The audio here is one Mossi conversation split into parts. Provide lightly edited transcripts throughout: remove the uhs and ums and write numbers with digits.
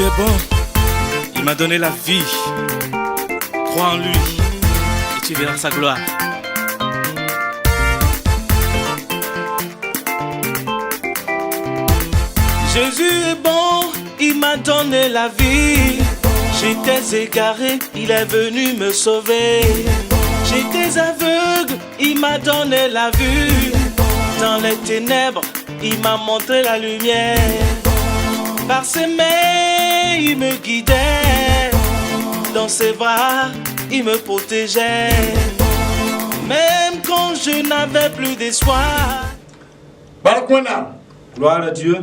Est bon. Il m'a donné la vie. Crois en lui et tu verras sa gloire. Jésus est bon, il m'a donné la vie. J'étais égaré, il est venu me sauver. J'étais aveugle, il m'a donné la vue. Dans les ténèbres, il m'a montré la lumière. Par ses mains, il me guidait. Dans ses bras, il me protégeait. Même quand je n'avais plus d'espoir. Bark Wẽnnaam. Gloire à Dieu.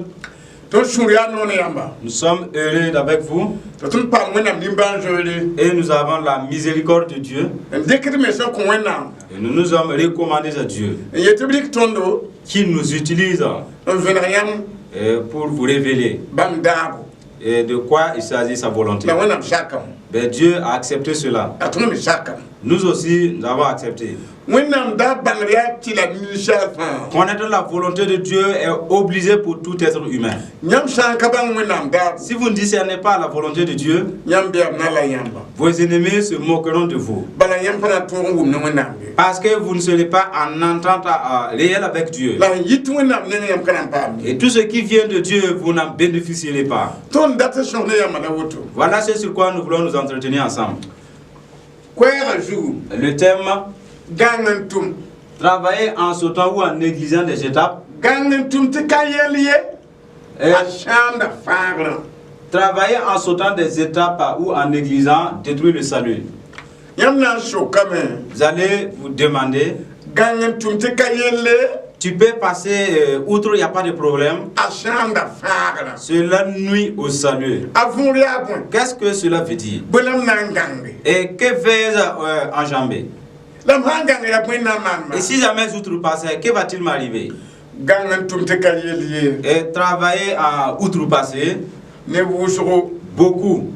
Tõnd sũur yaa noor ne yãmba. Nous sommes heureux avec vous Tɩ tõnd paam Wẽnnaam nimbãan-zoeere. Et nous avons la miséricorde de Dieu. N dɩk d mens n kõ Wẽnnaam. Et nous nous sommes recommandés à Dieu N yet tɩ b rɩk tõndo qui nous utilise n vẽneg yãmb pour vous révéler bãmb daabo. Et de quoi il s'agit, sa volonté. La Wẽnnaam sakame. Ben, Dieu a accepté cela. A tõnd me sakame. Nous aussi, nous avons accepté. Wẽnnaam da bãngr yaa tɩ la ninsaal fãa. Connaître la volonté de Dieu est obligé pour tout être humain. Yãmb sã n ka bãng Wẽnnaam daabo, Si vous ne discernez pas la volonté de Dieu, yãmb bɩ b na la yãmba. Vos ennemis se moqueront de vous. Bala yãmb pa na tõog n wʋm ne Wẽnnaam ye. Parce que vous ne serez pas en entente réelle avec Dieu. La sẽn yit Wẽnnaam neng yãmb ka na n paam ye. Et tout ce qui vient de Dieu, vous n'en bénéficierez pas. Tõnd dat n sõs ne yãmba la woto. Voilà ce sur quoi nous voulons nous entretenir ensemble. Koɛɛgã zugu, Le thème, gãng n tʋm. Travailler en sautant ou en négligeant des étapes. Gãng n tʋm tɩ ka yɛl ye Et a sãamda fãagrã. Travailler en sautant des étapes ou en négligeant détruit le salut. Yãmb na n sokame. Vous allez vous demander, Gãng n tʋm tɩ ka yelle tu peux passer outre, il n'y a pas de problème. A sãamda fãagrã. Cela nuit au salut. A võor yaa bõe? Qu'est-ce que cela veut dire? Bõe la m na n gãnge? Et que vais-je enjamber? La m sã n gãng yaa bõe n na n maan Et si jamais j'outrepassais, que va-t-il m'arriver? Gãng n tʋm tɩ ka yell ye. Et travailler à outrepasser, Ne wʋsgo beaucoup,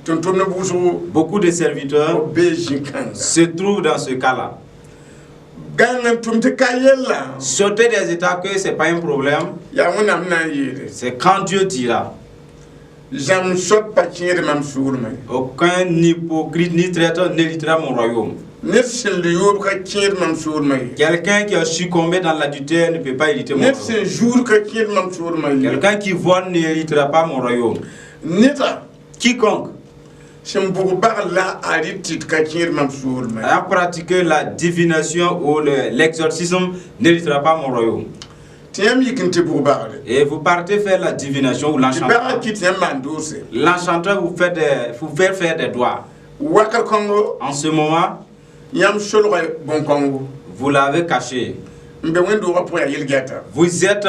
tʋm-tʋmd wʋsgo beaucoup de serviteurs b bee zĩ-kãnga. Se trouvent dans ce cas-là. Gãng n tʋm tɩ ka yella Sauter des étapes, que ce n'est pas un problème, yaa Wẽnnaam na n yeele. C'est quand Dieu dira. Zãmb soab pa kẽed mam sʋʋlmã ye. Aucun hypocrite ni traître n'héritera mon royaume. Ned sẽn li yoob ka kẽed mam sʋʋlmã ye. Quelqu'un qui a succombé dans l'adultère ne peut pas hériter mon Ned royaume. sẽn zuud ka kẽed mam sʋʋlmã ye. Quelqu'un qui vole n'héritera pas mon royaume. Neda Quiconque sẽn bʋg bagl la a rɩt tɩt ka kẽed mam sʋʋlmã ye. A pratiqué la divination ou l'exorcisme n'héritera pas mon royaume. Tɩ yãmb yik n tɩ bʋg bagre. Et vous partez faire la divination ou Tɩ l'enchantement. bagã kɩt yãmb maan doose. L'enchanteur vous fait faire des doigts. Wakat kõngo En ce moment, yãmb solga bõn-kõngo. Vous l'avez caché. N be wẽn-doogã pʋgã yaa yel-gɛta. Vous êtes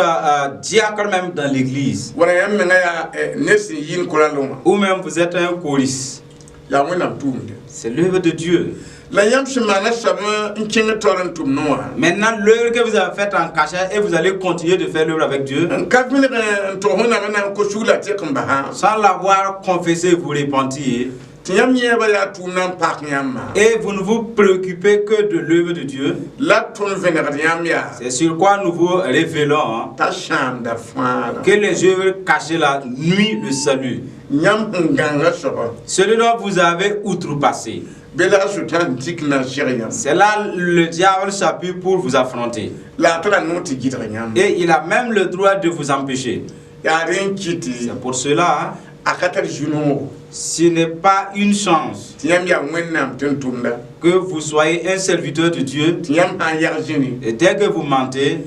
diacre même dans l'église. Wala yãmb menga yaa ned sẽn yɩɩn koralẽ wã. Ou même vous êtes un choriste. Yaa Wẽnnaam tʋʋmde. C'est l'œuvre de Dieu. La yãmb sẽn maana soab n kẽng taoor n tʋm ne wã. Maintenant, l'œuvre que vous avez faite en cachette et vous allez continuer de faire l'œuvre avec Dieu, N ka vẽneg n tog Wẽnnaam n na n kos sugr la tɩk n basã. Sans l'avoir confessé, vous repentir, Tɩ yãmb yẽebã yaa tʋʋmdã n pak yãmbã. Et vous ne vous préoccupez que de l'œuvre de Dieu, La tõnd vẽnegd yãmb yaa c'est sur quoi nous vous révélons, hein, t'a sãamda fãagrã. Que les œuvres cachées là nuisent le salut. Yãmb sẽn gãnga soaba. Celui dont vous avez outrepassé, Be la a Sʋtãan n tik na n seg yãmb. C'est là le diable s'appuie pour vous affronter. La a tara noor tɩ gɩdg yãmb. Et il a même le droit de vous empêcher. Yaa rẽ n kɩt C'est pour cela, hein, a ka tar zu-noogo. Ce n'est pas une chance Tɩ yãmb yaa Wẽnnaam tʋm-tʋmda. Que vous soyez un serviteur de Dieu Tɩ yãmb sã n yag zĩni. Et dès que vous mentez,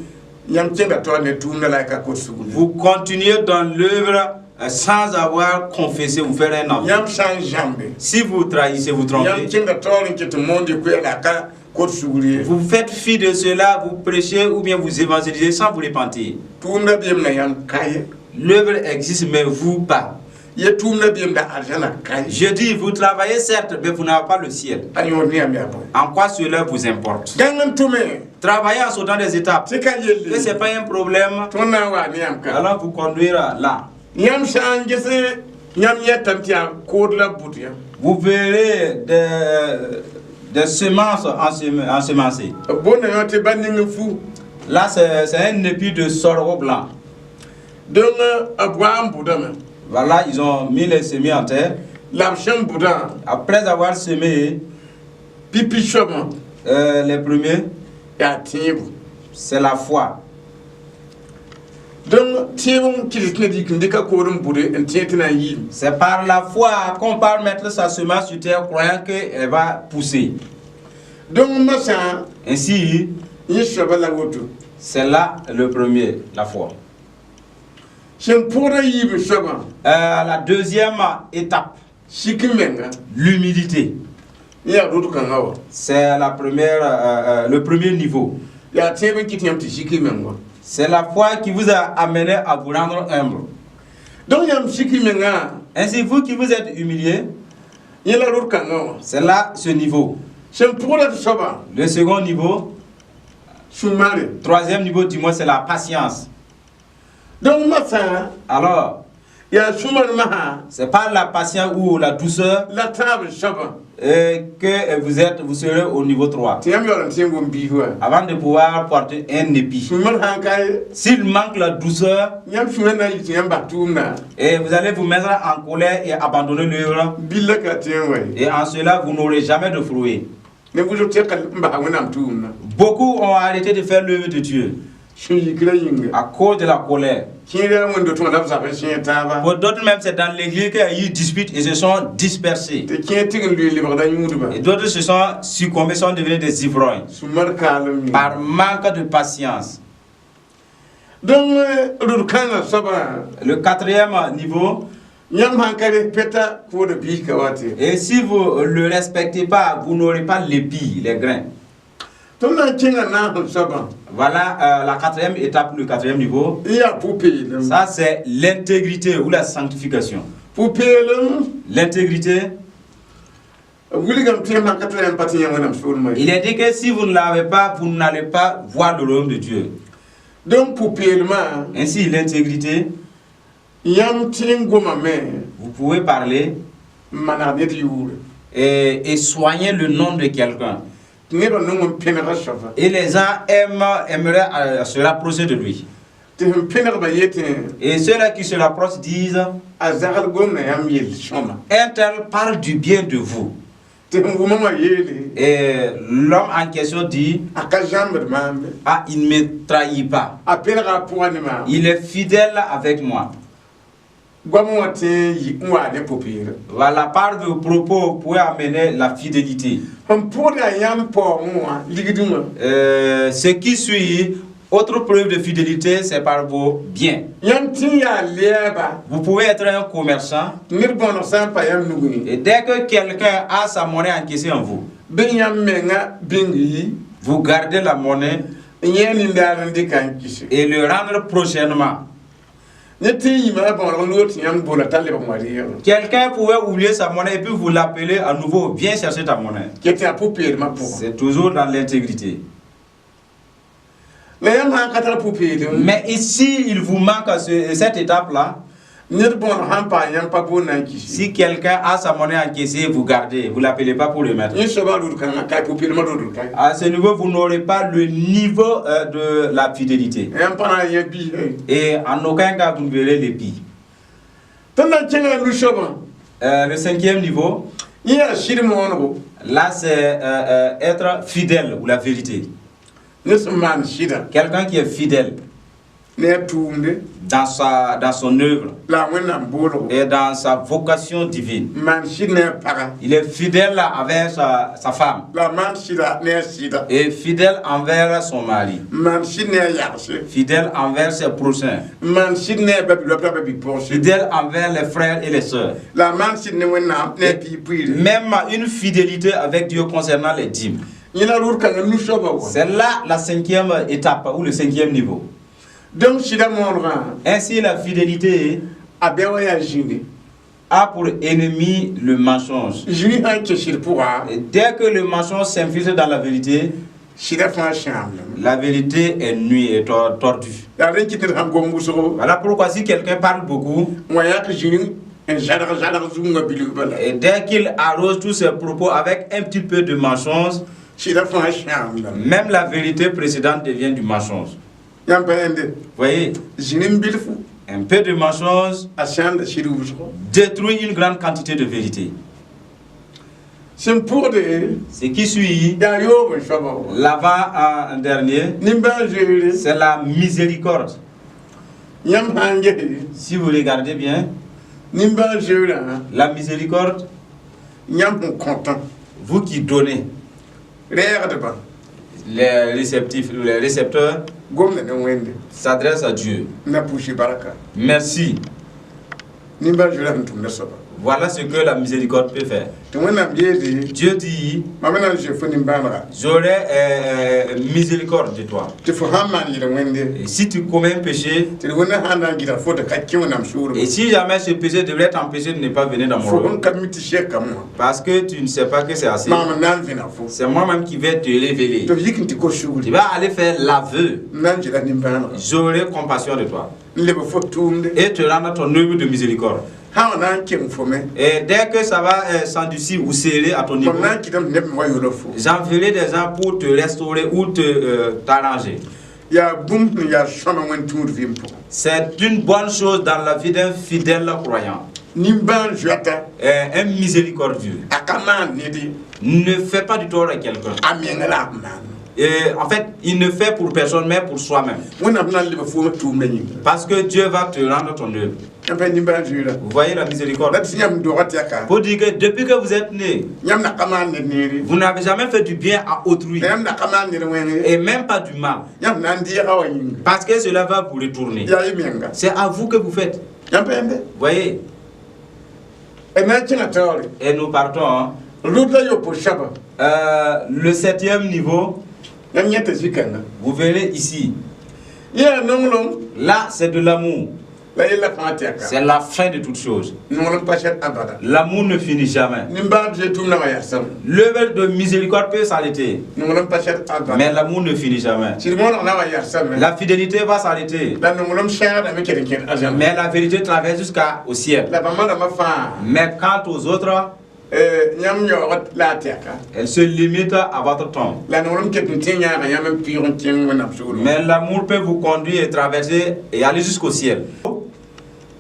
Yãmb kẽnda taoor ne tʋʋmdã la y ka kot sugr. Vous continuez dans l'œuvre sans avoir confessé ou faire un aveu. Yãmb sã n zãmbe. Si vous trahissez, vous Yãmb trompez, kẽnda taoor n kɩt tɩ moond koɛɛg la a ka kot sugr ye. Vous faites fi de cela, vous prêchez ou bien vous évangélisez sans vous repentir. Tʋʋmdã beem la yãmb ka ye. L'œuvre existe, mais vous pas. Ye tʋʋmdã beem la arzãna ka ye. Je dis, vous travaillez certes, mais vous n'avez pas le ciel. A yõod ne yãmb yaa bõe? En quoi cela vous importe? Gãng n tʋme. Travaillez en sautant des étapes. Tɩ ka yelle. Que ce n'est pas un problème, Tõnd na n waa ne yãmb ka. allons vous conduire là. Yãmb sã n ges yãmb yɛtame tɩ yaa kood la bʋt yã. Vous verrez des semences ensemencées. B boonda yõ tɩ ba ning fu. Là, c'est un épi de sorgho blanc. Donc b wa n bʋdame. Voilà, ils ont mis les semis en terre. La b sẽn bʋdã, Après avoir semé, pipi soabã les premiers, yaa tẽebo. C'est la foi. Donc tẽeb n kɩs tɩ ned yik n dɩka kood n bʋde n tẽ tɩ na n yiime. C'est par la foi qu'on peut mettre sa semence sur terre, croyant qu'elle va pousser. Donc masã, Ainsi, yẽ soabã la woto. C'est là le premier, la foi. Sẽn pʋgda yiib soabã, La deuxième étape, sik n menga. L'humilité. Yẽ yaa rod kãngã wã. C'est le premier niveau. Yaa tẽeb n kɩt yãmb tɩ sik y meng wã. C'est la foi qui vous a amené à vous rendre humble. Donc yãmb sik y mengã, Ainsi, vous qui vous êtes humilié, yẽ la rod kãngã wã. C'est là ce niveau. Sẽn pʋgda tɩ soabã, Le second niveau, sũ-mare. Troisième niveau du moins, c'est la patience. Donc masã, Alors, yaa sũ-mar masã c'est par la patience ou la douceur la tãab soabã que vous serez au niveau 3. Tɩ yãmb yaool n tẽ n gom biis wã. Avant de pouvoir porter un épi. Sũ-mar sãn ka ye, S'il manque la douceur, yãmb sũurã na n yik tɩ yãmb bas tʋʋmda. Et vous allez vous mettre en colère et abandonner l'œuvre, Billa ka tẽ n wa ye. Et en cela, vous n'aurez jamais de fruits. Ne wʋsg tẽka n basa Wẽnnaam tʋʋmdã. Beaucoup ont arrêté de faire l'œuvre de Dieu Sũ-yikrã yĩnga. À cause de la colère. Kẽeda wẽnd tõe la b zab n sẽeg taaba. Pour d'autres même, c'est dans l'église qu'il y a eu dispute et se sont dispersés. Tɩ kẽer tɩg n lʋɩ lebgda yũudba. Et d'autres se sont succombés, sont devenus des ivrognes Sũ-mar kaalem yĩnga. Par manque de patience. Donc rod kãngã soabã, Le quatrième niveau, yãmb sãn ka respecta koodã biis ka wa tɩ. Et si vous ne le respectez pas, vous n'aurez pas l'épi, les grains. Tõnd na n kẽnga naas soabã. Voilà la quatrième étape, le quatrième niveau. N yaa pʋ-peelem. Ça, c'est l'intégrité ou la sanctification. Pʋ-peelem L'intégrité, wilgame tɩ yãmb sãn ka tara yãmb pa tɩ yã Wẽnnaam soolmã ye. Il est dit que si vous ne l'avez pas, vous n'allez pas voir le royaume de Dieu. Donc pʋ-peelmã, Ainsi, l'intégrité, yãmb tẽ n gomame vous pouvez parler n maneg ned yʋʋre. et soigner le nom de quelqu'un. Tɩ nebã nong n pẽnega soaba. Et les gens aimeraient se rapprocher de lui. Tɩ sẽn pẽnegba yetẽ, Et ceux-là qui se rapprochent disent, a zagl gomda yãmb yell sõma. Un tel parle du bien de vous. Tɩ sẽn wʋma wã yeele, Et l'homme en question dit, a ka zãmbd maam, ah, il ne me trahit pas. A pẽnega a pʋgã ne maam. Il est fidèle avec moi. Goam wã tẽ n waa ne pʋ-peelem. Voilà, par vos propos, vous pouvez amener la fidélité. Sẽn pʋgd yaa yãmb paoongẽ wã ligdẽ wã. Ce qui suit, autre preuve de fidélité, c'est par vos biens. Yãmb tẽ yaa lɛɛba, Vous pouvez être un commerçant tɩ ned bõoneg sã n pa yãmb nugẽ, et dès que quelqu'un a sa monnaie encaissée en vous, bɩ yãmb menga bĩng yi vous gardez la monnaie n yẽ nindaar n dɩka n kɩse. Et le rendre prochainement. Ned tẽ n yĩma a bõoneg noor tɩ yãmb bola t'a lebg wã reegre. Quelqu'un pouvait oublier sa monnaie et puis vous l'appeler à nouveau, viens chercher ta monnaie. Ket tɩ yaa pʋ-peelmã pʋgã. C'est toujours dans l'intégrité. La yãmb sã n ka tar pʋ-peelem, Mais ici, il vous manque cette étape-là. Ned bõoneg sãn paam yãmb pa boond na n kɩse. Si quelqu'un a sa monnaie encaissée, vous gardez, vous ne l'appelez pas pour le mettre. Yẽ soabã rod kãngã ka pʋ-peelmã rod ka. À ce niveau, vous n'aurez pas le niveau de la fidélité. Yãmb pa na n yã biisã. Et en aucun cas, vous ne verrez l'épi. Tõnd na n kẽnga nu-soabã. Le cinquième niveau, Yẽ yaa sɩd moonego. Là, c'est être fidèle ou la vérité. Ned sẽn maan sɩda Quelqu'un qui est fidèle ne a tʋʋmde dans son œuvre la a Wẽnnaam boolgo. Et dans sa vocation divine. N maan sɩd ne a paga. Il est fidèle envers sa femme La a maan sɩda ne a sɩda. Et fidèle envers son mari, N maan sɩd ne a yagse. Fidèle envers ses prochains, N maan sɩd ne a ba-bi-loap la ba-bi-pɔgse. Fidèle envers les frères et les sœurs. La a maan sɩd ne Wẽnnaam ne a piig pʋɩɩre. Même une fidélité avec Dieu concernant les dîmes. Yẽ la rʋd kãngã nu-soabã wã. C'est là la cinquième étape ou le cinquième niveau. Donc sɩda moonegã, Ainsi, la fidélité a bɩa wa yaa zĩndi. A pour ennemi le mensonge. Zĩni sã n kẽ sɩd pʋga, Et dès que le mensonge s'infiltre dans la vérité, sɩda fãa sãamdame. La vérité est nue et tordue. Yaa rẽn kɩt ned sãn gom wʋsgo, Voilà pourquoi si quelqu'un parle beaucoup, wã yak zĩni n zadg zadg zugã bilg bala. Et dès qu'il arrose tous ses propos avec un petit peu de mensonge, Sɩda fãa sãamdame. Même la vérité précédente devient du mensonge. Yãmb pa yẽnde Voyez, zĩni n bilfu. Un peu de mensonge A sãamda sɩd wʋsgo. Détruit une grande quantité de vérité. Sẽn pʋgde Ce qui suit, yaa yoob n soaba wã. L'avant en dernier, Nimbãan-zoeere c'est la miséricorde. Yãmb sã n ges Si vous regardez bien, nimbãan-zoeerã la miséricorde, yãmb sẽn kõtã vous qui donnez, rɛɛgdbã les réceptifs, les récepteurs gomda ne Wẽnde s'adressent à Dieu. N na pʋʋs barka. Merci. Nimbãan-zoeerã sẽn tʋmda soaba. Voilà ce que la miséricorde peut faire. Tɩ Wẽnnaam yeele Dieu dit, mam na n zoe fo nimbãanega j'aurai miséricorde de toi. Tɩ fo sãn maan yel-wẽnde Et si tu commets un péché, tɩ d Wẽnda sãn na n gɩdg fo tɩ ka kẽ Wẽnnaam sʋʋlem et si jamais ce péché devrait t'empêcher de ne pas venir dans mon fo sẽn royaume, ka mi tɩ sɛkame wã parce que tu ne sais pas que c'est assez, maam n na n vẽneg fo c'est moi-même qui vais te révéler. Tɩ f yik n tɩ kos Tu sugri vas aller faire l'aveu. N na n zoe la nimbãanega J'aurai compassion de toi n leb fo tʋʋmde et te rendre ton œuvre de miséricorde. Sã wã na n keng fo me Et dès que ça va s'endurcir ou serrer à ton niveau, mam na n kɩtame tɩ neb me wa yola fo j'enverrai des gens pour te restaurer ou te t'arranger. Yaa bũmb sẽn yaa sõma Wẽnd tũud vɩɩm pʋgẽ. C'est une bonne chose dans la vie d'un fidèle croyant. Nimbãan-zoata Un miséricordieux a ka maan ned ye ne fait pas du tort à quelqu'un. A menga la a maan. Et en fait, il ne fait pour personne, mais pour soi-même. Wẽnnaam na n leb foomã tʋʋmdã yĩnga. Parce que Dieu va te rendre ton œuvre. Yãmb pa nimbãan-zoeera Vous voyez la miséricorde. la tɩ yãmb doga tɩ yaka Pour dire que depuis que vous êtes né, yãmb na ka maan ned neere vous n'avez jamais fait du bien à autrui. La yãmb na ka maan ned wẽng Et même pas du mal. Yãmb na n dɩɛga wã yĩnga. Parce que cela va vous retourner. Yaa y menga. C'est à vous que vous faites. Yãmb pa yãmbe. Vous voyez. D na n kẽnga taoore. Et nous partons, hein. Rʋd la yopoe soaba. Le septième niveau, Yãmb yẽta zĩ-kãnga. Vous verrez ici. Yã yaa nonglem. Là, c'est de l'amour. La yella fãa tɩ yaka. C'est la fin de toutes choses. Nonglem pa sɛd abada. L'amour ne finit jamais. Nimbãan-zoe tʋʋmdã wã yaa sãm. L'œuvre de miséricorde peut s'arrêter, Nonglem pa sɛd abada. Mais l'amour ne finit jamais. Sɩd mooneg na wa yaa sãme. La fidélité va s'arrêter, La nonglem sãagdame ket n kẽd arzãna. Mais la vérité traverse jusqu'au ciel. La bãmba rãmbã fãa Mais quant aux autres, yãmb yaoog la a tɛka. Elle se limite à votre tombe. La nonglem ket n tẽ yãaga yãmb n pɩʋg n kẽng Wẽnnaam sugr. Mais l'amour peut vous conduire et traverser et aller jusqu'au ciel.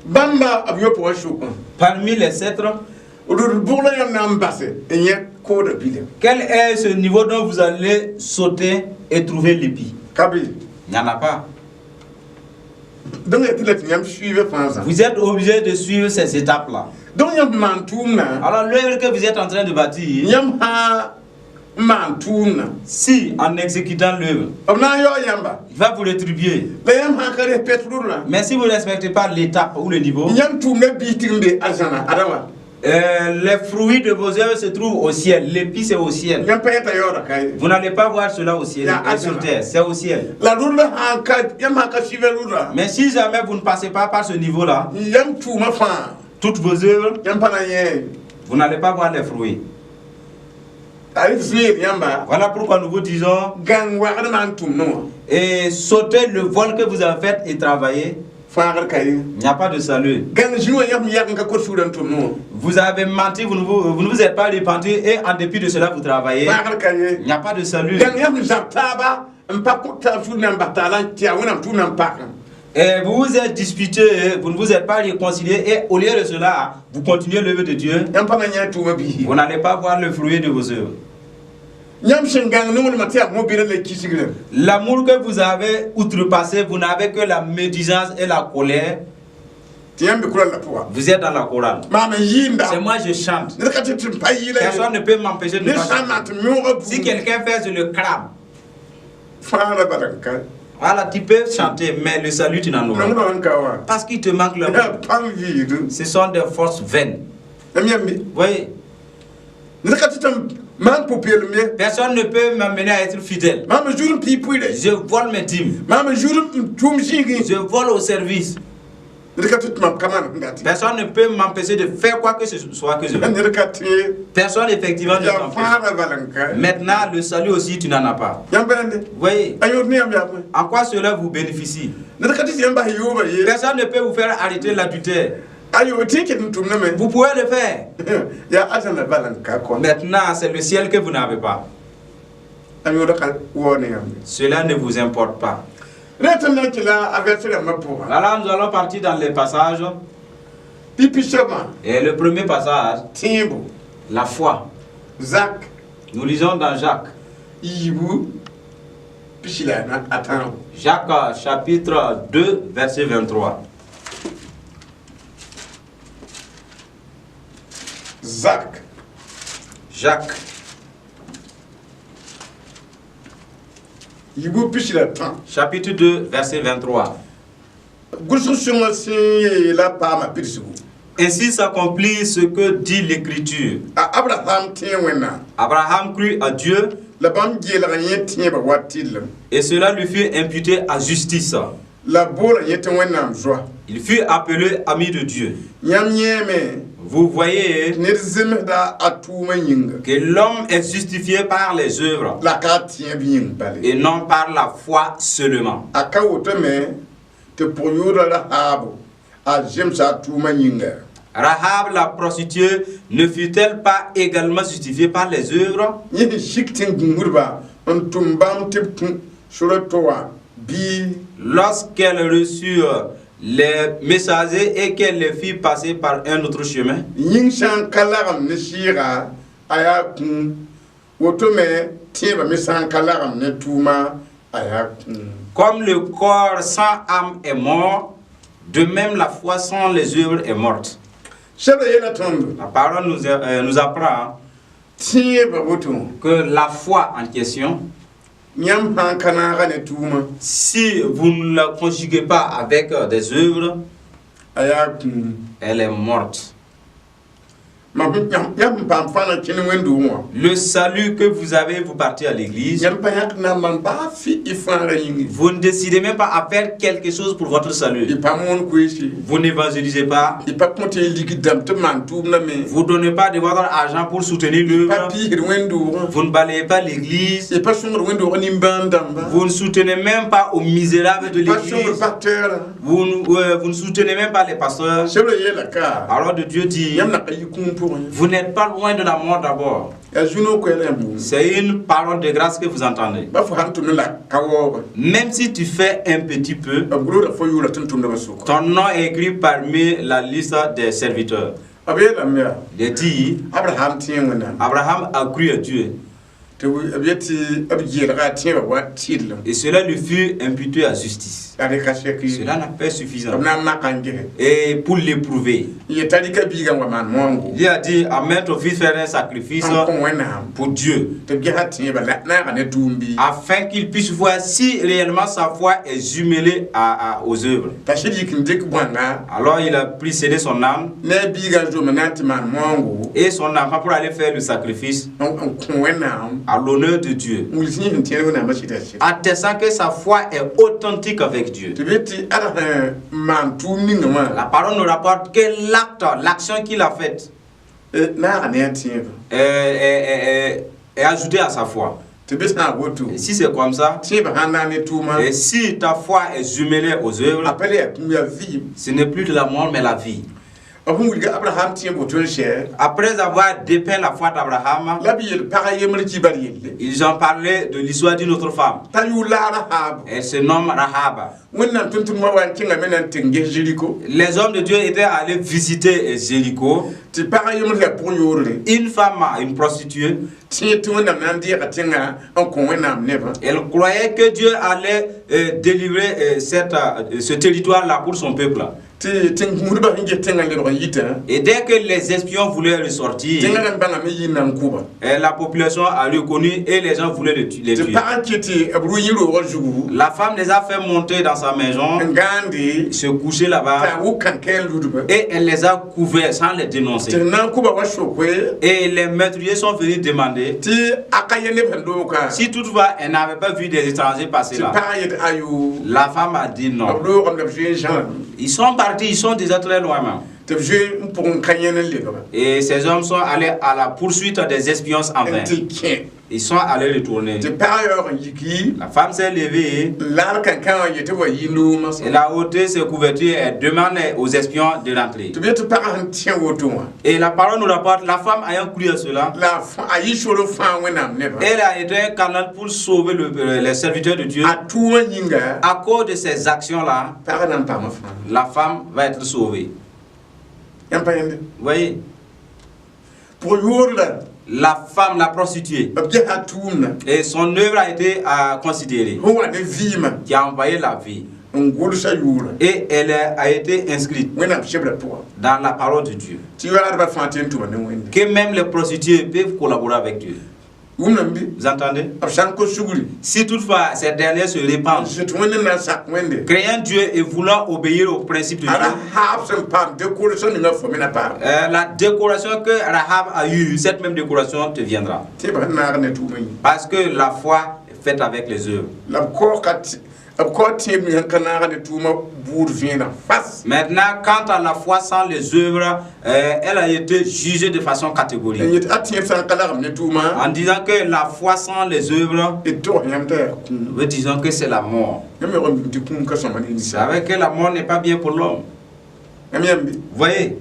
Bãmba b yopoe wã sʋkã Parmi les sept, rʋd bʋg la yãmb na n base n yẽ koodã bile? Quel est ce niveau dont vous allez sauter et trouver l'épi? Ka be. Il n'y en a pas. Donc yaa tɩ la tɩ yãmb suiiba fãa zã. Vous êtes obligé de suivre ces étapes-là. Donc yãmb maan tʋʋmdã Alors l'œuvre que vous êtes en train de bâtir, yãmb sã n maan tʋʋmdã si en exécutant l'œuvre, b na n yaoog yãmba il va vous rétribuer. La yãmb sã n ka respect rʋdrã Mais si vous ne respectez pas l'étape ou le niveau, yãmb tʋʋmdã biis tɩg n be arzãna ada wã. Les fruits de vos œuvres se trouvent au ciel. L'épi, c'est au ciel. Yãmb pa yɛta yaooda ka ye. Vous n'allez pas voir cela au ciel, Ya, sur terre, c'est au ciel. La rʋdrã sãn ka yãmb sãn ka suiva rʋdrã Mais si jamais vous ne passez pas par ce niveau-là, yãmb tʋʋmã fãa toutes vos œuvres, yãmb pa na yẽ. Vous n'allez pas voir les fruits. A rɩ tɩ yeel yãmba Voilà pourquoi nous vous disons, gãng wagd maan tʋmdẽ wã et sautez le vol que vous avez fait et travaillez, fãagd ka ye. Il n'y a pas de salut. Gãng zĩ wã yãmb yag n ka kot sugr n tʋmdẽ wã Vous avez menti, vous ne vous êtes pas repenti et en dépit de cela, vous travaillez. fãagd ka ye. Il n'y a pas de salut. Gãng yãmb zab taaba n pa kõ taab sugr na n bas taala tɩ yaa Wẽnnaam tʋʋmdã n pakẽ. Et vous vous êtes disputé, vous ne vous êtes pas réconcilié et au lieu de cela, vous continuez l'œuvre de Dieu, Yãmb pa na yã tʋʋmã biisi. Vous n'allez pas voir le fruit de vos œuvres. Yãmb sẽn gãng nonglmã tɩ yaa mobɩrã la kisgrã. L'amour que vous avez outrepassé, vous n'avez que la médisance et la colère, Tɩ yãmb be kʋra la pʋga. Vous êtes dans la chorale. Maam n yɩɩmda. C'est moi, je chante. Ned ka tɩ tɩ n pa yɩɩla. Personne ne peut m'empêcher de ne Ned pas sã n chanter. maan tɩ yõoga Si buud quelqu'un fait, je le crame. fãagrã bala n ka. Voilà, tu peux chanter, mais le salut, tu n'en auras pas. Nonglmã n ka wã Parce qu'il te manque l'amour. yaa pãng vɩɩd. Ce sont des forces vaines. Yãmb yãmbe. Vous voyez, Ned ka tɩ tɩ n maan pʋ-peelem ye. Personne ne peut m'amener à être fidèle. Maam n zũur n pii pʋɩɩre. Je vole mes dîmes. Maam n zũur n tʋʋm zĩigẽ. Je vole au service. Ned ka tɩ tɩ mam ka maan n dat. Personne ne peut m'empêcher de faire quoi que ce soit que je veux. Ned ka tɩ Personne, effectivement, ne yaa t'empêche. fãagrã bala n ka. Maintenant, le salut aussi, tu n'en as pas. Yãmb bãnde. Vous voyez, A yõod ne yãmb yaa bõe? En quoi cela vous bénéficie? Ned ka tɩ tɩ yãmb bas yooba ye. Personne ne peut vous faire arrêter l'adultère. Ayo tɩ ket n tʋmdame. Vous pouvez le faire. Yaa arzãna bala n ka kɔ. Maintenant, c'est le ciel que vous n'avez pas. A yõoda ka waoog ne yãmb. Cela ne vous importe pas. Rẽ tõnd na n kɩla a vɛrse rãmbã pʋgã. Voilà, nous allons partir dans les passages. Tɩ pisoabã. Et le premier passage, Tẽebo. La foi. Zak. Nous lisons dans Jacques. Yiibu pisi la a tãabo. Jacques chapitre 2, verset 23. Zak. Jacques Yiibu pisi la tã. Chapitre 2, verset 23. Gʋlsg sõngã sẽn yeela paama pidsgu. Ainsi s'accomplit ce que dit l'Écriture. A Abraham tẽe Wẽnnaam. Abraham crut à Dieu La bãmb geelg yẽ tẽebã wa tɩrlem. Et cela lui fut imputé à justice. La boola yẽ tɩ Wẽnnaam zoa. Il fut appelé ami de Dieu. Yãmb yẽeme Vous voyez ned zemsda a tʋʋmã yĩnga. Que l'homme est justifié par les œuvres La ka tẽeb yĩng bale. Et non par la foi seulement. A ka woto me tɩ pʋg-yʋʋda Rahaabo a zemsa a tʋʋmã yĩnga. Rahab la prostituée ne fut-elle pas également justifiée par les œuvres? Yẽ sẽn sik tẽn-gũngdba n tʋm bãmb tɩ b kũ sora to wã bɩ Lorsqu'elle reçut les messagers et qu'elle les fit passer par un autre chemin? Yĩng sã n ka lagem ne sɩɩga a yaa kũum woto me tẽebã me sã n ka lagem ne tʋʋma a yaa kũum. Comme le corps sans âme est mort, de même la foi sans les œuvres est morte. Sebra yeela tõndo La parole nous apprend tẽebã woto que la foi en question, yãmb sã n ka naaga ne tʋʋma si vous ne la conjuguez pas avec des œuvres, a yaa kũum. Elle est morte. Mam yãmb sẽn paam fãa na kẽnd wẽnd-doogẽ wã Le salut que vous avez, vous partez à l'église, yãmb pa yãk na n maan baa fɩ y fãagrã yĩnge. Vous ne décidez même pas à faire quelque chose pour votre Y salut. pa moon koeese. Vous n'évangélisez pas, Y pa kõt y ligd dãmb tɩ b maan tʋʋmdã me. Vous ne donnez pas de votre argent pour soutenir Pa l'œuvre, piisd wẽnd-doogã. Vous ne balayez pas l'église, Y pa sõngd wẽnd-doogã nimbãan dãmba. Vous ne soutenez même pas aux misérables de Pa sõngd l'église, pasteurã. vous ne soutenez même pas les pasteurs. Sebra yeela ka Alors de Dieu dit, yãmb na ka yi kũum pʋgẽ. Vous n'êtes pas loin de la mort d'abord. Yaa zu-noog koɛɛg yãmb wʋm. C'est une parole de grâce que vous entendez. Ba fo sãn tʋmd la ka waooge Même si tu fais un petit peu, b gʋlgda fo yʋʋra tʋm-tʋmdbã sʋka. Ton nom est écrit parmi la liste des serviteurs. B yeelame yaa Il dit, Abraham tẽe Wẽnnaam. Abraham a cru à Dieu Tɩ b yet tɩ b geelga a tẽebã wa tɩrlem. Et cela lui fut imputé à justice. Yaa rɩka sɛk ye. Cela n'a pas suffisant. B na n maka n gese. Et pour l'éprouver, N yet t'a rɩka biigã n wa maan moongo. Il a dit, amène ton fils faire un sacrifice N kõ Wẽnnaam pour Dieu, tɩ b gesa tẽebã la naaga ne tʋʋm bɩ. Afin qu'il puisse voir si réellement sa foi est jumelée aux œuvres. T'a sɩd yik n dɩk bõanga Alors il a pris cédé son âme ne a biigã n zom n na n tɩ maan moongo et son enfant pour aller faire le sacrifice n kõ Wẽnnaam à l'honneur de Dieu, n wilg yẽ sẽn tẽed Wẽnnaamã sɩda sɩd. Attestant que sa foi est authentique avec Dieu. Tɩ b yet tɩ ad sẽn maan tʋʋm ninga wã La parole nous rapporte que l'acte, l'action qu'il a faite naaga ne a tẽebã. est ajoutée à sa foi. Tɩ bɩ sã n woto Et si c'est comme ça, tẽebã sãn naag ne tʋʋma et si ta foi est jumelée aux œuvres, a pa le yaa kũum yaa vɩɩm. Ce n'est plus de la mort mais la vie. B sẽn wilga Abraham tẽeb woto n sɛ Après avoir dépeint la foi d'Abraham, la b yel pag a yembr kibar yelle. Ils ont parlé de l'histoire d'une autre femme. T'a yʋʋr la Rahab. Elle se nomme Rahab. Wẽnnaam tʋm-tʋmdbã wa n kẽngame na n tɩ n ges Zeriko. Les hommes de Dieu étaient allés visiter Jéricho. Tɩ pag a yembr yaa pʋg-yoordre. Une femme, une prostituée, Tẽ tɩ Wẽnnaam na n deega tẽngã n kõ Wẽnnaam nebã. Elle croyait que Dieu allait délivrer ce territoire-là pour son peuple. Tɩ tẽn-gũudbã sẽn ges tẽngã lebg n yitã Et dès que les espions voulaient ressortir, tẽngã rãmb bãngame yɩ n na n kʋba. La population a reconnu et les gens voulaient les Tɩ tuer. pagã kɩ tɩ b rʋ yĩ roogã zugu La femme les a fait monter dans sa maison, n gãande se coucher t'a là-bas wʋk kãnkɛɛn ludba. Et elle les a couverts sans les Tɩ dénoncer. na n kʋba wa sokoe Et les meurtriers sont venus demander tɩ a ka yɛ neb sẽn dooga. Si toutefois elle n'avait pas vu des étrangers passer Tɩ là. pagã yet ayo. La femme a dit non. B loogame la b zoe n zãlame. Ils sont partis, ils sont déjà très loin même. Tɩ b zoe n pʋgẽ ka yẽn n lebga. Et ces hommes sont allés à la poursuite des espions en N vain. tɩ kẽ Ils sont allés retourner. Tɩ pag yaoog n yiki La femme s'est levée, n laad kãnkã wã n yetɩ wa yi loomã elle a ôté ses couvertures et demande aux espions de rentrer. Tɩ b yet tɩ pagã sẽn tẽ woto wã Et la parole nous rapporte, la femme ayant cru à cela, la a yɩ sor fãa Wẽnnaam nebã. Elle a été un canal pour sauver les serviteurs de Dieu. A tʋʋmã yĩnga À cause de ces actions-là, pagã na n paama fãa. La femme va être sauvée. Yãmb pa yẽnde Vous voyez, pʋg yoor la la femme, la prostituée, b gesa tʋʋmdã et son œuvre a été considérée, sẽn wa ne vɩɩmã qui a envoyé la vie. N gʋlsa yʋʋra Et elle a été inscrite Wẽnnaam sebrã pʋga dans la parole de Dieu. Tɩ yoaadbã fãa tɩ n tʋma ne Wẽnde. Que même les prostituées peuvent collaborer avec Dieu. Wʋmdame bɩ Vous entendez? B sã n kos sugri Si toutefois ces dernières se répandent, zoet Wẽnd na n sak Wẽnde créant Dieu et voulant obéir au principe de Dieu, a Rahab sẽn paam décoration ninga fo me na paam. La décoration que Rahab a eue, cette même décoration te viendra. Tɩ b sẽn naag ne tʋʋmã yĩng. Parce que la foi est faite avec les œuvres. La b kaoog ka tɩ b kaoog tẽeb ning sẽn ka naag ne tʋʋmã buud vẽeneg fas. Maintenant, quant à la foi sans les œuvres, elle a été jugée de façon N catégorique. Yet a tẽeb sã n ka lagem ne tʋʋmã En disant que la foi sans les œuvres, d tog yãmb t'a yaa kũum. Nous disons que c'est la mort. Yãmb yaoog n bim tɩ kũum ka sõma ne Vous ninsaal. Savez que la mort n'est pas bien pour l'homme. Yãmb yãmb bɩ Vous voyez,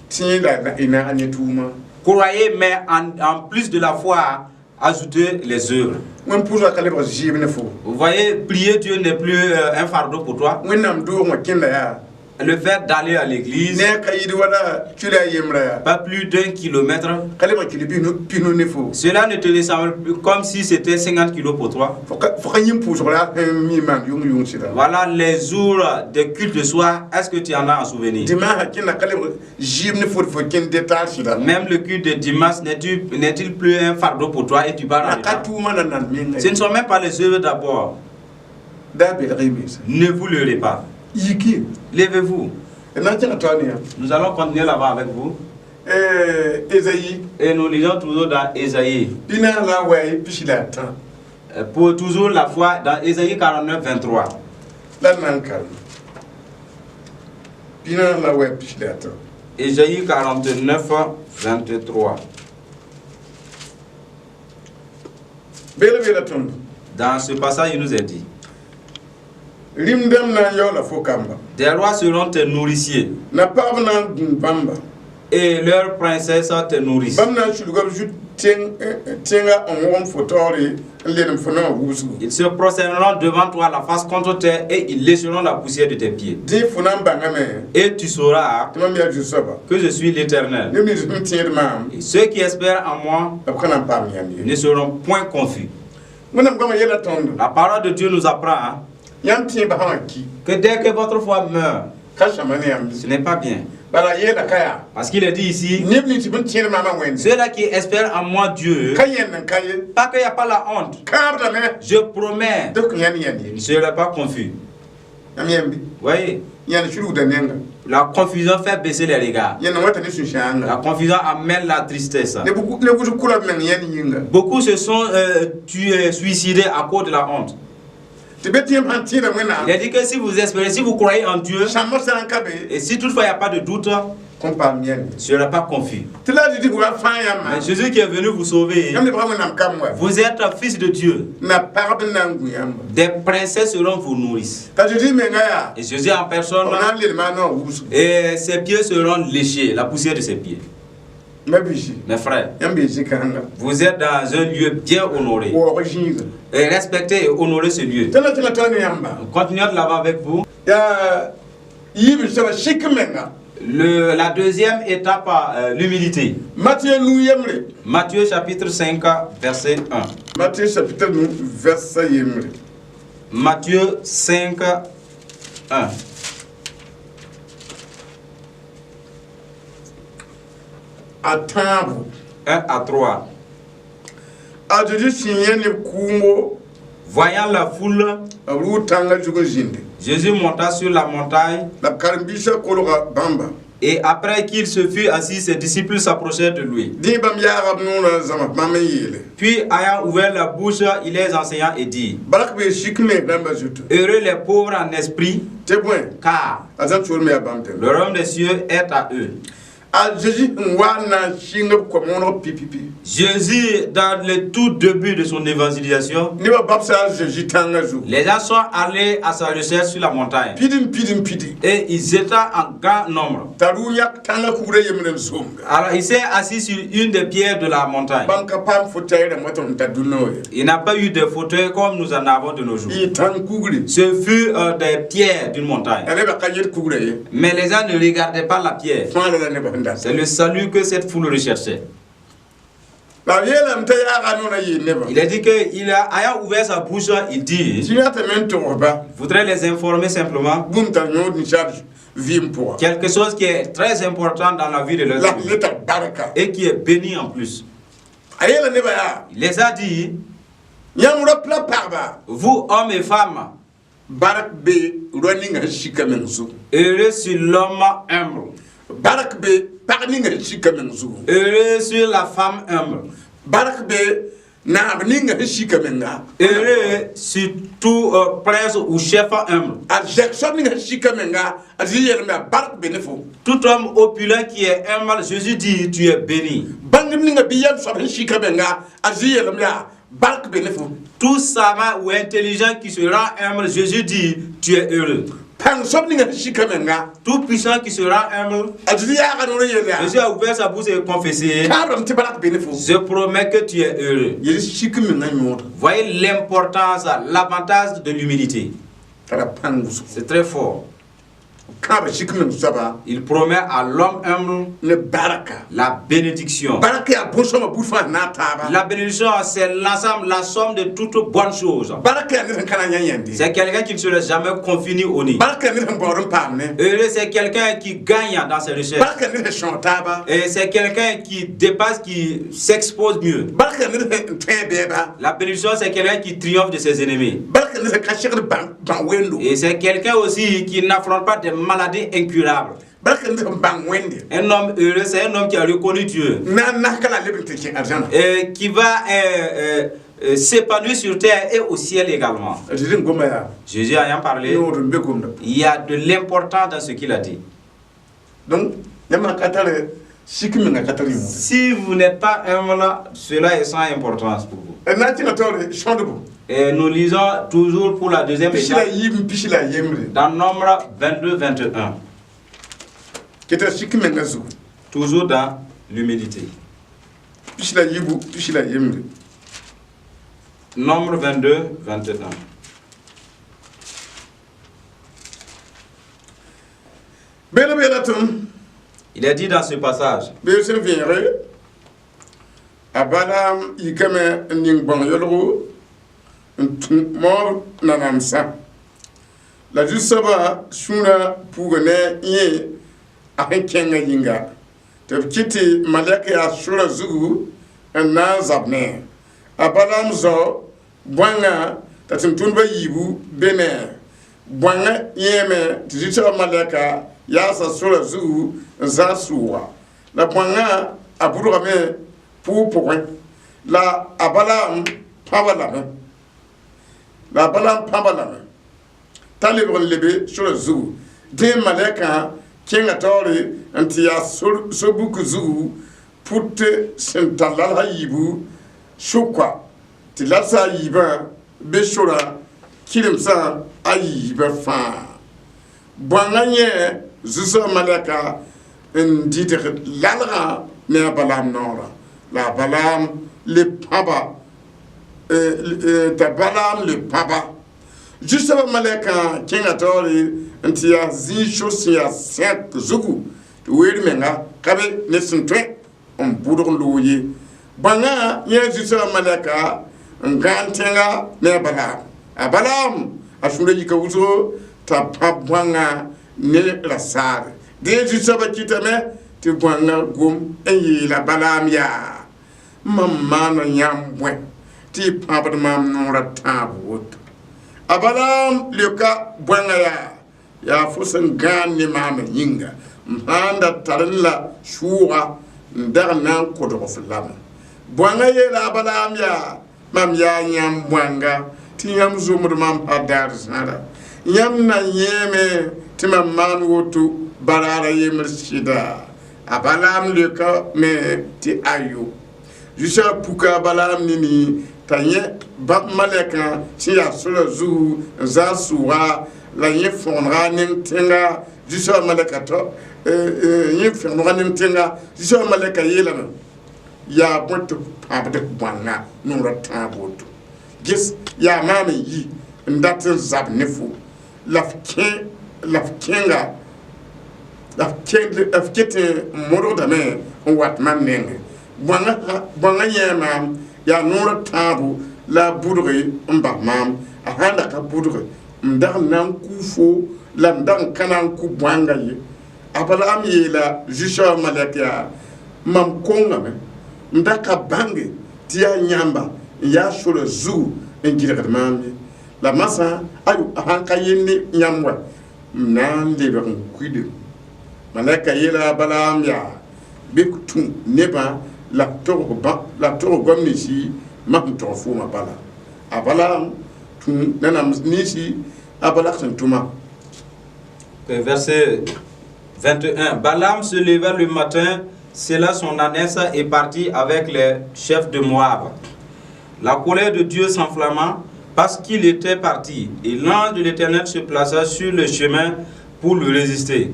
tẽ la y naag ne tʋʋmã. Croyez, mais en plus de la foi, ajoutez les œuvres. Wẽn pʋʋsga ka lebg zɩɩb ne fo. Vous voyez, prier Dieu n'est plus un fardeau pour toi. Wẽnnaam doog wã kẽnda yaa Le fait d'aller à l'église, ne a ka yid wala kila a yembra yaa pas plus d'1 kilomètre, ka lebg kilo pinu pinu ne fo. Cela ne te ressemble plus comme si c'était 50 kilos pour toi. Fo ka yĩm pʋʋsg la sẽn mi maan yʋng yʋng sɩda. Voilà les jours de culte de soir, est-ce que tu en as un souvenir? Dimaasã kẽnda ka lebg zɩɩb ne fo tɩ fo kẽnd detaar sɩda. Même le culte de dimanche n'est-il plus un fardeau pour toi et tu vas La dans ka le temps? tʋʋmã la nan menga. Ce ne sont même pas les œuvres d'abord. Da belg y beesa. Ne vous leurrez pas. Yiki. Levez-vous. D na n kẽnga taoor ne yã. Nous allons continuer là-bas avec vous. Ezayi Et nous lisons toujours dans Ésaïe. Pinaas la a wayi pisi la a tã. Pour toujours la foi dans Ésaïe 49, 23. La d na n karem pinaas la a wayi pisi la a tã. Ésaïe 49, 23. Beelb yeela tõndo. Dans ce passage, il nous est dit: Rĩm dãmb na n yaoola fo kamba. Des rois seront tes nourriciers Na pagb na n gũu bãmba. Et leurs princesses te nourrissent. Bãmb na n sulga b zut tẽnga n wõgem fo taoore n ledem fo naoã wubsgu. Ils se prosterneront devant toi, la face contre terre, et ils lécheront la poussière de tes pieds. Dẽ fo na n bãngame Et tu sauras tɩ mam yaa Zu-soaba. Que je suis l'Éternel. Neb nins sẽn tẽed maam Et ceux qui espèrent en moi b ka na n paam yãmb ye. Ne seront point confus. Wẽnnaam goamã yɛla tõndo. La parole de Dieu nous apprend, hein, Yãmb tẽebã sã wã ki que dès que votre foi meurt, ka sõma ne yãmb. Ce n'est pas bien. Bala yeela ka yaa. Parce qu'il est dit ici, Neb nins sẽn tẽed maamã Wẽnde ceux-là qui espèrent en moi Dieu, ka yẽnd n ka ye. Pas qu'il n'y a pas la honte, Kãabdame je promets, tɩ b kõ yãnd yãnd ils ye. ne seraient pas confus. Yãmb yãmb bɩ Vous voyez, yãnd sulgda nenga. La confusion fait baisser les regards. Yẽnd n wata ne La sũ-sãanga. Confusion amène la tristesse. Ne wʋsg kʋla b meng yãnd yĩnga. Beaucoup se sont suicidés à cause de la honte. Tɩ be tẽeb sãn tẽeda Wẽnnaam Il a dit que si vous espérez, si vous croyez en Dieu, sãmbã sã n ka be et si toutefois il n'y a pas de doute, kõn paam yãnd ne sera pas confus. Tɩ la a Zezi wa fãa yãmbã. Mais Jésus qui est venu vous sauver, Yãmb lebga Wẽnnaam kamb wa. Vous êtes fils de Dieu. Na pagb n na n gũ yãmba. Des princesses seront vos nourrices. T'a Zezi menga yaa Et Jésus en personne, b na n ledma a naoã wubsgu. Et ses pieds seront léchés, la poussière de ses pieds. Ma-biisi Mes frères, yãmb bee zĩ-kãsenga. Vous êtes dans un lieu bien honoré. Waoog zĩiga. Et respectez et honorez ce lieu. Tɩ la tɩ la taoor ne yãmba. Continuons de l'avant avec vous. Yaa yiib soaba sik menga. La deuxième étape, l'humilité. Matthieu nu yembre. Matthieu chapitre 5, verset 1. Matthieu chapitre nu verset yembre. Matthieu 5, 1. A tãabo. 1 à 3. A Zezi sẽn yẽ neb kʋʋngo Voyant la foule, b rʋʋ tãngã zug n zĩndi. Jésus monta sur la montagne La b karen-biisã kolga bãmba. Et après qu'il se fut assis, ses disciples s'approchèrent de lui. Dẽ bãmb yaaga b noorã n zãma bãmb n yeele. Puis, ayant ouvert la bouche, il les enseigna et dit: Bark bee sik me rãmbã zutu. Heureux les pauvres en esprit, Tɩ bõe car a zãm soolmã yaa bãmb tẽmba. le royaume des cieux est à eux. A Zeezi sẽn wa n na n sɩng b koa-mooneg pipipi. Jésus, dans le tout début de son évangélisation, Nebã babsa a Zeezi tãngã zugu. Les gens sont allés à sa recherche sur la montagne. Pid n pid n pidi. Et ils étaient en grand nombre. T'a rʋʋ yãk tãngã kugrã yembre n somda. Alors il s'est assis sur une des pierres de la montagne. Bãmb ka paam fauteuil rãmb tɩ m ta dũnna wã ye. Il n'a pas eu de fauteuil comme nous en avons de nos jours. Yɩ tãng kugri. Ce fut des pierres d'une montagne. La nebã ka yet kugrã ye. Mais les gens ne regardaient pas la pierre. Fãagrã la nebã sẽn dat. C'est le salut que cette foule recherchait. La b yeelame t'a yaaga noorã yeel nebã. Il a dit qu'il a, ayant ouvert sa bouche, il dit, Tɩ ratame n togsba je voudrais les informer simplement bũmb tar yõod ninsaal vɩɩm pʋga. Quelque chose qui est très important dans la vie de La leur vie le tar barka. Et qui est béni en plus. A yeela nebã yaa. Il les a dit, Yãmb rap la pagba. Vous hommes et femmes, Bark be rao ninga sẽn sika meng zugu. Heureux sur l'homme humble, Bark be pag ninga sẽn sika meng zugu. Heureux sur la femme humble, Bark be naab ninga sẽn sika menga. Heureux sur tout prince ou chef humble. A zɛk soab ninga sẽn sika menga a zĩ yeelame yaa bark be ne fo. Tout homme opulent qui est humble, Jésus dit, tu es béni. Bãngd ninga bɩ yɛm soab sẽn sika menga a zĩ yeelame yaa bark be ne fo. Tout savant ou intelligent qui se rend humble, Jésus dit, tu es heureux. Pãng soab ninga sẽn sika menga Tout puissant qui se rend humble, a zĩ yaaga noor n yeel yaa. Jésus a ouvert sa bouche et confessé, Kãabrame tɩ bark be ne fo. Je promets que tu es heureux. Yel sik menga yõoda. Voyez l'importance, l'avantage de l'humilité. Tara pãng wʋsgo. C'est très fort. Kãabra sik meng soaba Il promet à l'homme humble ne barka. La bénédiction. Barka yaa bõn-sõma buud fãa na n taaba. La bénédiction, c'est l'ensemble, la somme de toutes bonnes choses. Barka yaa ned sẽn ka na n yã yẽnde. C'est quelqu'un qui ne se laisse jamais confiner au nid. Barka yaa ned sẽn baood n paam ne. Heureux, c'est quelqu'un qui gagne dans ses recherches. Barka yaa ned sẽn sõog taaba. Et c'est quelqu'un qui dépasse, qui s'expose mieux. Barka yaa ned sẽn tõe bɛɛba. La bénédiction, c'est quelqu'un qui triomphe de ses ennemis. Barka yaa ned sẽn ka segd bã wendo. Et c'est quelqu'un aussi qui n'affronte pas des maladies incurables. Barka ned sẽn bãng Wẽnde. Un homme heureux, c'est un homme qui a reconnu Dieu Na n naska la leb n tɩ kẽ arzãna. Et qui va s'épanouir sur terre et au ciel également. A Zezi n goma yaa. Jésus ayant parlé, Yõod n be gomda. Il y a de l'importance dans ce qu'il a dit. Donc yãmb sã ka tar sik menga ka tar yõod. Si vous n'êtes pas humble, cela est sans importance pour vous. D na n kẽnga taoore sõdbo. Et nous lisons toujours pour la deuxième Pisi la étape yiib n pisi la yembre. Dans Nombre 22, 21. Keta sik menga zugu. Toujours dans l'humilité. Pisi la yiibu pisi la yembre. Nombre 22, 21. Beela beela tɩm. Il est dit dans ce passage, Bee sẽn vẽege a Balaam yikame n ning bãng yɔlgo n tũ maoob nanamsã la zu-soabã sũurã puuga ne yẽ a sẽn kẽngã yĩnga tɩ b kɩt tɩ malɛk yaa sora zugu n na n zab ne a Balaam zao bõangã t'a tʋm-tʋmdbã yiibu be ne bõangã yẽeme tɩ zu-soabã malɛka yaasa sora zugu n zãas sʋʋga la bõangã a bʋdgame pʋʋg pʋgẽ la a Balaam pãba lame la a Balaam pãba lame t'a lebg n lebe sora zugu dẽ malɛkã kẽnga taoore n tɩ yaa so-buk zugu pʋt sẽn tar lalsa yiibu sʋka tɩ lalsa a yiibã be sora kɩremsã a yiibã fãa bõangã yẽ zu-soabã malɛka n dɩdg lalgã ne a Balaam noorã la a Balaam le pãba t'a Balaam le pãba zu-soabã malɛkã kẽnga taoore n tɩ yaa zĩig so sẽn yaa sẽk zugu tɩ weer menga ka be ne sẽn tõe n bʋdg n loog ye bãngã yẽ zu-soabã malɛka n gãan tẽnga ne a Balaam a Balaam a sũurã yika wʋsgo t'a pãb bõangã ne rasaare dẽ zu-soabã kɩtame tɩ bõangã gom n yeela Balaam yaa mam maana yãmb bõe tɩ y pãbd maam noorã tãab woto a Balaam leoka bõangã yaa yaa fo sẽn gãan ne maamã yĩnga m sãn da tar n la sʋʋga n dag n na n kodg f lame bõangã yeela a Balaam yaa mam yaa yãmb bõanga tɩ yãmb zomd mam pa daar zãra yãmb na yẽeme tɩ mam maan woto baraara yembr sɩda. A Balaam leokame tɩ ayo. Zu-soabã puka a Balaam nini t'a yẽ bãmb malɛkã sẽn yaa sorã zugu n zãag sʋʋga la yẽ fõgenga ning tẽnga zu-soabã malɛka tɔ yẽ fẽgenga ning tẽnga zu-soabã malɛka yeelame yaa bõe tɩ f pãbd bõanga noorã tãab woto ges yaa maam n yi n dat n zab ne fo la f kẽ la f kẽnga la f kẽ f ket n modgdame n wat mam nenge bõanga yẽ maam yaa noorã tãabo la a bʋdge n bas maam a sãn da ka bʋdge m dag n na n ku fo la m dag n ka na n ku bõanga ye a Balaam yeela zu-soabã malɛk yaa mam kongame m da ka bãnge tɩ yaa yãmba n yaa sorã zugu n gɩrgd maam ye la masã ayo a sãn ka yel ne yãmb wa m na n lebg n kuide malɛka yeela a Balaam yaa bɩ tũ nebã la b tog la b tog goam ninsi mam sẽn tog foomã bala a Balaam tũ nanam ninsi a Balak sẽn tʋma. Verset 21. Balaam se leva le matin, sella son ânesse et partit avec les chefs de Moab. La colère de Dieu s'enflamma parce qu'il était parti, et l'ange de l'Éternel se plaça sur le chemin pour lui résister.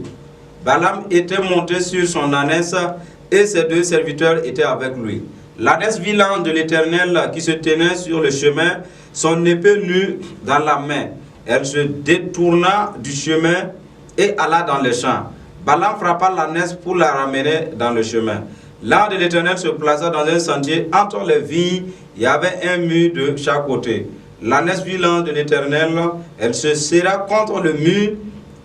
Balaam était monté sur son ânesse et ses deux serviteurs étaient avec lui. L'ânesse vit l'ange de l'Éternel qui se tenait sur le chemin, son épée nue dans la main. Elle se détourna du chemin et alla dans les champs. Balaam frappa l'ânesse pour la ramener dans le chemin. L'ange de l'Éternel se plaça dans un sentier entre les vignes. Il y avait un mur de chaque côté. L'ânesse vit l'ange de l'Éternel. Elle se serra contre le mur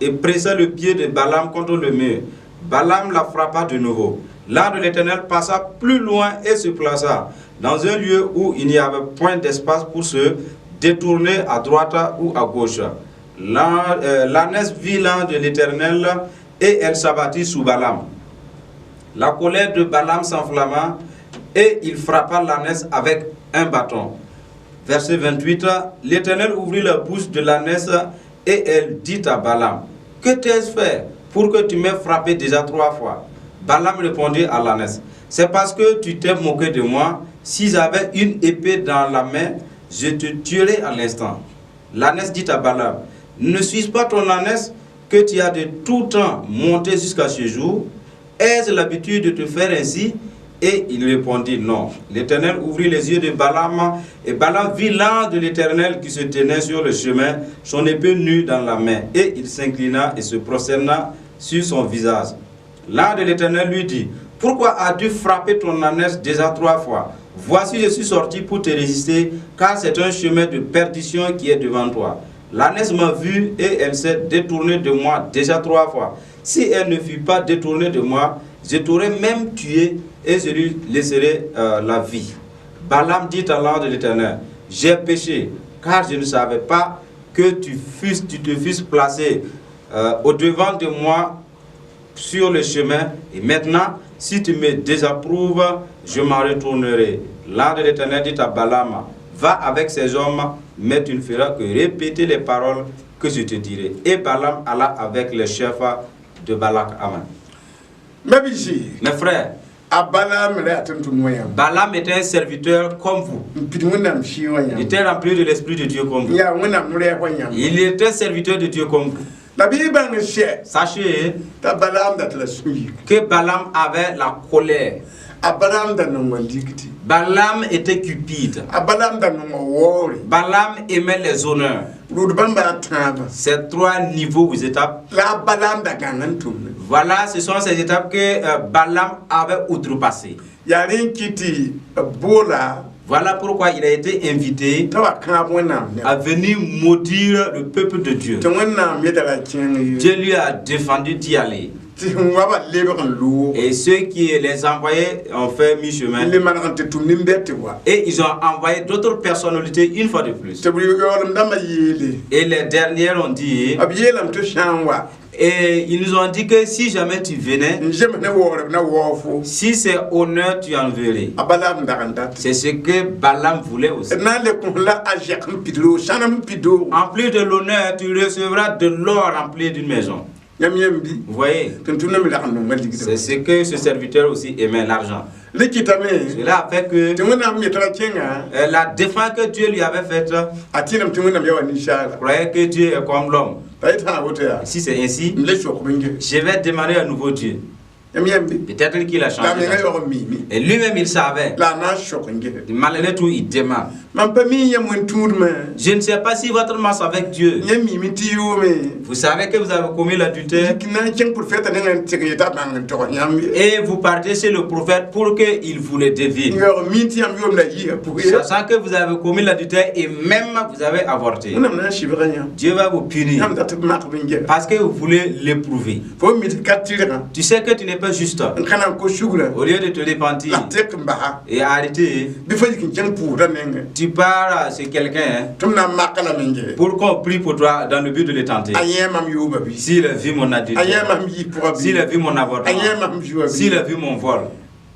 et pressa le pied de Balaam contre le mur. Balaam la frappa de nouveau. L'ange de l'Éternel passa plus loin et se plaça dans un lieu où il n'y avait point d'espace pour se détourner à droite ou à gauche. L'ânesse vit l'ange de l'Éternel et elle s'abattit sous Balaam. La colère de Balaam s'enflamma et il frappa l'ânesse avec un bâton. Verset 28, l'Éternel ouvrit la bouche de l'ânesse et elle dit à Balaam: Que t'ai-je fait pour que tu m'aies frappé déjà trois fois? Balaam répondit à l'ânesse: C'est parce que tu t'es moqué de moi. Si j'avais une épée dans la main, je te tuerais à l'instant. L'ânesse dit à Balaam: Ne suis-je pas ton ânesse que tu as de tout temps monté jusqu'à ce jour? Ai-je l'habitude de te faire ainsi? Et il répondit: Non. L'Éternel ouvrit les yeux de Balaam, et Balaam vit l'ange de l'Éternel qui se tenait sur le chemin, son épée nue dans la main. Et il s'inclina et se prosterna sur son visage. L'ange de l'Éternel lui dit: Pourquoi as-tu frappé ton ânesse déjà trois fois? Voici, je suis sorti pour te résister, car c'est un chemin de perdition qui est devant toi. L'ânesse m'a vu et elle s'est détournée de moi déjà trois fois. Si elle ne fut pas détournée de moi, je t'aurais même tué et je lui laisserais la vie. Balaam dit à l'ange de l'Éternel: J'ai péché, car je ne savais pas que tu te fusses placé au devant de moi sur le chemin. Et maintenant, si tu me désapprouves, je m'en retournerai. L'ange de l'Éternel dit à Balaam: Va avec ces hommes, mais tu ne feras que répéter les paroles que je te dirai. Et Balaam alla avec les chefs de Balak. Amen. Mabiisi. Mes frères, a Balaam ra yaa tʋm-tʋmd wã yãmb. Balaam était un serviteur comme vous. N pid Wẽnnaam Sɩɩg wã Il yãmb. était rempli de l'Esprit de Dieu comme vous. N yaa Wẽnnaam rɛɛg wã yãmb. Il était serviteur de Dieu comme vous. La bɩ y bãng n sɛ Sachez t'a Balaam dat la sũ-yik. Que Balaam avait la colère. A Balaam da nonga ligdi. Balaam était cupide. A Balaam da nonga waoore. Balaam aimait les honneurs. Rʋd bãmba a tãabã. Ces trois niveaux ou étapes. La a Balaam da gãng n tʋmne. Voilà, ce sont ces étapes que Balaam avait outrepassées. Yaa rẽ n kɩt tɩ b boola Voilà pourquoi il a été invité t'a wa kãab Wẽnnaam neb. À venir maudire le peuple de Dieu. Tɩ Wẽnnaam yeta la kẽng ye. Dieu lui a défendu d'y aller. Tɩ sẽn wa ba lebg n loog. Et ceux qui les envoyaient ont fait mi-chemin. N le maneg n tɩ tʋm nin-bɛd tɩ wa. Et ils ont envoyé d'autres personnalités une fois de plus. Tɩ b yaoolem dãmbã yeele. Et les dernières ont dit, B yeelame tɩ sã n wa. Et ils nous ont dit que si jamais tu venais, N zems ne waoorb na waoog fo. Si c'est honneur, tu en verrais. A Balaam dag n dat. C'est ce que Balaam voulait aussi. D na n le kõ la a zɛk n pid roog sãnem n pid doogo. En plus de l'honneur, tu recevras de l'or rempli d'une maison. Yãmb yãmb bɩ? Vous voyez, Tʋm-tʋmdã me rag n nonga ligdã. C'est ce que ce serviteur aussi aimait, l'argent. Le kɩtame Cela a fait que tɩ Wẽnnaam me tara kẽnga la défense que Dieu lui avait faite, a tẽedame tɩ Wẽnnaam ya wa ninsaala. Croyait que Dieu est comme l'homme. T'a yet sã woto yaa Si c'est ainsi, m le sok b n ges. Je vais demander à nouveau Dieu. Yãmb yãmb bɩ? Peut-être qu'il a La a changé. menga yaoog n miime. Et lui-même, il savait. La a na n sok n gese. Malgré tout, il demande. Mam pa mi yãmb wẽn tũudmã. Je ne sais pas si votre marche avec Dieu, Yãmb miime tɩ yʋʋme. Vous savez que vous avez commis l'adultère Yik na n kẽng profɛta nengã n tɩg yetã bãng n tog yãmb ye. Et vous partez chez le prophète pour qu'il vous le devine. Yaoog mi tɩ yãmb yʋʋm la yiisa pʋg ye. Sachant que vous avez commis l'adultère et même vous avez avorté. Wẽnnaam na n sɩbga yãmb. Dieu va vous punir Yãmb dat b mak b n gesa. Parce que vous voulez l'éprouver. Fo mi tɩ ka tɩrgã. Tu sais que tu n'es pas juste. N ka na n kos sugrã. Au lieu de te repentir La tek n basa. Et arrêter, Bɩ fo yik n kẽng pʋʋsdã nengẽ. Tu pars chez quelqu'un, hein, Tɩ m na n maka lame n gese. Pour qu'on prie pour toi dans le but de le tenter. A yẽ mam yʋʋma bɩ. S'il a vu mon A yẽ adultère, mam yɩ pʋga s'il bɩ. A vu mon A avortement, yẽ mam zʋa s'il bɩ. A vu mon vol,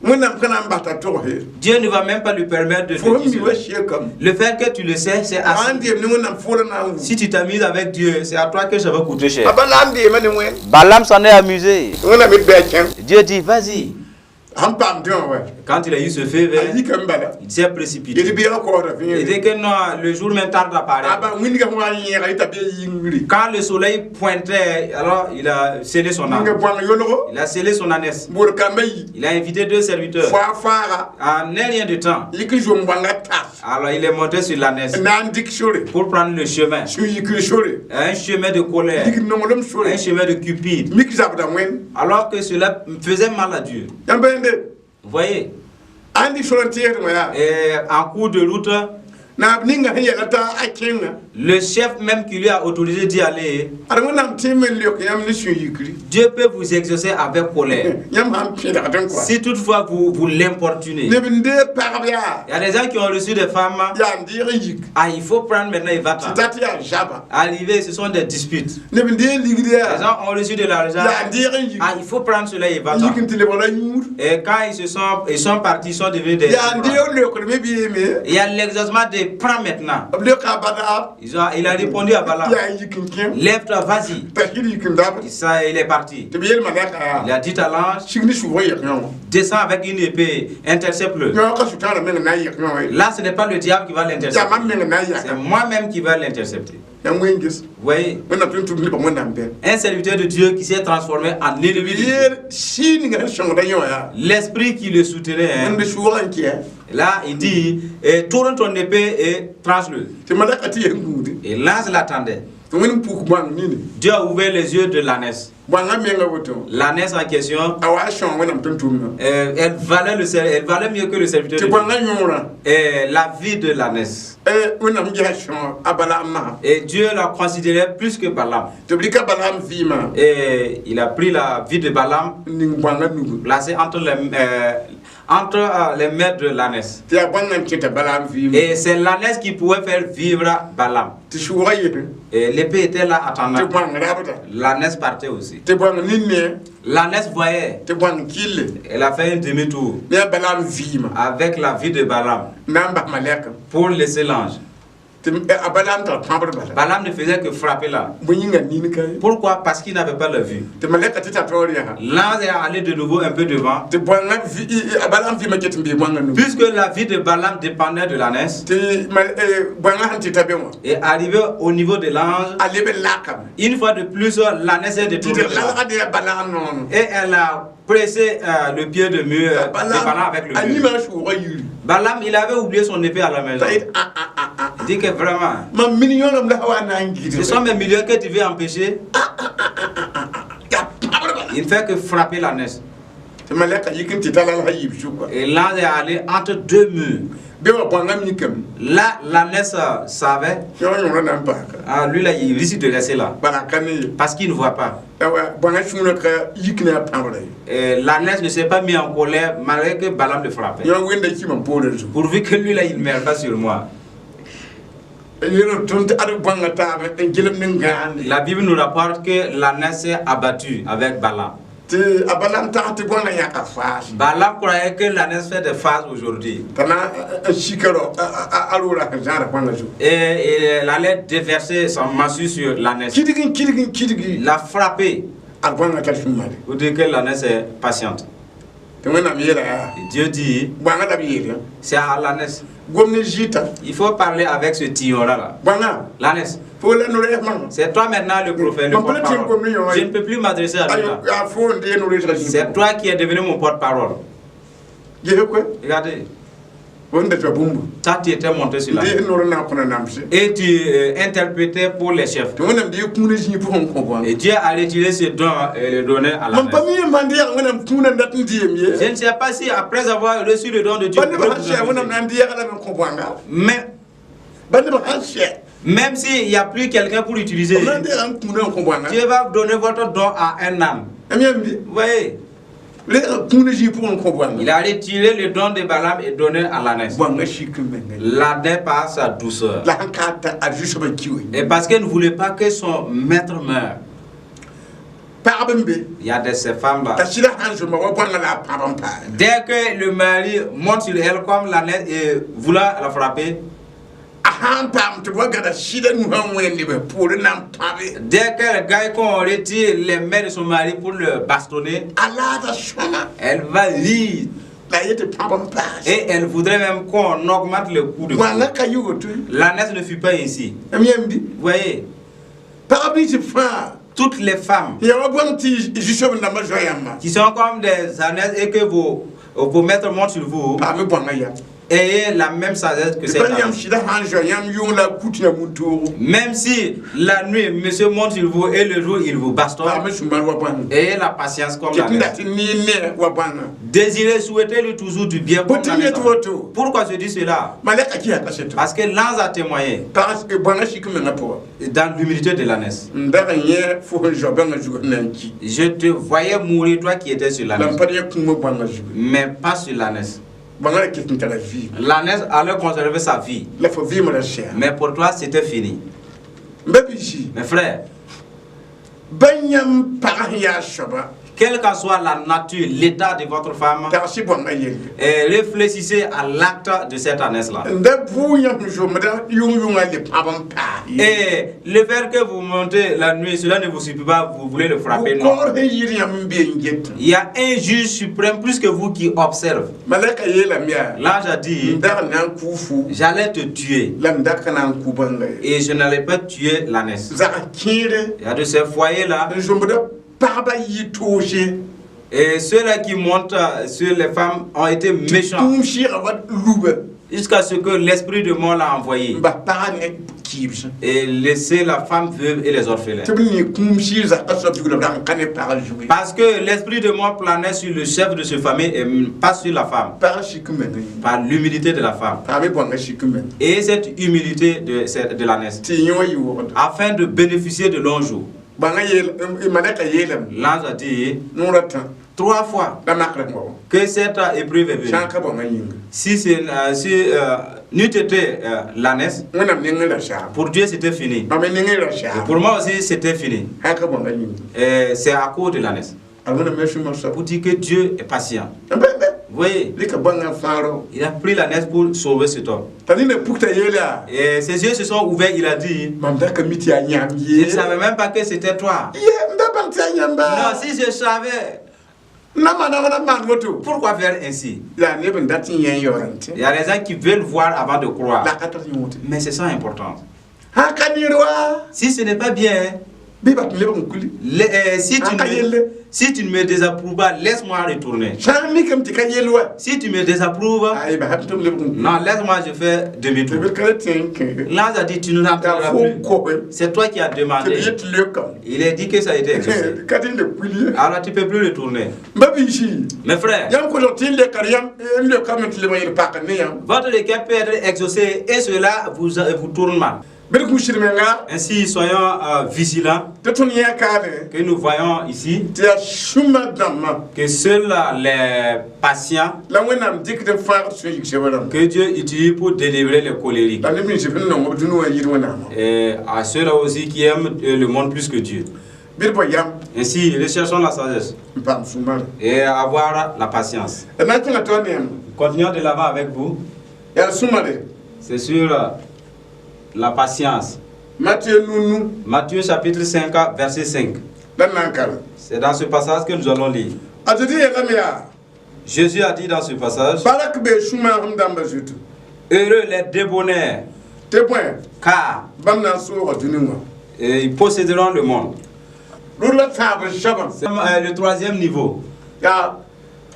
Wẽnnaam ka na n bas t'a togs. Dieu ne va même pas lui permettre de Fo te mi dire wa cela. seekame. Le fait que tu le sais, c'est A assez. sãn deem ne Wẽnnaam foola na n wum. Si tu t'amuses avec Dieu, c'est à toi que ça va coûter cher. A Balaam deema ne wẽn. Balaam s'en est amusé. Wẽnnaam d bɩ a kẽng. Dieu dit, vas-y. Sẽn paam tɩ wã wa. Quand il a eu ce feu A vert, yikame bala. Il s'est précipité. Yetɩ beegã kaooda Il dit fẽe. que non, le jour même tarde A d'apparaître. ba wĩndgã sẽn wa n yẽega yetã bɩ yĩngri. Quand le soleil pointait, alors il a scellé son Ninga âne. bõang yolgo. Il a scellé son ânesse. Bor kambã yi. Il a invité deux serviteurs. Fo a faaga. En un rien de temps, Yik zom bõangã tas. Alors il est monté sur l'ânesse N na n dɩk sore. Pour prendre le chemin. Sũ-yikr sore. Un chemin de colère, Yik nonglem sore. Un chemin de cupide. Mik zabda wẽnd. Alors que cela faisait mal à Dieu. Yãmb yẽnde. Vous voyez, Ãn dɩk sor n tẽesd wã yaa. Et en cours de route, Naab ninga sẽn yɛla t'a a kẽnga. Le chef même qui lui a autorisé d'y aller, Ad Wẽnnaam tẽem n leok yãmb ne sũ-yikri. Dieu peut vous exaucer avec colère. Yãmb sãn pẽdgd n kɔa. Si toutefois vous, vous l'importunez. Neb n deeg pagb yaa. Il y a des gens qui ont reçu des femmes. Yaa n deeg n yik. Ah, il faut prendre maintenant, il va Tɩ tat yaa zaba. Arriver, ce sont des disputes. Neb n deeg ligd Les yaa. Gens ont reçu de l'argent. Yaa n deeg n yik. Ah, il faut prendre cela, il va N yik n tɩ lebgra yũud. Et quand ils sont partis, ils sont devenus des. Yaa n deeg leokdme beeme. Il y a l'exaucement de prends maintenant. B leoka a Balaam. Il a répondu à Balaam. Yaa n yik n kẽ. Lève-toi, vas-y. T'a sɩd yik n dabd. Ça, il est parti. Tɩ b yeel malɛka Il yaa. A dit à l'ange, Sig ne sʋʋg n yɛk yõ wã. Descends avec une épée, intercepte-le. Yõ ka sʋtãanã meng n na n yɛk yõ wã ye. Là, ce n'est pas le diable qui va Yaa l'intercepter. mam meng n na n C'est yaka. Moi-même qui va l'intercepter. Yãmb wẽn ges. Vous voyez, Wẽnnaam tʋm-tʋmd nebã Wẽnnaam bɛm. Un serviteur de Dieu qui s'est transformé en ennemi de Dieu. Yeel sɩɩ ninga sẽn sõngda yõ yaa. L'esprit qui le soutenait, hein, Wẽnd sʋʋgã n kɩa. Là, il dit, eh, tourne ton épée et tranche-le. Tɩ malɛka tɩ yen gũudi. Et l'ange l'attendait. Tɩ Wẽnd n puk bõang nini. Dieu a ouvert les yeux de l'ânesse. Bõangã menga woto. L'ânesse en question, A wa sõng Wẽnnaam tʋm-tʋmdã. Elle valait mieux que le serviteur Tɩ de Dieu. bõangã yõorã. Et la vie de l'ânesse. Wẽnnaam gesa sõng a Balaam masã. Et Dieu la considérait plus que Balaam. Tɩ b rɩka Balaam vɩɩmã. Et il a pris la vie de Balaam, N ning bõangã nugu. Placé entre les mains de l'ânesse. Tɩ yaa bõangã n kẽta Balaam vɩɩmã. Et c'est l'ânesse qui pouvait faire vivre Balaam. Tɩ sʋʋgã yese. Et l'épée était là Tɩ attendant. bõang rabda. L'ânesse partait aussi. Tɩ bõang nin-ne. L'ânesse voyait. Tɩ bõang kɩlle. Elle a fait un demi-tour Ne a Balaam vɩɩmã. Avec la vie de Balaam N na n bas malɛka. Pour laisser l'ange. Tɩ a Balaam tara pãbr bala. Balaam ne faisait que frapper là. Bõe yĩnga nin ka ye. Pourquoi? Parce qu'il n'avait pas la vue. Tɩ malɛka tɩ ta taoor yaa. L'ange est allé de nouveau un peu devant. Tɩ bõangã a Balaam vɩɩmã ket n bee bõangã nugu. Puisque la vie de Balaam dépendait de l'ânesse, Tɩ bõangã sẽn tɩ ta be wã. Et arrivé au niveau de l'ange, A leb n lakame. Une fois de plus, l'ânesse est Tɩ détournée d de là. lalga ne a Balaam noonu. Et elle a pressé le pied de Balaam avec le A mur. yĩmã sʋʋgã yiri. Balaam, il avait oublié son épée à la maison. T'a yet a a a a. Il dit que vraiment, Mam million la wa na n ce sont mes millions que tu veux empêcher. Yaa pãbr bala. Il ne fait que frapper l'ânesse. Tɩ malɛka yik n tɩ ta lalsã yiib sʋka. Et l'ange est allé entre deux murs. Be wã bõangã mikame. Là, l'ânesse savait. Yõ yõorã na n paaka. Ah, lui là, il risque de rester là. Bala ka ne ye. Parce qu'il ne voit pas. Awa bõangã sũurã ka yik ne a pãbrã ye. Et l'ânesse ne s'est pas mis en colère malgré que Balaam le frappait. Yõ wẽnda kima poorã zugu. Pourvu que lui là, il ne meure pas sur moi. Yel tõnd tɩ ad bõangã taab n gelem ne gãande. La Bible nous rapporte que l'ânesse s'est abattue avec Balaam. Tɩ a Balaam tag tɩ bõangã yãka faas. Balaam croyait que l'ânesse fait des phases aujourd'hui. T'a na n sika rao a roorã sẽn zãada bõangã zugu. Et il allait déverser son massue sur l'ânesse. Kidg n kidg n kidgi. Il l'a frappé. Ad bõanga tar sũ-mare. Vous dites que l'ânesse est patiente. Tɩ Wẽnnaam yeela yaa Et Dieu dit, bõanga la b yeel c'est à l'ânesse. Gom ne zɩɩta. Il faut parler avec ce tillon-là. Là. Bõanga L'ânesse. Fo la no-rɛɛs mãngã. C'est toi maintenant le prophète, le Mon petit porte-parole. communion, Je ne peux plus m'adresser à lui là. Yaa fo n dee no-rɛɛsgã. C'est toi qui es devenu mon porte-parole. Gese koe. Regardez, fo n da zoa bũmbu. Toi tu étais monté sur N la dees noor n na n kõ nanamse. Et tu interprétais pour les chefs. Tɩ Wẽnnaam dee kũuna zĩig pʋgẽ n kõ bõanga. Et Dieu a retiré ce don et le donné à Mam pa l'ânesse. mi n maand yag Wẽnnaam kũuna n dat n dɩɩm ye. Je ne sais pas si après avoir reçu le don de Dieu, Ba nebã vous sãn vous sɛ Wẽnnaam amusez. Na n dɩɛga lame n kõ bõanga. Mais Ba nebã sãn sɛ même s'il n'y a plus quelqu'un pour utiliser, b na n deega n kũuna n kõ bõanga. Dieu va donner votre don à un âne. M yãmb bɩ Vous voyez, reega kũuna zĩig pʋgẽ n kõ il bõanga. A retiré le don de Balaam et donné à l'ânesse. Bõanga sik n menga. L'âne par sa douceur. La sẽn ka ta a zu-soabã ki we. Et parce qu'elle ne voulait pas que son maître meure. Pagb n be Il y a de ces femmes-là. T'a sɩda sãn zʋma wa bõanga la a pãb n paame. Dès que le mari monte sur elle comme l'ânesse et voulant la frapper, A sãn paam tɩ b wa gada sɩda nusã wẽnd nebã poorẽ na n pãbe. Dès qu'elle gagne qu'on retire les mains de son mari pour le bastonner, A laada sõma. Elle va rire La a yetɩ pãb n paase. Et elle voudrait même qu'on augmente le coup de Bõanga coude. ka yʋ woto. L'ânesse ne fut pas ainsi. M yãmb bɩ Vous voyez, pagb nins fãa toutes les femmes ya wa bõng tɩ zu-soab dãmbã zoa yãmbã qui sont comme des ânesses et que vos maîtres montent sur vous, paame bõanga yam. Ayez la même sagesse que Tɩ cette bal yãmb ânesse. sɩda sãn zoa yãmb yʋng la a kut yã mun-toogo. Même si la nuit, monsieur monte sur vous et le jour, il vous bastonne, Paame sũ-mar wa bõanga. Ayez la patience comme Tɩ tɩ l'ânesse. dat ne ne wa bõanga. Désirez, souhaitez-lui toujours du bien comme Bõe tɩ l'ânesse. yet woto? Pourquoi je dis cela? Malɛka kɩsa kaseto. Parce que l'ange a témoigné Pag bõanga sik menga pʋga. Dans l'humilité de l'ânesse. N dag n yẽ fo sẽn zao bãngã zug sẽn na n ki. Je te voyais mourir, toi qui étais sur La l'ânesse. m pa yẽ kũumã bõanga zugu. Mais pas sur l'ânesse. Bõanga ra ket n tara vɩɩm. L'ânesse allait conserver sa vie. La fo vɩɩm ra sɛa. Mais pour toi, c'était fini. M ba biisi Mes frères, ba yãmb pag sẽn yaa soaba quelle qu'en soit la nature, l'état de votre femme, tags-y bõanga yelle. Et réfléchissez à l'acte de cette ânesse-là. N da bʋʋ yãmb zomda yʋng-yʋngã le pãb n paas. Et le fait que vous montez la nuit, cela ne vous suffit pas, vous voulez le frapper, non. Koogr sẽn yɩɩd yãmb n be n get. Il y a un juge suprême plus que vous qui observe. Malɛka yeelame yaa L'ange a n dit, dag na n kʋ fu j'allais te tuer la m da ka na n kʋ bãnga ye. Et je n'allais pas tuer l'ânesse. Zag kẽere Il y a de ces foyers-là, n zomda pagba yɩ toose. Et ceux-là qui montent sur les femmes ont été méchants Kũum sɩɩga wa luba jusqu'à ce que l'esprit de mort l'a envoyé n bas pagã ne kɩɩbsẽ. Et laisser la femme veuve et les orphelins. Tɩ b ne kũum sɩɩg zakã soab zug la b dag n ka ne pagã zug ye. Parce que l'esprit de mort planait sur le chef de ce famille et pas sur la femme, Pagã sik n menga yĩnga. Par l'humilité de la femme. Paame bõanga sik n menga. Et cette humilité de l'ânesse, Tɩ yẽ wã yɩ wogdo. Afin de bénéficier de longs jours. Bãngã yeel malɛka yeelame L'ange a dit noor a tã trois fois la makrã wa que cette épreuve est venue. Sã n ka bõangã yĩnga Si n'eût été l'ânesse, Wẽnnaam nengẽ ra saam. Pour Dieu c'était fini. Mam me nengẽ ra Et saam. pour moi aussi c'était fini. Sã n ka bõangã yĩnga. Et c'est à cause de l'ânesse. A Wẽnnaam me sũma soab. Pour dire que Dieu est patient. N bɛ bɛ Vous voyez, rɩka bõangã fãagro. Il a pris l'ânesse pour sauver cet homme. T'a nina pukta yeela Et ses yeux se sont ouverts, il a dit, mam da ka mi tɩ yaa yãmb je ye. ne savais même pas que c'était toi. Ye m da bãng tɩ yaa yãmba. Non, si je savais, N na maana wãna maan woto. Pourquoi faire ainsi? La neb n dat n yẽ n yaoor n tẽ. Il y a des gens qui veulent voir avant de croire. La ka tar yõod. Mais c'est ça l'important. Sã n ka neer wa Si ce n'est pas bien, bɩ bat n lebg n kuli. si Ah, ka yelle. si tu ne me désapprouves pas, laisse-moi retourner. Sã n mikame tɩ ka yel wa Si tu me désapprouves, ay bas tɩ m lebg n kuli. Non, laisse-moi, je fais Tɩ demi-tour. b ka la tẽ n kẽege. L'ange a dit, tu ne Yaa n'entendras fo plus. koe C'est toi qui as tɩ b demandé. yet leokame. Il est dit que ça a été exaucé. Ka tɩ n le kuli ye. Alors tu ne peux plus retourner. M ba biisi Mes frères, yãmb kosg tɩ n leka yãmb n leokame tɩ leb n yel pak ne yãmb. Votre requête peut être exaucée et cela vous tourne mal. Bɩ d kũsd menga Ainsi, soyons vigilants tɩ tõnd yẽ kaane que nous voyons ici tɩ yaa sũma dãmbã que seuls les patients la Wẽnnaam dɩkd n fãagd sũ-yik-sebã rãmba. Que Dieu utilise pour délivrer les colériques. La neb nins sẽn nong b dũni wã yir Wẽnnaamã. Et à ceux-là aussi qui aiment le monde plus que Dieu. Bɩ d bao yam Ainsi, recherchons la sagesse n paam sũ-mare. Et avoir la patience. D na n kẽnga tao neem. Continuons de l'avant avec vous. Yaa sũ-mare. C'est sur la patience. Matthieu nunu. Matthieu chapitre 5, verset 5. La d na n karem. C'est dans ce passage que nous allons lire. A Zezi yeelame yaa: Jésus a dit dans ce passage: Bark bee sũ-maasem dãmbã zutu. Heureux les débonnaires, Tɩ bõe? Car Bãmb na n sooga dũni wã. Ils posséderont le monde. Rʋd la tãab n soabã. C'est le troisième niveau. Yaa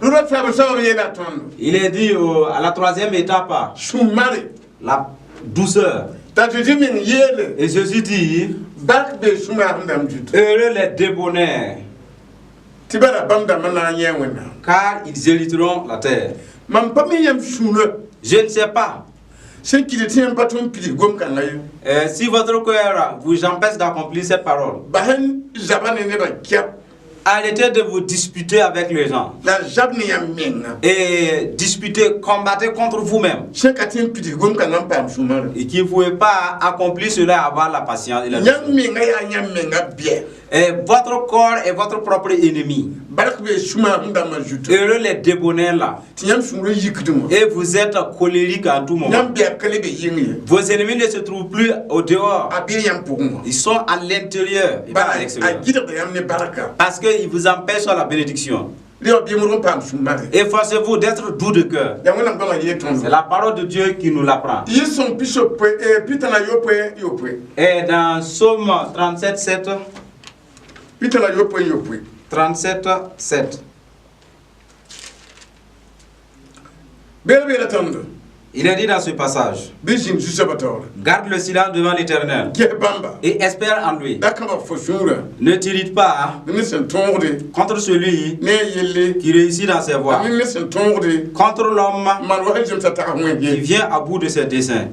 rʋd la tãab n soabã b yeela tõndo. Il est dit à la troisième étape, Sũ-mare. La douceur. T'a Zezi meng yeele: Et Jésus dit: Bark bee sũ-maasem dãmb zutu. Heureux les débonnaires, Tɩ bara bãmb dãmbã na n yẽ Wẽnnaam. Car ils hériteront la terre. Mam pa mi yãmb sũurã Je ne sais pas sẽn kɩt tɩ yãmb pa tõe n pids gom-kãngã ye. Si votre cœur vous empêche d'accomplir cette parole. Bas n zaba ne nebã kɛp. Arrêtez de vous disputer avec les gens. La zab ne yãmb menga. Et disputer, combattez contre vous-même. Sẽn ka tõe n pids gom-kãngã n paam sũ-marã. Et qui ne pouvez pas accomplir cela et avoir la patience et la Yãmb menga yaa yãmb menga bɛ. Et votre corps est votre propre ennemi. Bark bee sũ-maasem dãmbã zutu. Heureux les débonnaires là. Tɩ yãmb sũurã yikdẽ wã. Et vous êtes colérique en tout moment. Yãmb bɛɛb ka le be yɩng ye. Vos ennemis ne se trouvent plus au dehors. A bee yãmb pʋgẽ wã. Ils sont à l'intérieur et pas à Bala a l'extérieur. gɩdgda yãmb ne barka. Parce qu'ils vous empêchent la bénédiction. Rɩ bɩ m paam sũ-mare. Efforcez-vous d'être doux de cœur. Yaa Wẽnnaam goamã yeel tõndo. C'est la parole de Dieu qui nous l'apprend. Tɩ yɩ sõng 37 yopoe. Et dans Psaume 37, 7, 37 yopoe. 37, 7, Beela beela tõndo. Il est dit dans ce passage: Bɩ zĩnd Zu-soabã taoore. Garde le silence devant l'Éternel Ges bãmba. Et espère en lui. Da kãba fo sũurã. Ne t'irrite pas Ne sẽn tõogde. Contre celui Ne a yelle. Qui réussit dans ses voies, Ne sẽn tõogde. Contre l'homme Maan wa sẽn zemsa tag wẽn qui ye. Vient à bout de ses desseins.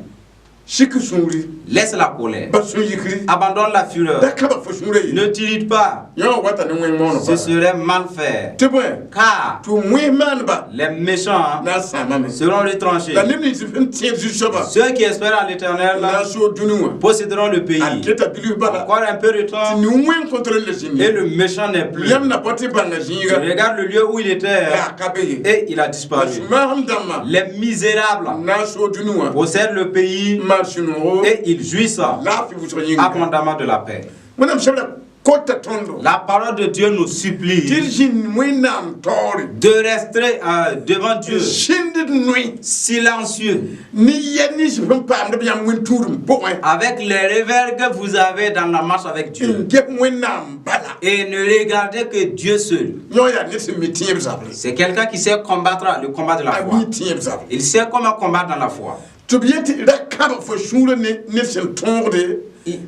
Sik sũuri. Laisse la colère. Bas sũ-yikri. Abandonne la fureur. Da kãba fo sũurã ye. Ne t'irrite pas. Yã wã wata ne wẽng moonã. Ce serait mal faire. Tɩ bõe? Car Tɩ wẽs maaneba les méchants na n sãamame. Seront retranchés. La neb nins sẽn tẽed Zu-soabã Ceux qui espèrent en l'Éternel na n soog dũni wã. Posséderont le pays. A keta bilf bala. Encore un peu de temps Tɩ nin-wẽng kõn tɩ le zĩnd. Et le méchant n'est plus. Yãmb na pa tɩ bãnga Tu zĩiga. regardes le lieu où il était La a ka be ye. Et il a La disparu. sũ-maasem dãmbã Les misérables na n soog dũni wã. Possèdent le pays Maan sũ-noogo. Et ils jouissent Laafɩ wʋsg yĩnga. Abondamment de la paix. Wẽnnaam sebra kota tõndo. La parole de Dieu nous Tɩ supplie d zĩnd Wẽnnaam taoore. De rester devant Dieu Sĩnd d noe. Silencieux Ne yɛ nins sẽn paamd b yãmb wẽn-tũudem pʋgẽ. Avec les revers que vous avez dans la marche avec Dieu N ges Wẽnnaam bala. Et ne regardez que Dieu seul. Yõ yaa ned sẽn mi tẽeb zabre. C'est quelqu'un qui sait combattre le combat de la A foi. mi tẽeb zabre. Il sait comment combattre dans la foi. Tɩ b yetɩ ra kãbg fo sũurã ne ned sẽn tõogde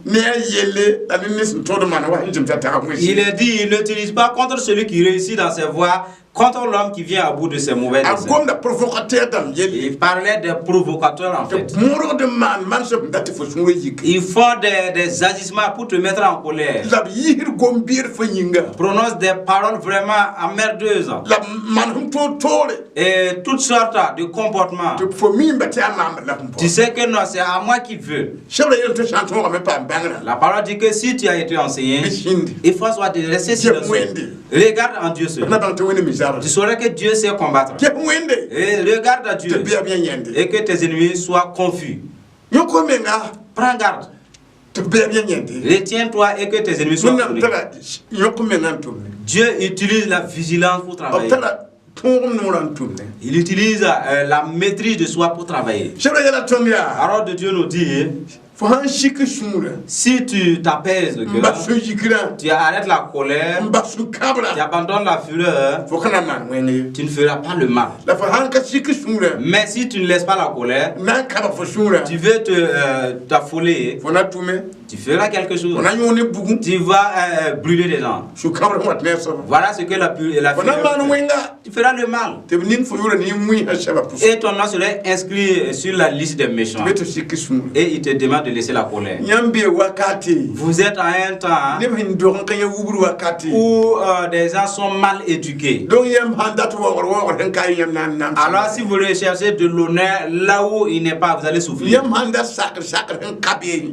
ne a yelle la ne ned sẽn tõod n maan wa sẽn zemsa tag Il est dit, il n'utilise pas contre celui qui réussit dans ses voies, contre l'homme qui vient à bout de ses mauvais A desseins. gomda provocateur dãmb yelle. Il parlait des provocateurs en fait. Tɩ mõrgd n maan manesem sẽn dat tɩ fo sũurã yik. Ils font des agissements pour te mettre en colère. La b yiisd gom-biir fo yĩnga. Prononcent des paroles vraiment emmerdeuses. La b maan sẽn toog toore. Et toutes sortes de comportements. Tɩ fo miimba tɩ yaa maamd la fõn Tu sais que non, c'est à moi qui veux. Sebra yel tɩ sã n tõogame paam bãngrã. La parole dit que si tu as été enseigné, Bɩ sĩndi. Il faut soit de rester silencieux. Wẽnde. Regarde en Dieu seul. Na bãng tɩ Wẽnd mi zabr. Tu sauras que Dieu sait combattre. Ges Wẽnde. Et regarde à Tɩ Dieu. bɩa b yẽ yẽnde. Et que tes ennemis soient confus. Yõk menga. Prends garde. Tɩ bɩa b yẽ yẽnde. Retiens-toi et que tes ennemis soient Wẽnnaam connus. tara yõk menga n tʋmne. Dieu utilise la vigilance pour B travailler. tara tõog noorã n tʋmne. Il utilise la maîtrise de soi pour travailler. Sebra yɛla tõnd La yaa. parole de Dieu nous dit, Fo sãn sik sũurã. Si tu t'apaises le N bas cœur, sũ-yikrã. Tu arrêtes la colère, N bas sũ-kãbrã. Tu abandonnes la fureur, Fo ka na n maan wẽng ye. Tu ne feras pas le mal. La fo sãn ka sik sũurã. Mais si tu ne laisses pas la colère, Na n kãbg fo sũurã. Tu veux te t'affoler, Fo na tʋme. Tu feras quelque chose. Fo na yõo ne bugum. Tu vas brûler des gens. Sũ-kãbrã sẽn wat ne a soaba. Voilà ce que la Fo na fureur maan fait. wẽnga. Tu feras le mal. Tɩ b ning fo yʋʋra ne wĩisã sɛba pʋsẽ. Et ton nom serait inscrit sur la liste des méchants. Tɩ be tɩ sik sũurã. Et il te demande de laisser la colère. Yãmb bee wakate. Vous êtes à un temps, hein, Neb sẽn dog n ka yã wubr wakate. Où des gens sont mal éduqués. Donc yãmb sãn dat waoogr waoogr sẽn ka yãmb na n namsẽ. Alors si vous recherchez de l'honneur là où il n'est pas, vous allez souffrir. Yãmb sãn dat sakr sakr sẽn ka be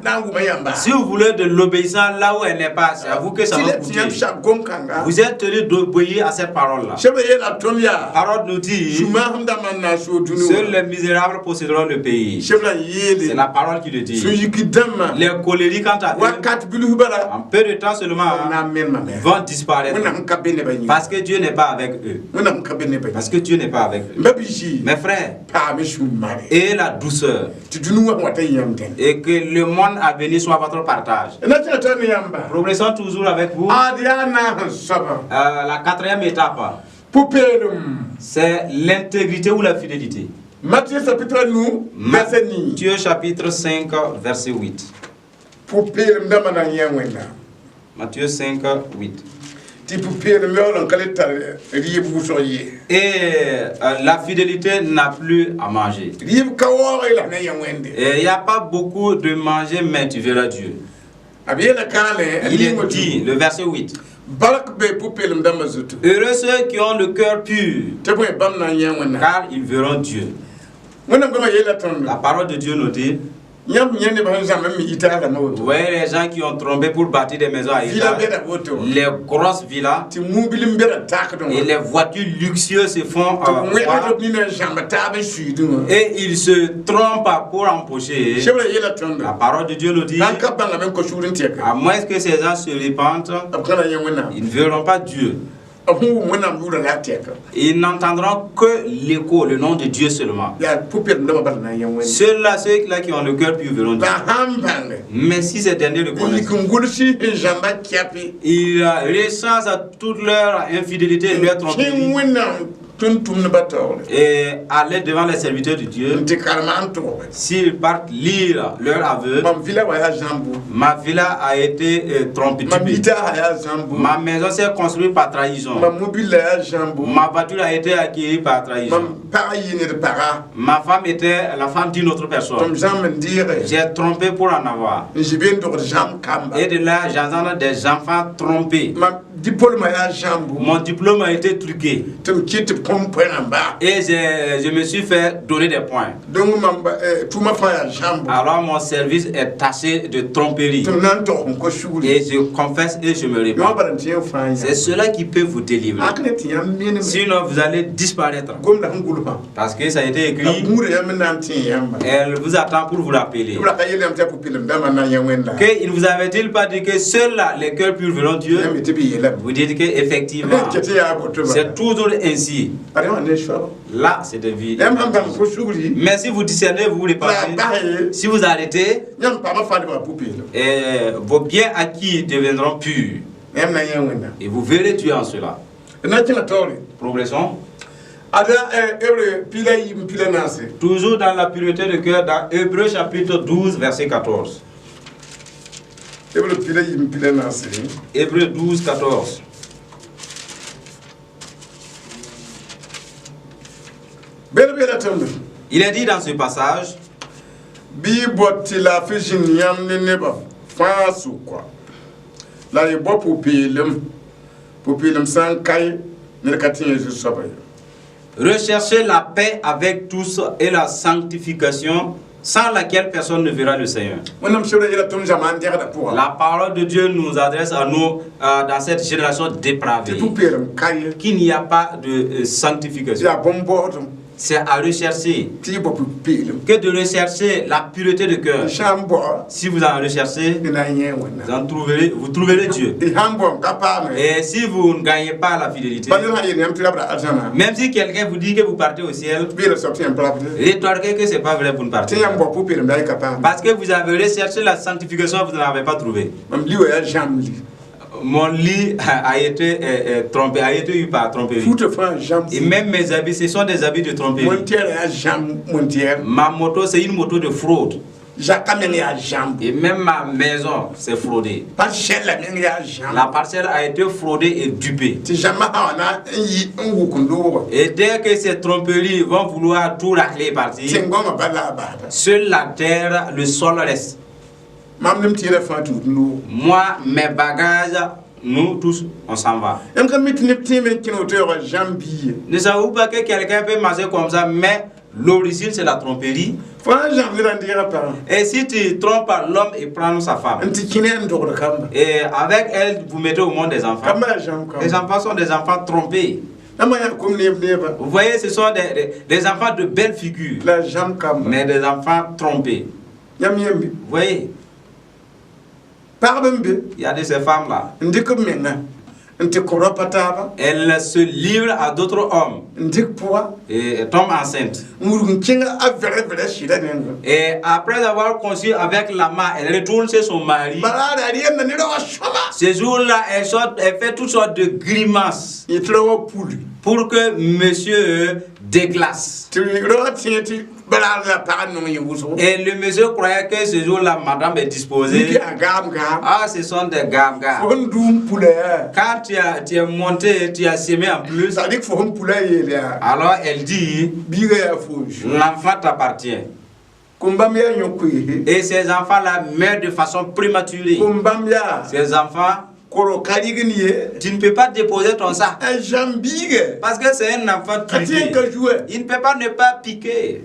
na n wʋma. pa yãmba. Si vous voulez de l'obéissance là où elle n'est pas, c'est à vous que ça Tɩ va la tɩ yãmb coûter. sak gom-kãnga. Vous êtes tenu d'obéir à cette parole-là. Sebrã yeela tõnd yaa La parole nous dit, sũ-maasem dãmbã n na n soog dũni seuls wã. les misérables posséderont le pays. Sebrã n C'est yeele la parole qui le dit. sũ-yik dãmbã Les colériques, quant à eux, wakat bilf bala en peu de temps seulement, na n menmame. vont disparaître. Wẽnnaam ka be nebã yĩnga. Parce que Dieu n'est pas avec eux. Wẽnnaam ka be nebã Parce yĩnga. que Dieu n'est pas avec eux. M ba-biisi Mes frères, paame sũ-mare et la douceur, tɩ dũni wã wata yãmb dẽnd. Et que le monde à venir soit votre partage. Na tẽga tɩ ne yãmba. Progressons toujours avec vous. Ad yaa naas n soaba. La quatrième étape, Pʋ-peelem. c'est l'intégrité ou la fidélité. Matthieu chapitre nu verset 9. Matthieu chapitre 5, verset 8. Pʋ-peelem dãmbã na n yã Wẽnnaam. Matthieu 5, 8. Tɩ pʋ-peelem yaool n ka le tar rɩɩb wʋsg ye. Et la fidélité n'a plus à manger. Rɩɩb ka waoog la na yã Wẽnde. Et il n'y a pas beaucoup de manger, mais tu verras Dieu. B yeela kãale Il est dit, le verset 8. Bark be pʋ-peelem dãmbã zutu. Heureux ceux qui ont le cœur pur, Tɩ bõe bãmb na n yã Wẽnnaam. car ils verront Dieu. Wẽnnaam goamã yeela tõndo. La parole de Dieu nous dit, Yãmb yẽ nebã sẽn zãmb n mi itaas rãmbã vous woto. voyez les gens qui ont trompé pour bâtir des maisons à Villa étage, bɛda woto. les grosses villas Tɩ mu-bil n bɛda takdẽ et wã. les voitures luxueuses se font Tɩ b voir, wẽgd b nina n zãmb taab n suiidẽ wã. Et ils se trompent pour empocher. Sebrã yeela tõndo. La parole de Dieu nous dit, Sãn ka bãngame n kos sugr n tɛka. à moins que ces gens se repentent, B ka na yã Wẽnnaam. ils ne verront pas Dieu. B sẽn wʋm Wẽnnaam yʋʋrã la a tɛka. Ils n'entendront que l'écho, le nom de Dieu seulement. Yaa pʋ-peelem dãmbã bala na n yã Wẽnnaam. Ceux-là, ceux-là qui ont le cœur pur verront Dieu. La sãn bãnge Mais si ces derniers le n connaissent, yik n gʋls n zãmba kɛpɩ ils recensent toute leur infidélité et leur kẽ tromperie Wẽnnaam tʋm-tʋmdbã taoore et aller devant les serviteurs de Dieu. n tɩ karema n tʋgbe. S'ils partent lire leur aveu, Mam vɩla wã yaa zãmbu. Ma villa a été trompée. Mam yitaasã yaa zãmbu. Ma maison s'est construite par trahison. Mam mobila yaa zãmbu. Ma voiture a été acquise par trahison. Mam pag yɩ ned paga. Ma femme était la femme d'une autre Tɩ personne. m zãmb n deege J'ai trompé pour en avoir. n zĩ be n dogd zãmb kamba. Et de là, j'entends des enfants trompés. Mam diplôme yaa zãmbu. Mon diplôme a été truqué. Tɩ m kɩt tɩ b kõ m poẽ rãmba. Et je me suis fait donner des points. Donc mam tʋʋmã fãa yaa zãmbu. Alors mon service est taché de tromperie. Tɩ m na n tog n kos sugri. Et je confesse et je me Yõ repens. bala tɩ yẽ fãa C'est yã. cela qui peut vous délivrer. Ak ne tɩ yãmb menem. Sinon, vous allez disparaître. Gomda sẽn gʋlsã. Parce que ça a été La écrit, gũuda yãmb n na n tẽe yãmba. elle vous attend pour vous rappeler. Tɩ b ra ka yel yãmb tɩ yaa pʋ-peelem dãmbã na n yã Wẽnnaam. Que il ne vous avait-il pas dit que seuls là, les cœurs purs verront Dieu? Yãmb tɩ b yeelame. Vous dites que effectivement, Tɩ tɩ yaa boto bala. c'est toujours ainsi. Ad wã ne soaba. Là, c'est de vie. Yãmb sãn bãng fo sugri Mais si vous discernez, vous la a repentez. bas ye Si vous arrêtez, yãmb paamã fãa lebga pʋ-peelem. Vos biens acquis deviendront purs. Yãmb na yã Wẽnnaam. Et vous verrez Dieu en cela. D na kẽnga taoore. Progressons. Ada Hébreu pila yib pila naase. Toujours dans la pureté de cœur, dans Hébreux chapitre 12, verset 14. Hébreu pila yib pila naase. Hébreux 12, 14. Bel bela tõndo. Il est dit dans ce passage, Bɩ y bot tɩ laafɩ zĩnd yãmb ne nebã fãa sʋka. La y bao pʋ-peelem. Pʋ-peelem sã n kae ned ka tẽ yẽ zu-soaba ye. Recherchez la paix avec tous et la sanctification, sans laquelle personne ne verra le Seigneur. Wẽnnaam sebrã yeela tõnd zamaan dɛgdã pʋga. La parole de Dieu nous adresse à nous dans cette génération Tɩ dépravée pʋ-peelem ka ye. qu'il n'y a pas de sanctification. Yaa bõn-baoodem C'est à rechercher tɩ y bao pʋ-peelem. que de rechercher la pureté de cœur. Y sã n bao Si vous en recherchez, y na n yẽ vous Wẽnnaam. en trouverez, vous trouverez Dieu. Y sãn bao n ka paame. Et si vous ne gagnez pas la fidélité, Pa ned sã n yeel yãmb tɩ rabda arzãna. même si quelqu'un vous dit que vous partez au ciel, B yeela soab tɩ yãmb pa rabd. rétorquez que c'est pas vrai, vous ne partez Tɩ pas. yãmb bao pʋ-peelem la y ka paame. Parce que vous avez recherché la sanctification, vous n'en avez pas trouvé. Mam li wa yaa zãmb li. Mon lit a été trompé, a été eu par tromperie. Futã fãa zãmb. Et même mes habits, ce sont des habits de tromperie. Monteer yaa zãmb monteer. Ma moto, c'est une moto de fraude. Zakã meng yaa zãmb. Et même ma maison, c'est fraudé. Parcelle meng yaa zãmb. La parcelle a été fraudée et dupée. Tɩ zãmbã sã wã na n yi n wʋk n loogã. Et dès que ces tromperies vont vouloir tout racler et partir, Tẽn-goamã bala la a basda. seule la terre, le sol reste. Mam nem tɩɩrã fãa tuud n loog. Moi, mes bagages, nous tous, on s'en va. Yãmb ka mi tɩ neb tẽeme n kẽne woto yaoogã zãmb bii ye. Ne savez-vous pas que quelqu'un peut marcher comme ça, mais L'origine, c'est la tromperie. Fo sã n zãb ned n deega pagã Et si tu trompes l'homme et prends sa femme, n tɩ kẽ ne n dogd kamba et avec elle, vous mettez au monde des enfants. kambã yaa zãmb Les kamba enfants sont des enfants trompés. Rãmbã yaa kom neeb neeba Vous voyez, ce sont des enfants de belles figures, la zãmb kamba mais des enfants trompés. Yãmb yẽmbe Vous voyez, pagb n be il y a de ces femmes-là. N dɩk b menga n tɩ kõ rapa taaba Elles se livrent à d'autres hommes n dɩk pʋga et elles tombent enceintes. N wurg n kẽng a vɛrɛ vɛrɛ sɩda nengã Et après avoir conçu avec la main, elle retourne chez son mari. Bala a yemda ne raoã sõma Ce jour-là, elle sort, elle fait toutes sortes de grimaces yẽ tɩ raoã puli pour que monsieur déglace. Tɩ raoã tẽ tɩ balaar la pag n nong yẽ wʋsgo Et le monsieur croyait que ce jour-là, madame est disposée. Yik yaa gaam gaam Ah, ce sont des gammes, gars. Fo sẽn duu n pula yaa Quand tu es monté, tu as semé en plus, ça dɩk fo sẽn pula yeel yaa alors elle dit, biigã yaa fo l'enfant t'appartient. Kom-bãmb yaa yõ-koeese Et ces enfants-là meurent de façon prématurée. Kom-bãmb yaa Ces enfants, koro ka rɩgn ye tu ne peux pas déposer ton sac. A zãmb biiga Parce que c'est un enfant ka tɩ truqué. n ka zu Il ne peut pas ne pas piquer.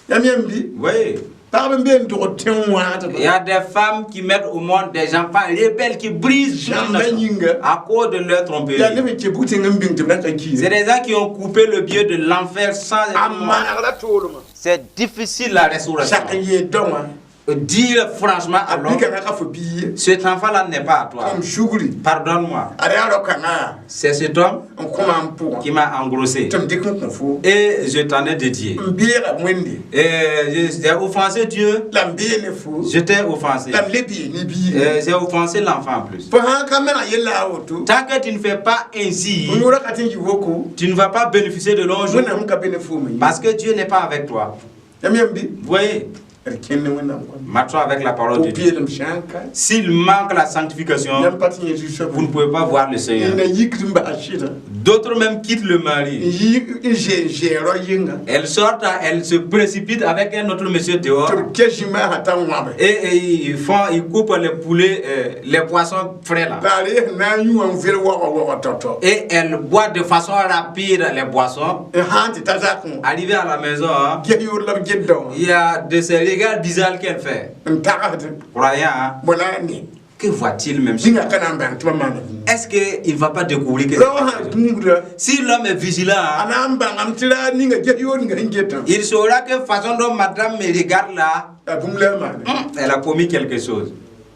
Yãmb yãmb bɩ Oui. Pagb n be n dogd tẽng wãagdba Il y a des femmes qui mettent au monde des enfants rebelles qui brisent toute une Jamais nation yinga. À cause de leur tromperie. Yaa neb n kẽ bug-tẽng n bĩng tɩ b na ka C'est kiire des gens qui ont coupé le biais de l'enfer sans A être morts. maagda toolmã C'est difficile la restauration. Sak n yeel dãowã Dire franchement à a l'homme, bikãngã ka fo bii ye cet enfant-là n'est pas à toi. Kom sugri Pardonne-moi. Ad yaa rao-kãngã C'est cet homme n kõ maam pʋgã qui m'a engrossé. Tɩ m dɩk n kõ fo Et je t'en ai dédié. N beega Wẽnde Et j'ai offensé Dieu. La m bee ne fo Je t'ai offensé. La m le bee ne biiga Et j'ai offensé l'enfant en plus. Fo sã n ka mena yella a woto Tant que tu ne fais pas ainsi, f yõora ka tɩ n yɩ woko tu ne vas pas bénéficier de long jour. Wẽnnaam ka be ne foomã ye Parce que Dieu n'est pas avec toi. Yãmb yãmb bɩ Vous voyez, D kẽnd ne Wẽnnaam kõ marchons avec la parole de Dieu. Pʋ-peelem sã n ka S'il manque la sanctification, yãmb pa tɩ yẽ zu-soab vous ne pouvez pas voir le Seigneur. Na yikd n bas sɩdã D'autres même quittent le N mari. yi n zee n zɛɛ rao yɩnga Elles sortent, elles se précipitent avec un autre monsieur dehors. Tɩ b kɛ zĩ-maasã t'a wãbe Et ils coupent les poulets, les poissons frais là. La a rees n na n yũ wã n vel waga waga tao-tao Et elles boivent de façon rapide les boissons. N sã n tɩ ta zakẽ wã Arrivé à la maison, hein, ges yoor la b get dao il y a de ces regards bizarres qu'elle fait. N tagsd Croyant, hein, bõe la ne que voit-il même? Zĩnga ka na n bãng tɩ ba maana bũmb Est-ce qu'il ne va pas découvrir que Rao sã n gũudra Si l'homme est vigilant, a hein, na n bãngame tɩ ra ninga ges yoor ninga sẽn getã il saura que façon dont madame me regarde là, La bũmb la a maane elle a commis quelque chose.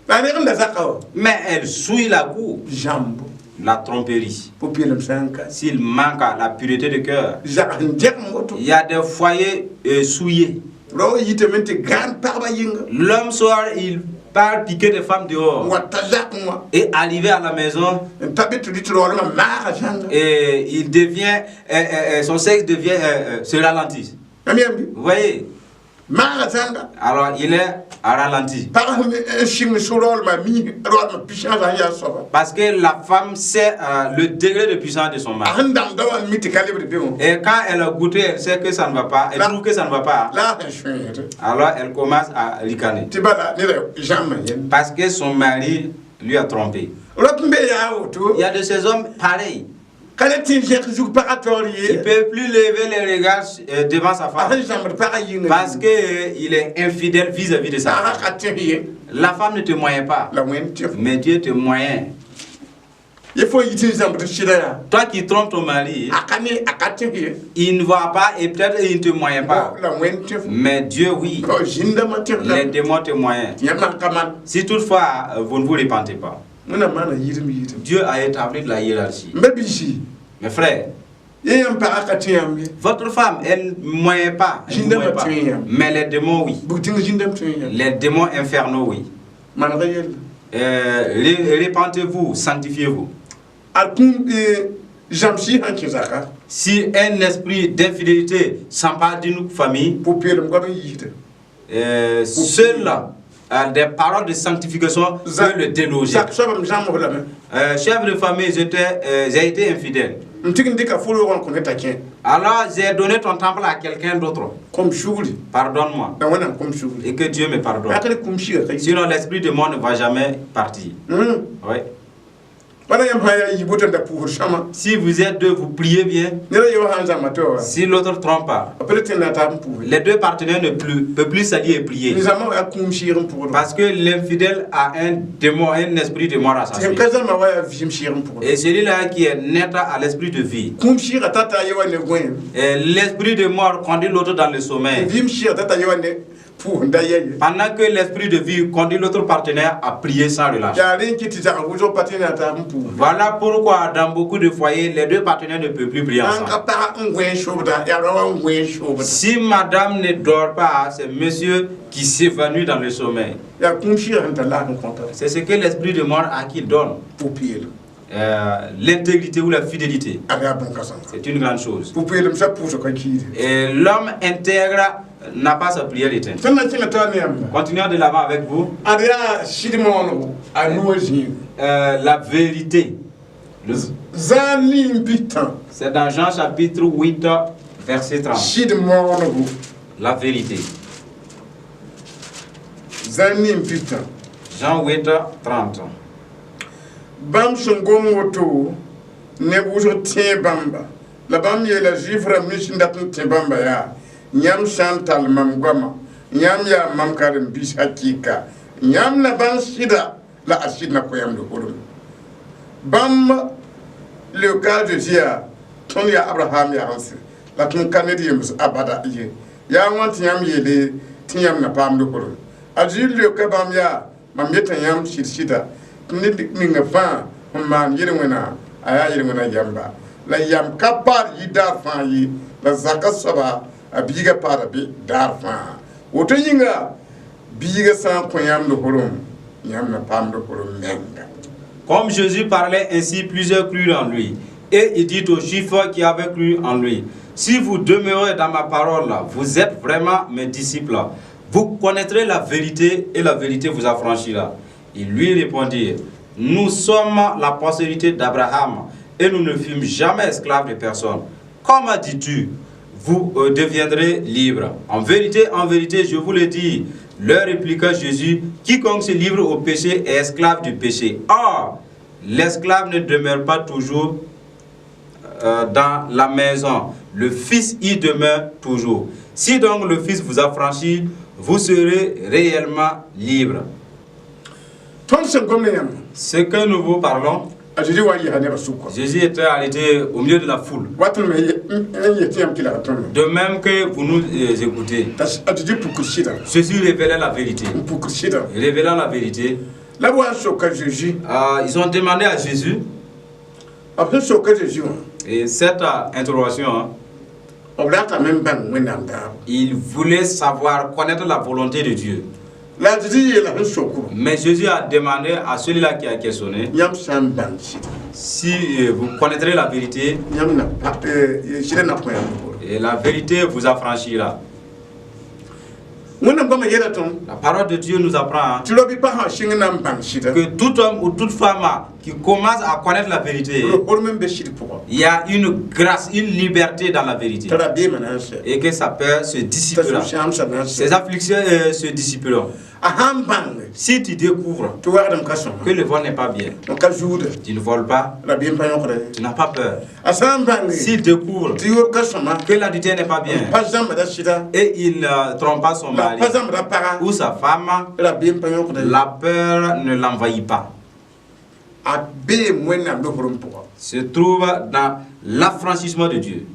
La a reg n da zaka wa Mais elle souille la cour, zãmbo la tromperie. Pʋ-peelem sã n ka S'il manque à la pureté de cœur, zag sẽn dɛgem woto il y a des foyers souillés. Rao yitame tɩ gãan pagba yɩnga L'homme sort, il part piquer des femmes N dehors. wa ta zakẽ wã Et arrivé à la maison, N ta be tɩ rɩ tɩ raoolmã maaga zãnga et il devient, son sexe devient, se ralentit. Yãmb yãmb bɩ Vous voyez? Maaga zãnga Alors il est à ralenti. Pag sẽn sɩng so-raoolmã mi raoolmã puissance sã n yaa soaba Parce que la femme sait le degré de puissance de son A mari. sẽn dãmb da wã n mi tɩ ka lebd be wã Et quand elle a goûté, elle sait que ça ne va pas. Elle trouve que ça ne va pas. La a sẽn sõeegd Alors elle commence à ricaner. Tɩ bala neda zãmbã yẽnd Parce que son mari lui a trompé. Rap n be yaa woto Il y a de ces hommes pareils. Ka le tɩ n zẽk zug pagã taoor Il ye ne peut plus lever les regards devant sa A femme. sẽn zãmbd pagã yɩnga Parce qu'il est infidèle vis-à-vis de sa A femme. ka tẽs ye La femme ne te moyen pas. La Wẽnd tɩ Mais Dieu te moyen. Ye fo yit n zãmbd sɩda yaa Toi qui trompes ton mari, A ka ne a ka tẽs ye il ne voit pas et peut-être il ne te moyen pas. La Wẽnd tẽ Mais Dieu, oui. fo zĩndãmbã tẽs Les démons te moyen. Tɩ yãmb nan ka maan Si toutefois vous ne vous répentez pas, Wẽnnaam maana yɩɩdem yɩɩdem Dieu a établi de la hiérarchie. M ba biisi Mes frères, Yẽ yãmb pagã ka tẽ yãmb ye votre femme, elle ne moyen pas. Elle ne Zĩndãmbã moyen pas. tẽ yãmb Mais les démons, oui. Bug-tẽng zĩndãmb tẽ yãmb Les démons infernaux, oui. Manega yella Répentez-vous, sanctifiez-vous. A kũum zãmsɩ sãn kẽ zaka Si un esprit d'infidélité s'empare d'une famille, pʋ-peelem goam n yiisda seules des paroles de sanctification peuvent le déloger. Zak soab m zãmbs lame Chef de famille, j'ai été infidèle. M tɩg n dɩka fo roogã n kõ ne t'a kẽ Alors j'ai donné ton temple à quelqu'un d'autre. Kom sugri Pardonne-moi. La Wẽnnaam kom sugri Et que Dieu me pardonne. Rak ne kũum siga ka yi Sinon l'esprit de mort ne va jamais partir. Oui. Bala yãmb sã n yaa yiib woto n da pʋʋsd sõma. Si vous êtes deux, vous priez bien. Ned a ye wã sã n zãmba tɩ wa Si l'autre trompe pas, b pa le tẽnd na taab n pʋʋse. Les deux partenaires ne peuvent plus s'allier et prier. Zãmbã wa yaa kũum sɩɩg n pʋgd. Parce que l'infidèle a un démon, un esprit de mort à sa Tɩ sẽn suite. ka zãmba wa yaa vɩɩm sɩɩg n pʋgd. Et celui-là qui est net à l'esprit de vie. Kũum sɩɩgã tata a ye wa ne gõeem. Et l'esprit de mort conduit l'autre dans le sommeil. Vɩɩm sɩɩgã tata ye wa ne pʋʋs n da yɛ ye. Pendant que l'esprit de vie conduit l'autre partenaire à prier sans relâche. Yaa rẽ n kɩt tɩ zag wʋsg pa tẽ na taab n pʋʋs. Voilà pourquoi dans beaucoup de foyers, les deux partenaires ne peuvent plus prier Sã n ka ensemble. pag n gõe sobda yaa rao n gõe sobda. Si madame ne dort pas, c'est monsieur qui s'évanouit dans le sommeil. Yaa kũum sɩɩgã sẽn tar laaf n kõta C'est ce que l'esprit de mort a qu'il donne. pʋ-peelem. L'intégrité ou la fidélité, Ad yaa bõn-kãsenga. C'est une grande chose. Pʋ-peelem sa pʋʋsg ka kiide. Et l'homme intègre n'a pas sa prière éteinte. Tõnd na kẽnga taoor ne yãmba. Continuons de l'avant avec vous. Ad yaa sɩd moonego a nuwã zĩigu. La vérité. Zãag nin pitã. C'est dans Jean chapitre 8, verset 30. Sɩd moonego. La vérité. Zãag nin pitã. Jean 8, 30. Bãmb sẽn gom woto neb wʋsg tẽe bãmba la bãmb yeela Zuif rãmb nins sẽn dat n tẽ bãmba yaa yãmb sã n tall mam goama yãmb yaa mam karen-biis hakɩɩka yãmb na bãng sɩda la a sɩd na kõ yãmb d bãmb leoka a Zeezi yaa tõnd yaa Abraham yagense la tõnd ka ned yems abada ye yaa wãn tɩ yãmb yeele tɩ yãmb na paamd horem a Zɩɩd leoka bãmb yaa mam yeta yãmb sɩd sɩda tɩ ned ninga fãa sẽn maan yel-wẽna a yaa yel-wẽna yamba la yam ka paad yi daar fãa ye la zaka soaba a biiga paada be daar fãa woto yĩnga biiga sã n kõ yãmb d horem yãmb na paamd horem menga. Comme Jésus parlait ainsi, plusieurs crurent en lui. Et il dit aux Juifs qui avaient cru en lui: Si vous demeurez dans ma parole, vous êtes vraiment mes disciples. Vous connaîtrez la vérité et la vérité vous affranchira. Ils lui répondirent: Nous sommes la postérité d'Abraham et nous ne fûmes jamais esclaves de personne. Comment dis-tu: Vous deviendrez libres? En vérité, je vous le dis, leur répliqua Jésus, quiconque se livre au péché est esclave du péché. Or, l'esclave ne demeure pas toujours dans la maison. Le Fils y demeure toujours. Si donc le Fils vous affranchit, vous serez réellement libre. Tõnd sẽn gom ne yãmb. Ce que nous vous parlons, A Zezi wa n yesa nebã sʋka. Jésus était arrêté au milieu de la foule. Wat me n yet tɩ yãmb kelga tõnd. De même que vous nous écoutez, T'a a Zezi pukr sɩda. Jésus révélait la vérité. N pukr sɩda. Révélant la vérité, La b wa n soka Zezi. Ils ont demandé à Jésus, B sẽn soka Zezi wã et cette interrogation, hein, b ratame n bãng Wẽnnaam daabo. il voulait savoir, connaître la volonté de Dieu. La a Zezi yeela sẽn sok Mais Jésus a demandé à celui-là qui a questionné, yãmb sã n bãng sɩda si vous connaîtrez la vérité, yãmb na pa sɩda na kõ yãmb. Et la vérité vous affranchira. Wẽnnaam goamã yeela tõnd La parole de Dieu nous apprend, hein, tɩ rao bɩ pa sã sɩng na n bãng sɩda que tout homme ou toute femme qui commence à connaître la vérité, horem n be sɩd pʋgã. Il y a une grâce, une liberté dans la vérité. T'a rabeemã na n sɛ. Et que sa peur se T'a dissipera. sũ-sãamsã na n sɛ. Ses afflictions se dissiperont. A sã n bãnge Si tu découvres tɩ wagdem ka sõma que le vol n'est pas bien, n ka zuuda tu ne voles pas, rabeem pa yõkda ye. Tu n'as pas peur. A sã n bãnge S'il découvre tɩ yoob ka sõma que l'adultère n'est pas bien pa zãmbda sɩda et il ne trompe pas son la mari pa zãmbda paga ou sa femme, rabeem pa yõkda ye. La peur ne l'envahit pas. A beem Wẽnnaam be horem pʋga. Se trouve dans l'affranchissement de Dieu.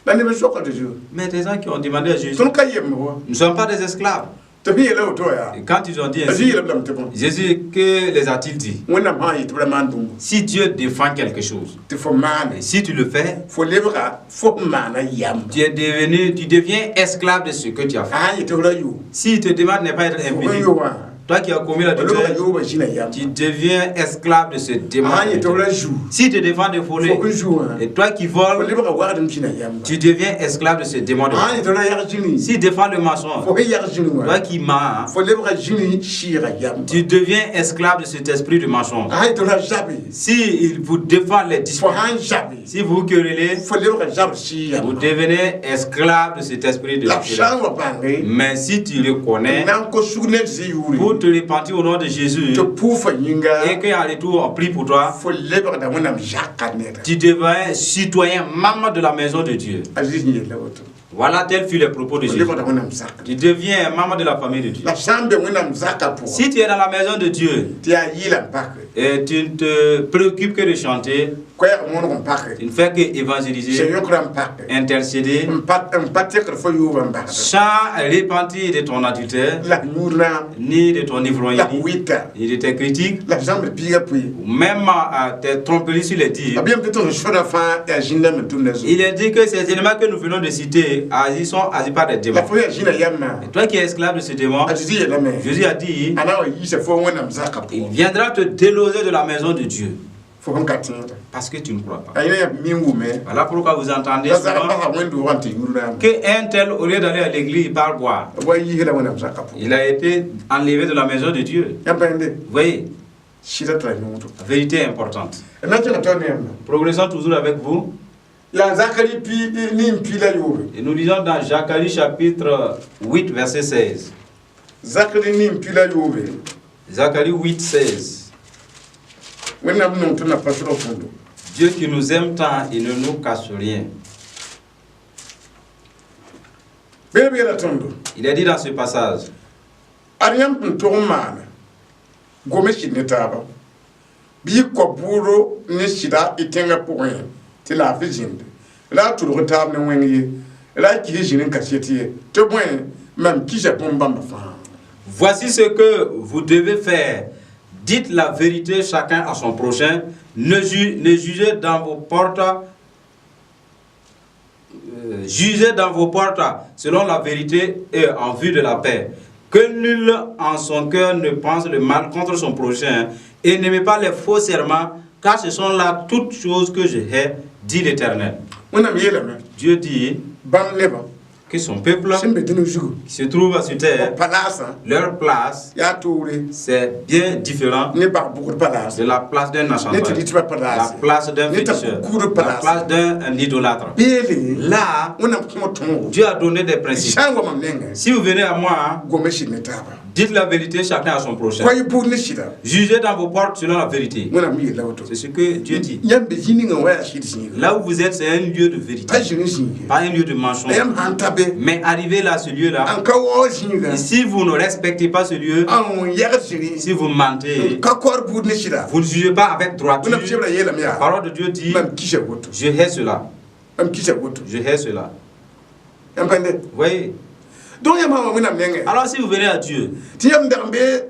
La neb n soka tɩ Zeezi Mais des gens qui ont demandé à Jésus, tõnd ka yemb wa. Nous ne sommes pas des esclaves. Tɩ b yeela woto yaa. Et quand ils ont dit A Zezi ainsi, yeela b lame tɩ bõe. Jésus, que les a-t-il dit? Wẽnnaam sã n yet tɩ b ra maan bũmb Si Dieu défend quelque chose, tɩ fo maane et si tu le fais, fo lebga fo sẽn maana yamba. tu deviens esclave de ce que tu as fait. A sã n yet tɩ f ra yo S'il te demande de ne pas être fo sẽn impuni, yo wã toi qui as commis b lebga l'adultère, yooba zĩna yamba. Tu deviens esclave de ce démon. A sã n yet tɩ f ra zu S'il te défend de voler, fo sẽn zu wã et toi qui fo voles, lebga wagdem zĩna yamba. Tu deviens esclave de ce démon de A sã n yet tɩ f ra yag zĩni S'il défend le mensonge, fo sẽn yag zĩni toi wã qui mens, fo lebga zĩni sɩɩga yamba. Tu deviens esclave de cet esprit de mensonge. A sã n yet tɩ f ra zabe Si il vous défend les fo disputes, sã n zabe si vous querellez, fo lebga zabr sɩɩ vous yamba. Devenez esclave de cet esprit de La f querelle. sã n wa bãnge Mais si tu le connais, na n kos sug ne zĩ pour yʋʋre Pour te repentir au nom de Jésus Tɩ pʋʋfa yĩnga et qu'en retour on prie pour toi, fo lebgda Wẽnnaam zakã neda. Tu deviens citoyen, membre de la maison de Dieu. A Zezi sẽn yella woto. Voilà, tel fut les propos de Fo Jésus. lebgda Wẽnnaam zakã. Tu deviens membre de la famille de Dieu. La sã n be Wẽnnaam zakã pʋgã Si tu es dans la maison de Dieu tɩ yaa yɩɩla n pake et tu ne te préoccupes que de chanter, koɛɛg mõneg n pake tu ne fais que sẽn évangéliser, yõkra n pake intercéder, n pa n pa tekd fo yʋʋba n basda sans repentir de ton adultère, la f yũud naam ni de ton la f ivrognerie, wɩta ni de tes critiques, la f zãmbd piiga pʋɩ ou même à tes tromperies sur les dires. b yem tɩ tõs sõda fãa yaa zĩn-dãmb n tʋmda zugu Il est dit que ces éléments que nous venons de citer sont agis par des la démons. fo yaa zĩna yãmbã Et toi qui es esclave de ce démon, a Zezi yeelame Jésus a dit, a na n wa yiisa fo Wẽnnaam zakã il pʋgã viendra te déloger de la maison de Dieu fo sẽn ka tẽeda parce que tu ne crois pas. a yẽna yaa min wʋme Voilà pourquoi vous entendez la zag souvent basa wẽnd-doogã n tɩ yũud naam qu'un tel, au lieu d'aller à l'église, il part boire. b wa yiis la Wẽnnaam zakã pʋgã Il a été enlevé de la maison de Dieu. yãmb pa yẽnde Vous voyez, sɩda tara yõodo la vérité est importante. d na n kẽnga taoor ne yãmba Progressons toujours avec vous. yaa Zakari pi nin pi la yoobe Et nous lisons dans Zacharie chapitre 8, verset 16. Zakari nin pi la yoobe Zacharie 8, 16. Wẽnnaam nong tɩ na pa sʋd võndo Dieu qui nous aime tant, il ne nous cache rien. bee b yeela tõndo Il est dit dans ce passage, ad yãmb sẽn tog n maana gome sɩd ne taaba bɩ y kao bʋʋdo ne sɩda y tẽngã pʋgẽ tɩ laafɩ zĩnd ra a tʋlg taab ne wẽng ye ra a kis zĩr n kaset ye tɩ bõe mam kisa bõn-bãmba fãa. Voici ce que vous devez faire. Dites la vérité chacun à son prochain. Ne jugez dans vos portes. Jugez dans vos portes selon la vérité et en vue de la paix. Que nul en son cœur ne pense le mal contre son prochain et n'aimez pas les faux serments, car ce sont là toutes choses que je hais, dit l'Éternel. Wẽnnaam yeelame Dieu dit bãmb nebã que son peuple sẽn be dũni zugu qui se trouve sur terre, b palaasã leur place, yaa toore c'est bien différent ne bag-bʋgd palaas de la place d'un ne tɩ enchanteur, dɩtbã la palaase place d'un ne t'a féticheur, kukuud la palaase place d'un idolâtre. beele Là, Wẽnnaam kõo tõogo Dieu a donné des principes. sã n wa mam nengẽ Si vous venez à moi, gome sɩd ne taaba dites la vérité chacun à son prochain. koa y bʋʋd ne sɩda Jugez dans vos portes selon la vérité. Wẽnnaam yeela woto. C'est ce que Dieu dit. Yãmb be zĩ ninga wã yaa sɩd zĩiga Là où vous êtes, c'est un lieu de vérité, pa zĩni zĩige pas un lieu de mensonge. la yãmb sãn ta be Mais arrivez là, ce lieu-là, n ka waoog zĩiga et si vous ne respectez pas ce lieu, n yɛgd zĩri si vous mentez, n ka kaoor buud ne sɩda vous ne jugez pas avec droiture. Wẽnnaam sebrã yeelame La yaa parole de Dieu dit, mam kisa woto je hais cela, mam kisa woto je hais cela. yãmb pa nde Vous voyez? Donc yãmb sã n wa Wẽnnaam nengẽ Alors si vous venez à Dieu, tɩ yãmb dag n be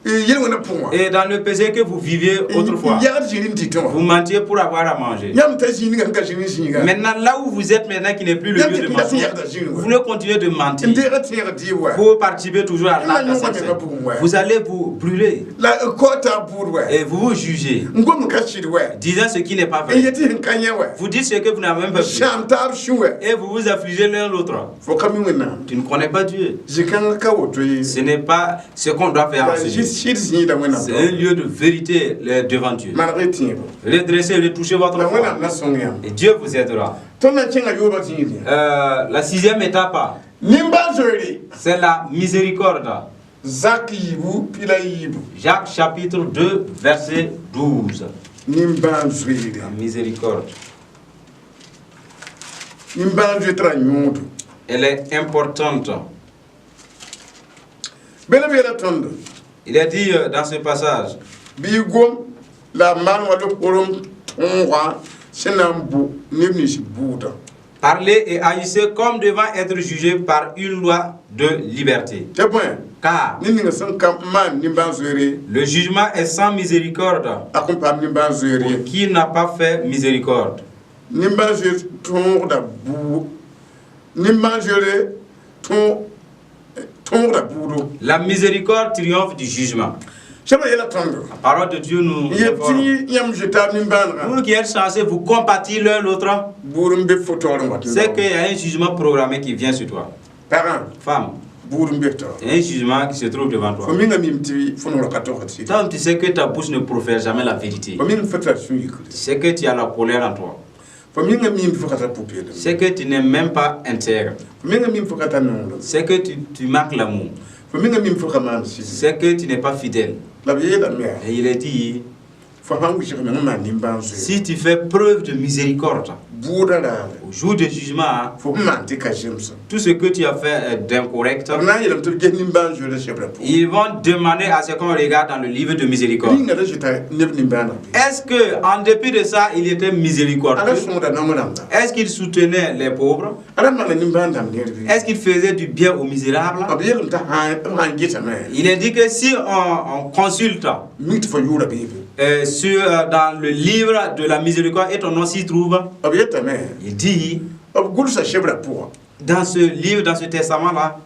yel-wẽnã pʋgẽ wã et dans le péché que vous viviez autrefois, n yagd zĩri n dɩtẽ vous wã mentiez pour avoir à manger. yãmb ta zĩ ninga sẽn ka zĩni zĩiga Maintenant, là où vous êtes maintenant, qui n'est plus le Yam lieu de te pinda mensonge, sẽn yagda zĩri vous wã voulez continuer de n mentir. deega tẽeg dɩɩb wã Vous participez toujours à La l'acte yõga d'assassin. menga bugum wã Vous allez vous brûler la d kaoor taab buud wã et vous vous jugez, n gomd ka sɩd wã disant ce qui n'est pas n vrai. yetɩ sẽn ka yẽ wã Vous dites ce que vous n'avez même pas vu. sãam taab sũ wã Et vous vous affligez l'un l'autre. fo ka mi Wẽnnaam Tu ne connais pas Dieu. zĩ-kãngã ka woto ye Ce n'est pas ce qu'on doit faire en la ce lieu. sɩd zĩigda Wẽnnaam C'est un lieu de vérité devant Dieu. maneg y tẽebo Redressez, retouchez votre la foi. Wẽnnaam na sõng yãmb Et Dieu vous aidera. Tõnd na n kẽnga yoobã zĩigẽ La sixième étape, nimbãan-zoeere c'est la miséricorde. Zak yiibu pi la yiibu Jacques chapitre 2, verset 12. Nimbãan-zoeere La miséricorde. Nimbãan-zoe tara yõodo Elle est importante. bela b yeela tõndo Il est dit dans ce passage, bɩ y gom la b maan wa b poorem tõogã sẽn na n bʋ neb nins buudã parlez et agissez comme devant être jugé par une loi de liberté. Tɩ bõe Car ned ninga sẽn ka maan nimbãan-zoeere le jugement est sans miséricorde a kõn paam nimbãan-zoeer ye pour qui n'a pas fait miséricorde. Nimbãan-zoeer tõogda buu nimbãan-zoeere tõog tõogda buudo La miséricorde triomphe du jugement. Sẽbra yeela tõndo La parole de Dieu nous n yet informe. tɩ yãmb zoe taab nimbãanegã Vous qui êtes censés vous compatir l'un l'autre, buud n be fo taoor n wat n c'est qu'il y a un jugement programmé qui vient sur toi. Pagã Femme, buud n be taoor il y a un jugement qui se trouve devant fo toi. minga mim tɩ fo noor ka togsd sɩd Toi, tu sais que ta bouche ne profère jamais la vérité. fo ming fo tara sũ-yikre Tu sais que tu as la colère en toi. Fo minga mim tɩ fo ka tar pʋ-peelem Tu sais que tu n'es même pas intègre. Fo minga mim fo ka tar nonglem Tu sais que tu manques l'amour. Fo menga mim fo ka maan sɩd. C'est que tu n'es pas fidèle. La b yeelame yaa Et il est dit, fo sãn wɩsg meng n maan nimbãan-zoeer si tu fais preuve de miséricorde bʋʋdã raare au jour de jugement, fo sẽn maan tɩ ka zemsã tout ce que tu as fait est d'incorrect. B na n yeelame tɩ b ges nimbãan-zoeerã sebrã pʋgẽ. Ils vont demander à ce qu'on regarde dans le livre de miséricorde. Rĩnga ra zɩta neb nimbãaneg bɩ Est-ce que, en dépit de ça, il était ala miséricordieux? sõoda naong rãmba. Est-ce qu'il soutenait les pauvres? Ala maana nimbãan dãmb neer bɩ. Est-ce qu'il faisait du bien aux misérables? B yeelame t'a b sãn getame Il est dit que si on consulte mi tɩ fo yʋʋra beebe dans le livre de la miséricorde et ton nom s'y trouve, b yetame il dit, b gʋlsa sebrã pʋgã dans ce livre, dans ce testament-là,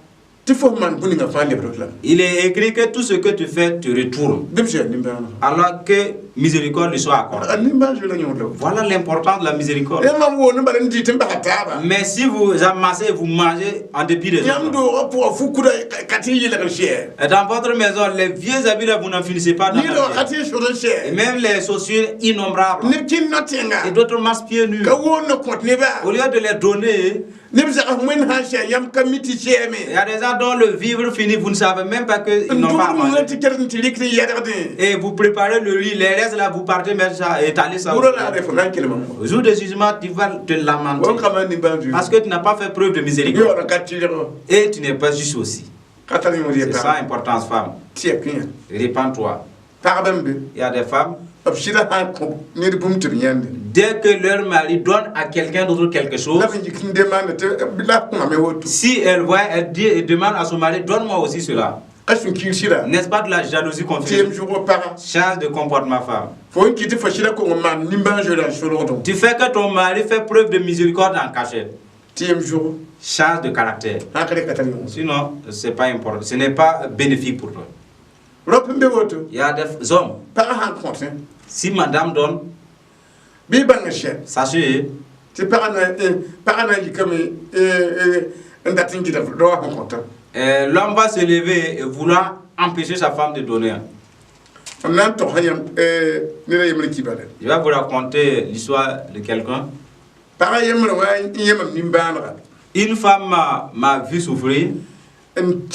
tɩ fo sẽn maan bũn-ninga fãa lebd lame. Il est écrit que tout ce que tu fais te retourne. Bɩ b zoa nimbãanega. Alors que miséricorde lui soit accordée. A nimbãan-zoeerã yõod la. Voilà l'importance de la miséricorde. Yãmb mam woond n bala n dɩ tɩ n basa taaba. Mais si vous amassez, vous mangez en dépit des Yãmb autres. doogã pʋgã fu-kuda ka tɩ n yelg n sɛ. Dans votre maison, les vieux habits là, vous n'en finissez pas d'en Ned wã ka habiller. tɩ n sʋd n Et sɛ. même les chaussures innombrables. Neb kẽnd no-tẽnga Et d'autres marchent pieds nus. ka woond n kõt nebã. Au lieu de les donner, Neb zags wẽnd sã n sɛ yãmb ka mi tɩ sɛɛme. il y a des gens dont le vivre fini, vous ne savez même pas qu'ils N n'ont pas tʋgd mengã mangé. tɩ kɛd n tɩ rɩk n yɛdgdẽ. Et vous préparez le riz, les restes là, vous partez mettre ça, étaler ça. Bʋrã raare fo na n kelmame. Au jour de jugement, tu vas te lamenter. Wãn ka maan nimbãan-zoeer. Parce que tu n'as pas fait preuve de miséricorde. Yaood n ka tɩlg. Et tu n'es pas juste aussi. Ka tar yõod C'est ça yetã l'importance, femme. tɩ ya kẽ. Répands-toi. Pagba n be. Il y a des femmes, B sɩda sã n kõ ned bũmb tɩ b yãnde dès que leur mari donne à quelqu'un d'autre quelque chose, la b yik n demande tɩ la kõame woto. Si elle voit, elle dit et demande à son mari, donne-moi aussi cela. Ka sũ-kiir sɩda. N'est-ce pas de la jalousie qu'on Tɩ fait? yem zʋg paga. Change de comportement, femme. Fo n kɩ tɩ fo sɩda kong n maan nimbãan-zoeerã n solgdẽ. Tu fais que ton mari fait preuve de miséricorde en cachette. Tɩ yem zʋg. Change de caractère. Sã n ka rɩk ka tar yõod. Sinon, c'est pas important. Ce n'est pas bénéfique pour toi. Rap n be woto. Il y a des hommes, Pagã sãn kõtẽ si madame donne, bɩ y bãng sɛ sachez, tɩ pagã na n yikame n dat n gɩda raoã sẽn kõta. L'homme va se lever et vouloir empêcher sa femme de donner. M na n togsã yãmb ned a yembr kibale. Je vais vous raconter l'histoire de quelqu'un. Pagã yembrã wã n yẽmam nimbãanega. Une femme m'a vu souffrir. N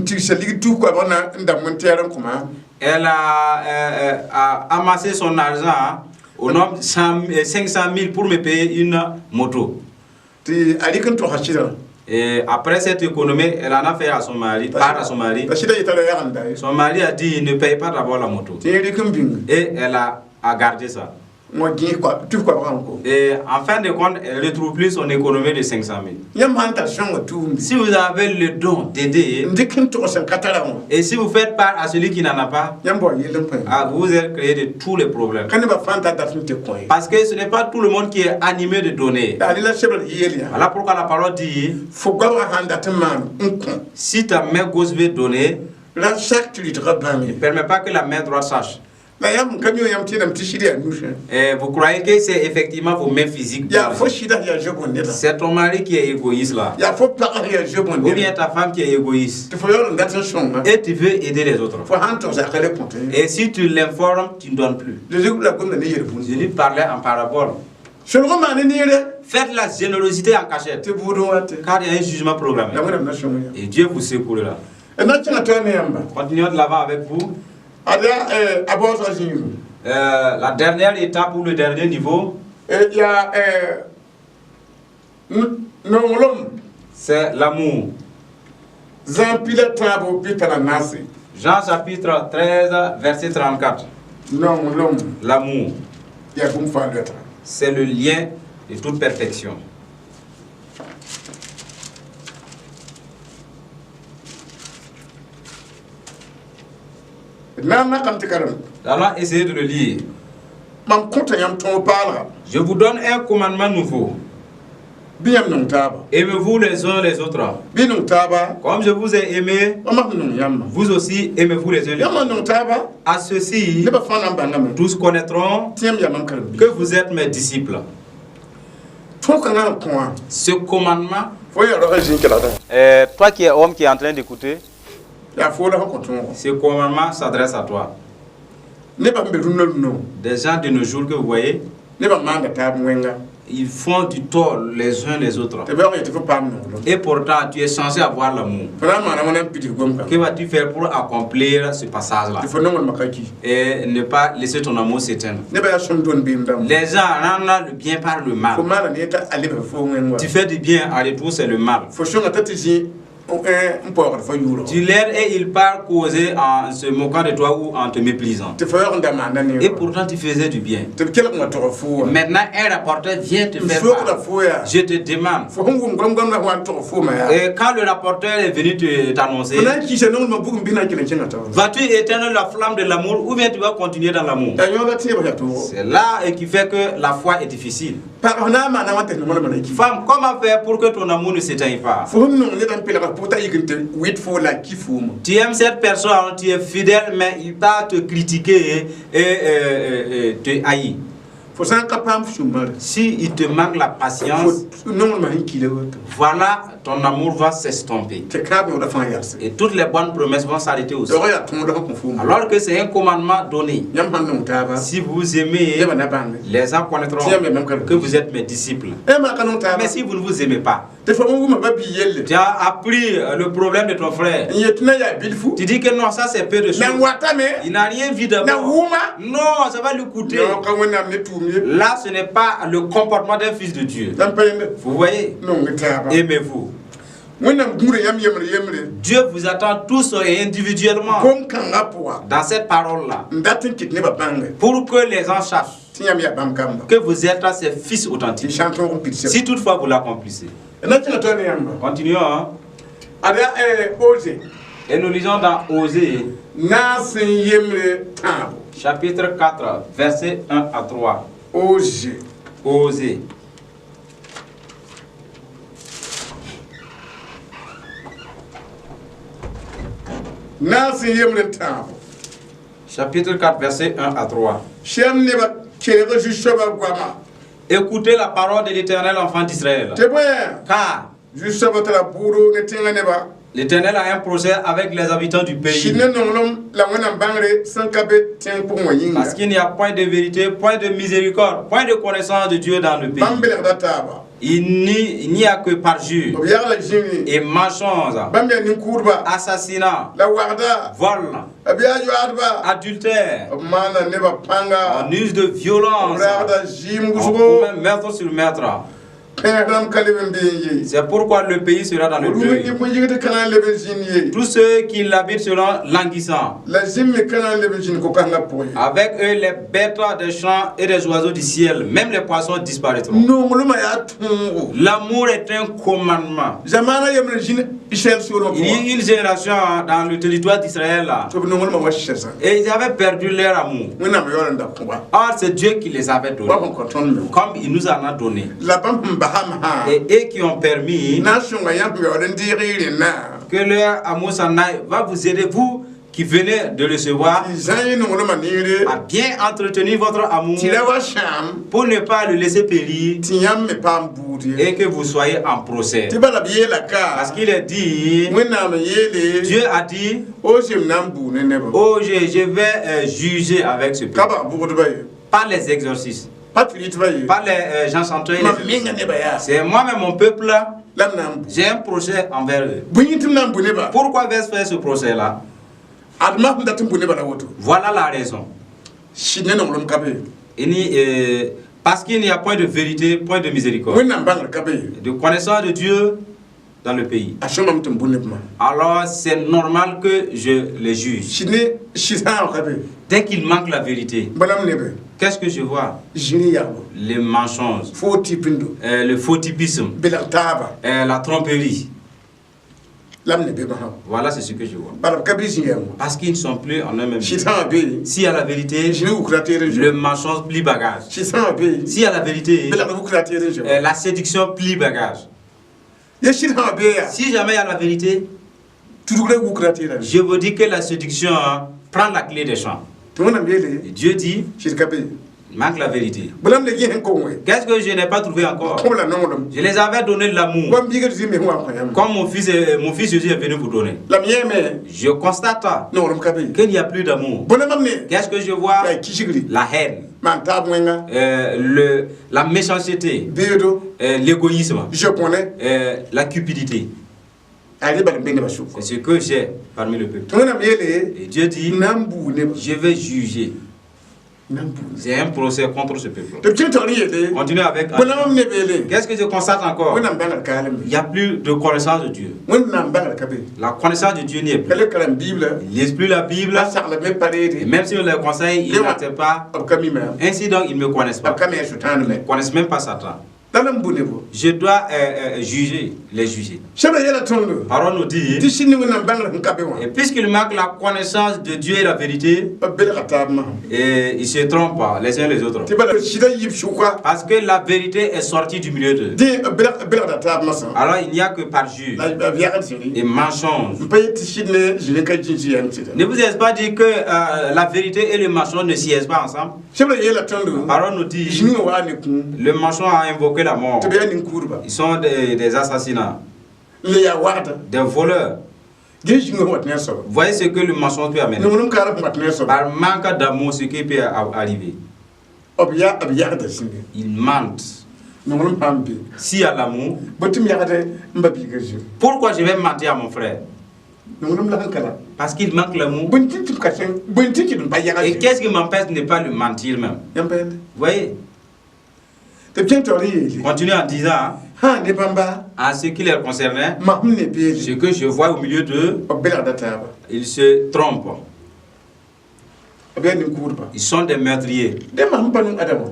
tigsa lig tus koabg na n dãmb n tɛɛr n kõma. Elle a amassé son argent au nombre de 500 000 pour me payer une moto. Tɩ a rɩk n togsã sɩdã. Et après cette économie, elle en a fait à son mari, part à son mari. T'a sɩda yetã la yagenda ye. Son mari a dit, ne paye pas d'abord la moto. Tɩ yẽ rɩk n bĩnga. Et elle a gardé ça. N wa gẽes tus koabgã n ko. Et en fin de compte, elle ne retrouve plus son économie de 500 000. Yãmb sã n tar sõnga tʋʋmde Si vous avez le don d'aider, n dɩk n togs sẽn ka tara wã et si vous faites part à celui qui n'en a pas, yãmb bao yell n pãe. Ah, vous êtes créé de tous les problèmes. Ka nebã fãa n tar dat n tɩ kõ ye. Parce que ce n'est pas tout le monde qui est animé de donner. La la sebr yeel yaa. Voilà pourquoi la parole dit, Fo goabgã sãn dat n maan n kõ si ta main gauche veut donner, ra sak tɩ rɩtgã bãng ne ye. permet pas que la main droite sache. La yãmb ka mi yãmb tẽedame tɩ sɩd yaa nusẽ. Et vous croyez que c'est effectivement vos mains physiques. Yaa fo sɩda yaa zoe-bõn nedã. C'est ton mari qui est égoïste là. Yaa fo pagã yaa zoe-bõn Ou bien nedã. ta femme qui est égoïste. Tɩ fo yaool n dat n sõnga. Et tu veux aider les autres. Fo sãn togs a ka le kõte. Et si tu l'informes, tu ne donnes plus. Zeezi la gomda ne yel-bũnd. Jésus parlait en parabole. Solg n maan neere. Faites la générosité en cachette. Tɩ bʋʋd n wat Car il y a un jugement programmé. la Wẽnnaam na sõng yã. Et Dieu vous secourra. D na kẽngã tõe ne yãmba. Continuons de l'avant avec vous. Ad yaa a baoosgã zĩigu. La dernière étape ou le dernier niveau, Yaa nonglem. C'est l'amour. Zã pila tãabo pita la naase. Jean chapitre 13, verset 34. Nonglem L'amour, yaa bũmb fãa loɛtga. C'est le lien de toute perfection. D na n nakame tɩ karem. Nous allons essayer de le lire. Mam kõta yãmb tõog paalga. Je vous donne un commandement nouveau. Bɩ yãmb nong taaba. Aimez-vous les uns les autres. Bɩ nong taaba. Comme je vous ai aimé, wa mam nong yãmba. vous aussi aimez-vous les uns les Yãmb autres. n nong taaba À ceci, nebã fãa na n bãngame tous connaîtront tɩ yãmb yaa mam karen-biig. que vous êtes mes disciples. Tõog kãngã n kõ wã Ce commandement. fo yaa roagã zĩig kelgdã. Toi qui es homme qui est en train d'écouter, Yaa fo la sẽn kõ tõogã. ce commandement s'adresse à toi. Nebã sẽn be rũnã rũnã Des gens de nos jours que vous voyez, nebã maanda taab wẽnga. Ils font du tort les uns les autres. Tɩ beoog yetɩ fo paam nonglem. Et pourtant, tu es censé avoir l'amour. Fo na n maana wãna n pids gom-kãngã? Que vas-tu faire pour accomplir ce passage-là Tɩ fo nonglmã ka ki. et ne pas laisser ton amour s'éteindre? Nebã yaa sõm dõnd beem dãmba. Les gens rendent le bien par le mal. Fo maana ne t'a a lebg fo wẽng wa. Tu fais du bien, en retour, c'est le mal. Fo sõnga t'a tɩ zĩ n paoogd fo yʋʋrgo. Tu l'aides et il part causer en se moquant de toi ou en te méprisant. Tɩ fo yaoog n da maanda Et neerã. pourtant, tu faisais du bien. Tɩ b kelg n wa tog fo wã. Maintenant, un rapporteur vient te N faire sookda part. fo yaa. Je te demande. Fo sẽn wʋm goam-goam la fo wa n tog fooma yaa. Et quand le rapporteur est venu t'annoncer, Fo na n kɩɩsa nonglmã bugum bɩ na n kell n kẽnga taoore. vas-tu éteindre la flamme de l'amour ou bien tu vas continuer dans l'amour? Yaa yõoda tẽebã yaa toogo. C'est là et qui fait que la foi est difficile. Pag f na n maana wã tɩ nonglmã la ki. Femme, comment faire pour que ton amour ne s'éteigne pas? Fo sẽn nong ned n pelga pʋg t'a yik n tɩ wɩt fo la a ki fooma. Tu aimes cette personne, tu es fidèle, mais il va te critiquer et te haïr. Fo sã n ka paam f sũ-mare. Si il te manque la patience, Fo nonglmã sẽn ki la woto. voilà, ton amour va s'estomper. Tɩ kãab yõoda fãa yagse. Et toutes les bonnes promesses vont s'arrêter aussi. Doog yaa tõod sẽn kõ fooma. Alors que c'est un commandement donné. Yãmb sãn nong taaba, Si vous aimez, nebã na bãnge. les gens connaîtront Tiens, mais même quand- que vous êtes mes disciples. Ẽ maa ka nong taaba. Mais si vous ne vous aimez pas, Tɩ fo wʋma ba bi yelle. tu as appris le problème de ton frère. N yet tɩ na yaa bilfu. Tu dis que non, ça c'est peu de Na n choses. watame. Il n'a rien vu Na d'abord. wʋma. Non, ça va lui coûter. Non, ka Wẽnnaam ne tʋʋm ye. Là, ce n'est pas le comportement d'un fils de Dieu. La n pa yẽnde. Vous voyez? Nong taaba. Aimez-vous. Wẽnnaam gũuda yãmb yembre yembre. Dieu vous attend tous et individuellement Gom-kãngã pʋga. dans cette parole-là N dat n kɩt nebã bãnge. pour que les gens sachent Tɩ yãmb yaa bãmb kamba. que vous êtes ses fils Tɩ authentiques. sã n tõog n pids Si toutefois vous l'accomplissez. Na kẽnga tõe ne yãmba. Continuons, hein. Ad yaa Oze. Et nous lisons dans Osée, Naas n yembre tãabo. chapitre 4, versets 1 à 3. Oze. Osée. Naas n yembre tãabo. Chapitre 4, versets 1 à 3. Sɛm nebã kelg zu-soabã goama. Écoutez la parole de l'Éternel, enfant d'Israël. Tɩ bõe Car zu-soabã tara bʋʋdo ne tẽngã nebã. l'Éternel a un procès avec les habitants du pays. Sɩd ne nonglem la Wẽnnaam bãngre sẽn ka be tẽng pʋgẽ wã yĩnga. Parce qu'il n'y a point de vérité, point de miséricorde, point de connaissance de Dieu dans le pays. Bãmb belgda taaba. Il n'y a que parjure B yagla zĩri. et mensonge, Bãmb yaa nin-kʋʋdba. assassinat, La wagda. vol, B yaa yoaadba. adultère. B maana nebã pãnga. On use de violence. B raagda zɩɩm On wʋsgo. commet meurtre sur meurtre. Pẽes rãmb ka leb n bee n ye. C'est pourquoi le pays sera dans le Rũm deuil. ne bõe-yɩgd kãna n leb n zĩnd ye. Tous ceux qui l'habitent seront languissants. La zĩm me kãna n leb n zĩnd ko-kãngã pʋgẽ ye. Avec eux, les bêtes des champs et des oiseaux du ciel, même les poissons disparaîtront. Nonglmã yaa tõogo. L'amour est un commandement. Zamaana yembre zĩnd Israɛl soolmã Il y a pʋgã. eu une génération, hein, dans le territoire d'Israël là, Tɩ b nonglmã wa sɛsã. et ils avaient perdu leur amour. Wẽnnaam yaool n da kõ-ba. Or, c'est Dieu qui les avait Wa donnés, sẽn kõ tõnd me. comme il nous en a donné. La bãmb sẽn basam sã. Et eux qui ont permis Na n sõnga yãmb yaool n deeg y rẽndã. que leur amour s'en aille, va vous aider, vous qui venez de recevoir, Tɩ zã y nonglmã neere. à bien entretenir votre amour Tɩ ra wa sãam. pour ne pas le laisser périr Tɩ yãmb me paam buud ye. et que vous soyez en procès. Tɩ bala b yeela ka. Parce qu'il est dit, Wẽnnaam n yeele. Dieu a dit, Ozem na n buu ne nebã. oh, je vais juger avec ce Ka peuple. bag bʋgdbã ye. Pas les exorcistes, Pa tɩ rɩtbã ye. pas les gens chanteurs. Mam menga nebã yaa. C'est moi-même, mon peuple, La m na n bu. j'ai un procès envers eux. Bõe yẽ tɩ m na n bu nebã. Pourquoi vais-je faire ce procès-là? Adma sẽn dat n bu nebã la woto. Voilà la raison. Sɩd ne nonglem ka be. Parce qu'il n'y a point de vérité, point de miséricorde, Wẽnnaam bãngr ka be ye. de connaissance de Dieu dans le pays. A sõmame tɩ m bu neb mã. Alors c'est normal que je les juge. Sɩd ne sɩd-sãag ka be. Dès qu'il manque la vérité, Bala m nebe. qu'est-ce que je vois? Zĩri yagbo. Les mensonges, Fo tɩ pindo. le faux typisme, Belg taaba. la tromperie. La m ne be masã. Voilà, c'est ce que je vois. Bala b ka bɩ zĩ yãmb. Parce qu'ils ne sont plus en eux-mêmes. Sɩd sã be. S'il y a la vérité, Zĩri wukra teer n le zoe. mensonge plie bagage. Sɩd sã be. S'il y a la vérité, Belgd wukra teer n zoe. la séduction plie bagage. Ye sɩd sã be yaa. Si jamais il y a la vérité, Tudugra wukra teerã. je vous dis que la séduction, hein, prend la clé des champs. Tɩ Wẽnnaam yeele. Et Dieu dit, Sɩd ka be. Il manque la vérité. Bõe la m le yẽ sẽn kong we? Qu'est-ce que je n'ai pas trouvé encore? Kõ b la nonglem. Je les avais donné l'amour. Wa m biiga Zeezi me sẽn wa n kõ yãmb. Comme mon fils Jésus est venu vous donner. La m yẽeme Je constate nonglem ka be. qu'il n'y a plus d'amour. Bõe la mam ne? Qu'est-ce que je vois? Yaa kisgri. La haine, Maan taab wẽnga. la méchanceté, Beedo. l'égoïsme, Japõne. La cupidité. A re bala n be nebã sʋka. C'est ce que j'ai parmi le peuple. Tɩ Wẽnnaam yeele Et Dieu dit, n na n buu nebã. Je vais juger. N na n buu. J'ai un procès contre ce peuple. Tɩ b kẽ tog n yeele Continue avec. bõe la mam ne beele? Qu'est-ce que je constate encore? Wẽnnaam bãngr kaalem. Il n'y a plus de connaissance de Dieu. Wẽnnaam bãngr ka be. La connaissance de Dieu n'y est Ka plus. le karem Biblã. Ils ne lisent plus la Bible. La sagla me pa Et reede. même si on les conseille, ils Et n'acceptent pas. B ka mime. Ainsi donc, ils ne me connaissent B pas. ka me a Sʋtãan Ils me. ne connaissent même pas Satan. La la m bu nebo. Je dois juger, les juger. Sebra yɛla tõndo La parole nous dit, tɩ sɩd ne Wẽnnaam bãngr sẽn ka be wã et puisqu'il manque la connaissance de Dieu et la vérité, b belga taab masã. Et ils se trompent les uns les autres. Tɩ bala sɩda yib sʋka. Parce que la vérité est sortie du milieu d'eux. Dẽ b belgda taab masã. Alors il n'y a que parjure La b yagd zĩri. Et mensonge. N pa yet tɩ sɩd ne zĩri ka zĩns yam tɩda. Ne vous est-ce pas dit que la vérité et le mensonge ne siègent pas ensemble? Sebra yeela tõndo La parole nous dit, zĩngã waa ne kũum. Le mensonge a invoqué la mort. Tɩ b yaa nin-kuudba. Ils sont des assassinats, N le yaa wagda. Des voleurs. Gẽ zĩngã wat ne a soaba. Voyez ce que le mensonge peut amener. Nonglem kaara sẽn wat ne a soaba. Par manque d'amour, ce qui peut arriver. B yaa b yagda zĩnga. Ils mentent. Nonglem sã n be. S'il y a l'amour, Bõe tɩ m yagd n ba biiga zĩri? Pourquoi je vais mentir à mon frère? Nonglem la sẽn ka la. Parce qu'il manque l'amour. Bõe tɩ tɩ m ka sẽn bõe tɩ tɩ m pa yagd Et zĩri? qu'est-ce qui m'empêche de ne pas le mentir même? Yãmb pa yẽnde. Vous voyez? Tɩ b kẽn taoor n yeele. Continue en disant, Sã ne bãmba en ce qui les concernait, mam ne beele. Ce que je vois au milieu d'eux, B belgda taaba. Ils se trompent. B yaa nin-kuudba. Ils sont des meurtriers. Dẽ mam pa nong Adama.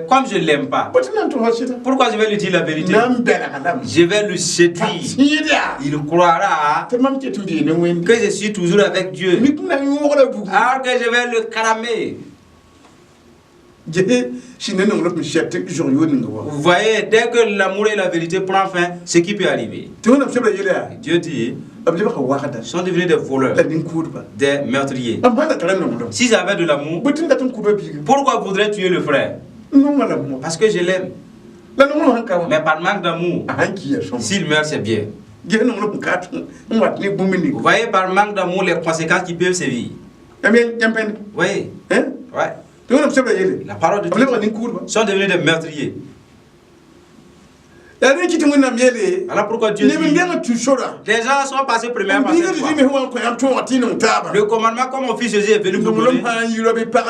Comme je ne l'aime pas, Bõe tɩ m na n tʋsa sɩda? Pourquoi je vais lui dire la vérité? Na n belga lame. Je vais le séduire. Sẽed yaa. Il croira Tɩ mam ket n bee ne Wẽnde. Que je suis toujours avec Dieu. Mik n na n yõogra bugum. Alors que je vais le cramer. Ges sẽn ne nonglem sẽn sɛt zog yood ninga wa. Vous voyez, dès que l'amour et la vérité prennent fin, ce qui peut arriver. Tɩ Wẽnnaam sebra yel yaa. Dieu dit, B lebga wagda. Ils sont devenus des voleurs, La nin-kuudba. Des meurtriers. B sã da tara nonglem. S'ils avaient de l'amour, Bõe tɩ n dat n kʋ ba biiga? Pourquoi voudrais tuer le frère? N nonga la mo. Parce que je l'aime. La nonglem sãn ka wã. Mais par manque d'amour, A sãn kiya sõma. s'il meurt, c'est bien. Ges nonglem sẽn ka n wat ne bũmb ning. Vous voyez, par manque d'amour, les conséquences qui peuvent sévir. Yãmb yãmb pẽnd. Vous voyez? Hein? Ouais. Tɩ Wẽnnaam sebra yele. La parole de B Dieu. lebga nin-kuudba. Ils sont devenus des meurtriers. Yaa rẽ kɩ tɩ Wẽnnaam yeele. Alors pourquoi Dieu Neb n dit, deng tũ sora. Les gens sont passés premièrement par Biiga cette tɩ voie. me sẽn wa n kõ yãmb tõog tɩ y nong taaba. Le commandement, comme mon fils Jésus est venu vous Nonglem donner, sã n yi ra-bɩ pag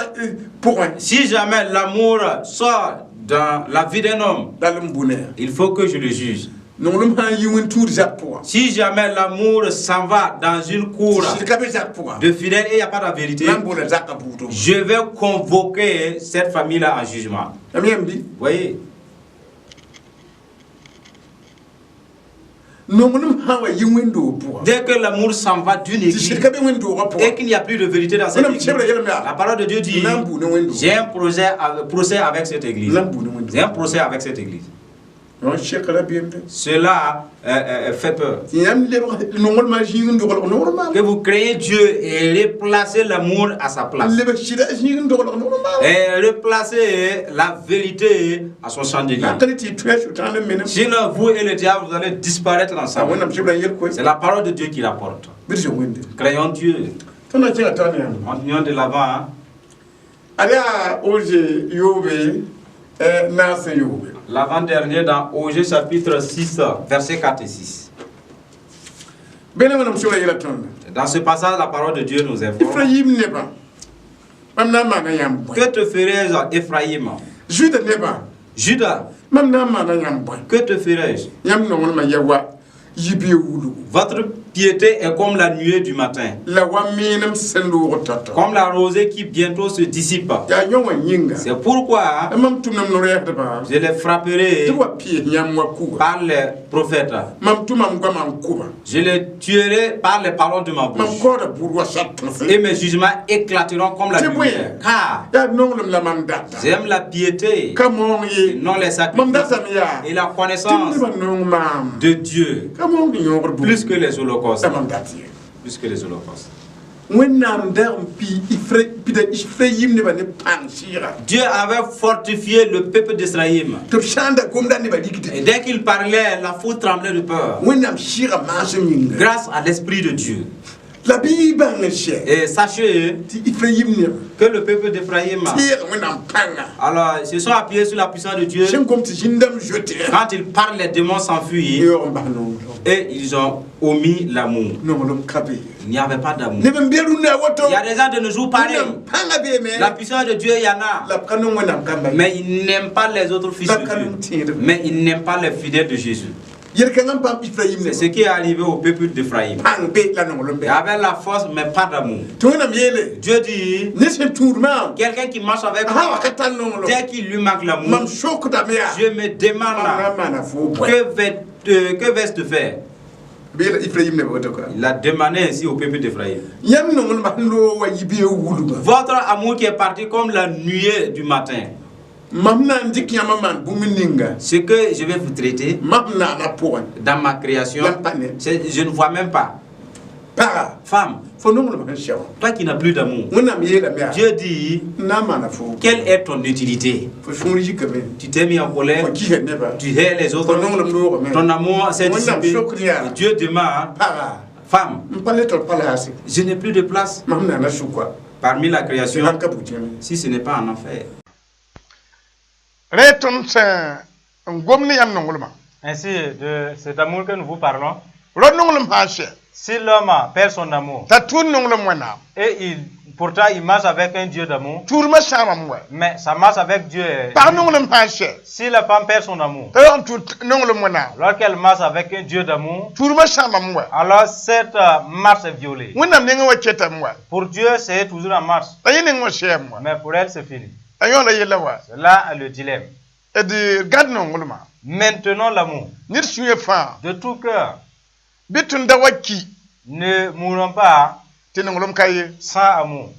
pʋgẽ. Si jamais l'amour sort dans la vie d'un homme, La m bu ne. Il faut que je le juge. Nonglem sã n yi wẽn-tuud zak pʋga. Si jamais l'amour s'en va dans une cour Sɩd ka be zak pʋga. De fidèles et il n'y a pas de vérité, Na n bola zakã buudg. Je vais convoquer cette famille-là en jugement. Yãmb yãmb bɩ. Vous voyez? Nonglem sã n wa yi wẽn-doog pʋga. Dès que l'amour s'en va d'une Tɩ église sɩd ka be wẽn-doogã pʋga. Et qu'il n'y a plus de vérité dans cette Wẽnnaam église, sebra yelame yaa. La parole de Dieu dit, Na n buu ne wẽn-doog. J'ai un procès avec cette église. Na n buu ne wẽn-doog. J'ai un procès avec cette église. Non sekra beem de. Cela fait peur. Tɩ yãmb lebg nonglmã zĩig n doglg nonglmã. Que vous créez Dieu et replacez l'amour à sa place. N lebg sɩda zĩig n doglg nonglmã. Et replacez la vérité à son chandelier. La ka tɩ y tõe a Sʋtãan n menem. Sinon, vous et le diable, vous allez disparaître A ensemble. Wẽnnaam sebra n yel koe. C'est la parole de Dieu qui rapporte. Bɩ d zoe Wẽnde. Craignons Dieu. Tõnd na kẽnga taoor ne yãmb. Continuons de l'avant, hein. Ad yaa Oze yoobe naas n yoobe. L'avant-dernier dans Osée chapitre 6, versets 4 et 6. Bẽna Wẽnnaam sebra yela tõndo. Dans ce passage, la parole de Dieu nous informe. Efrayim nebã mam na n maana yãmb bõe? Que te ferais-je, Ephraïm? Zuda nebã Judas, mam na n maana yãmb bõe? Que te ferais-je? Yãmb nonglmã ya wa yibeoog wulgu. Votre piété est comme la nuée du matin, La wa meenem sẽn loog tao-tao. Comme la rosée qui bientôt se dissipe. Yaa yõ wã yĩnga. C'est pourquoi Mam tʋm m no-rɛɛsdbã. Je les frapperai Tɩ b wa pɩɩs yãmb wa kuga. Par les prophètes. Mam tʋma m goamã n kʋba. Je les tuerai par les paroles de ma Mam bouche. kaooda buud wa sat tãse. Et mes jugements éclateront comme la C'est bon. lumière. Car Yaa nonglem la mam data. J'aime la piété, Ka maoong et ye. non les Mam sacrifices, datame yaa. Et la Tɩ connaissance nebã nong maam. De Dieu, Ka maoong yõogr plus que les holocaustes. La mam dat ye. Plus que les holocaustes. Wẽnnaam dag n pi pida Efrayim nebã ne pãng sɩɩga. Dieu avait fortifié le peuple d'Israël. Tɩ b sã n da gomda nebã rigde. Et dès qu'il parlait, la foule tremblait de peur. Wẽnnaam sɩɩga maasem yĩnga. Grâce à l'Esprit de Dieu. La bɩ y bãng n sɛ Et sachez tɩ Efrayim nebã que le peuple d'Éphraïm, tẽega Wẽnnaam pãnga. Alors, ils se sont appuyés sur la puissance de Dieu. Sẽn gom tɩ zĩn-dãmb zoete. Quand ils parlent, les démons s'enfuient Yaoog n bas nonglem. Et ils ont omis l'amour. Nonglem ka be. Il n'y avait pas d'amour. Neb n be rũnnã woto. Il y a des gens de nos jours pareils. Wẽnnaam pãnga beeme. La puissance de Dieu, il y en a. La b ka nong Wẽnnaam kamba ye. Mais ils n'aiment pas les autres fils La de calomnie. Dieu. Mais ils n'aiment pas les fidèles de Jésus. Yel-kãngã n paam Efrayim C'est nebã. ce qui est arrivé au peuple d'Éphraïm. Pãng be la nonglem Il be. avait la force, mais pas d'amour. Tɩ Wẽnnaam yeele. Dieu dit, Ned sẽn tũud maam. quelqu'un qui marche avec Sã moi, wa ka tar nonglem. Dès qu'il lui manque l'amour, Mam sokdame yaa. je me demande Mam na n maana foo bõe. Que vais-je te faire? B yeela Efrayim nebã woto ka. Il a demandé ainsi au peuple d'Éphraïm. Yãmb nonglmã sẽn loog wa yi bee wulgã. Votre amour qui est parti comme la nuée du matin, Mam na n dɩk yãmb n maan bũmb ninga. Ce que je vais vous traiter Mam naana pʋgẽ. Dans ma création, Yãmb pa ne. je ne vois même pas. Paga. Femme, Fo nonglmã sẽn sɛ wã. toi qui n'as plus d'amour, Wẽnnaam yeelame yaa. Dieu dit, N na n maana foo. Quelle est ton utilité? Fo sũur yikame. Tu t'es mis en colère, Fo kisa neba. tu hais les Fo autres, nonglem loogame. ton amour s'est Wẽnnaam dissipé. sokd yaa. Et Dieu demande, Paga. Femme, N pa le tɩ d pa laase. Je n'ai plus de place Mam naana sʋka. Parmi la Tɩ création, sãn ka bug-tẽme. Si ce n'est pas en enfer. Rẽ tõnd sẽn n gom ne yãmb nonglmã. Ainsi, de cet amour que nous vous parlons, Rao nonglem sã n sɛ. Si l'homme perd son amour, T'a tʋʋd nonglem Wẽnnaam. Et pourtant il marche avec un Dieu d'amour, Tʋʋdmã sãamame wa. Mais ça marche avec Dieu. Pag nonglem sã n sɛ. Si la femme perd son amour, T'a yaool n tʋʋd nonglem Wẽnnaam. Lorsqu'elle marche avec un Dieu d'amour, Tʋʋdmã sãamame wa. Alors cette marche est violée. Wẽnnaam nengẽ wa ketame wa. Pour Dieu, c'est toujours en marche, La yẽ neng wã sɛɛm wa. Mais pour elle, c'est fini. La yõola yella wa. C'est là le dilemme. D gãd nonglmã. Maintenant, l'amour, Ned sũyã fãa. De tout cœur, Bɩ tõnd da wa ki. Ne mourons pas Tɩ nonglem ka ye. Sans amour.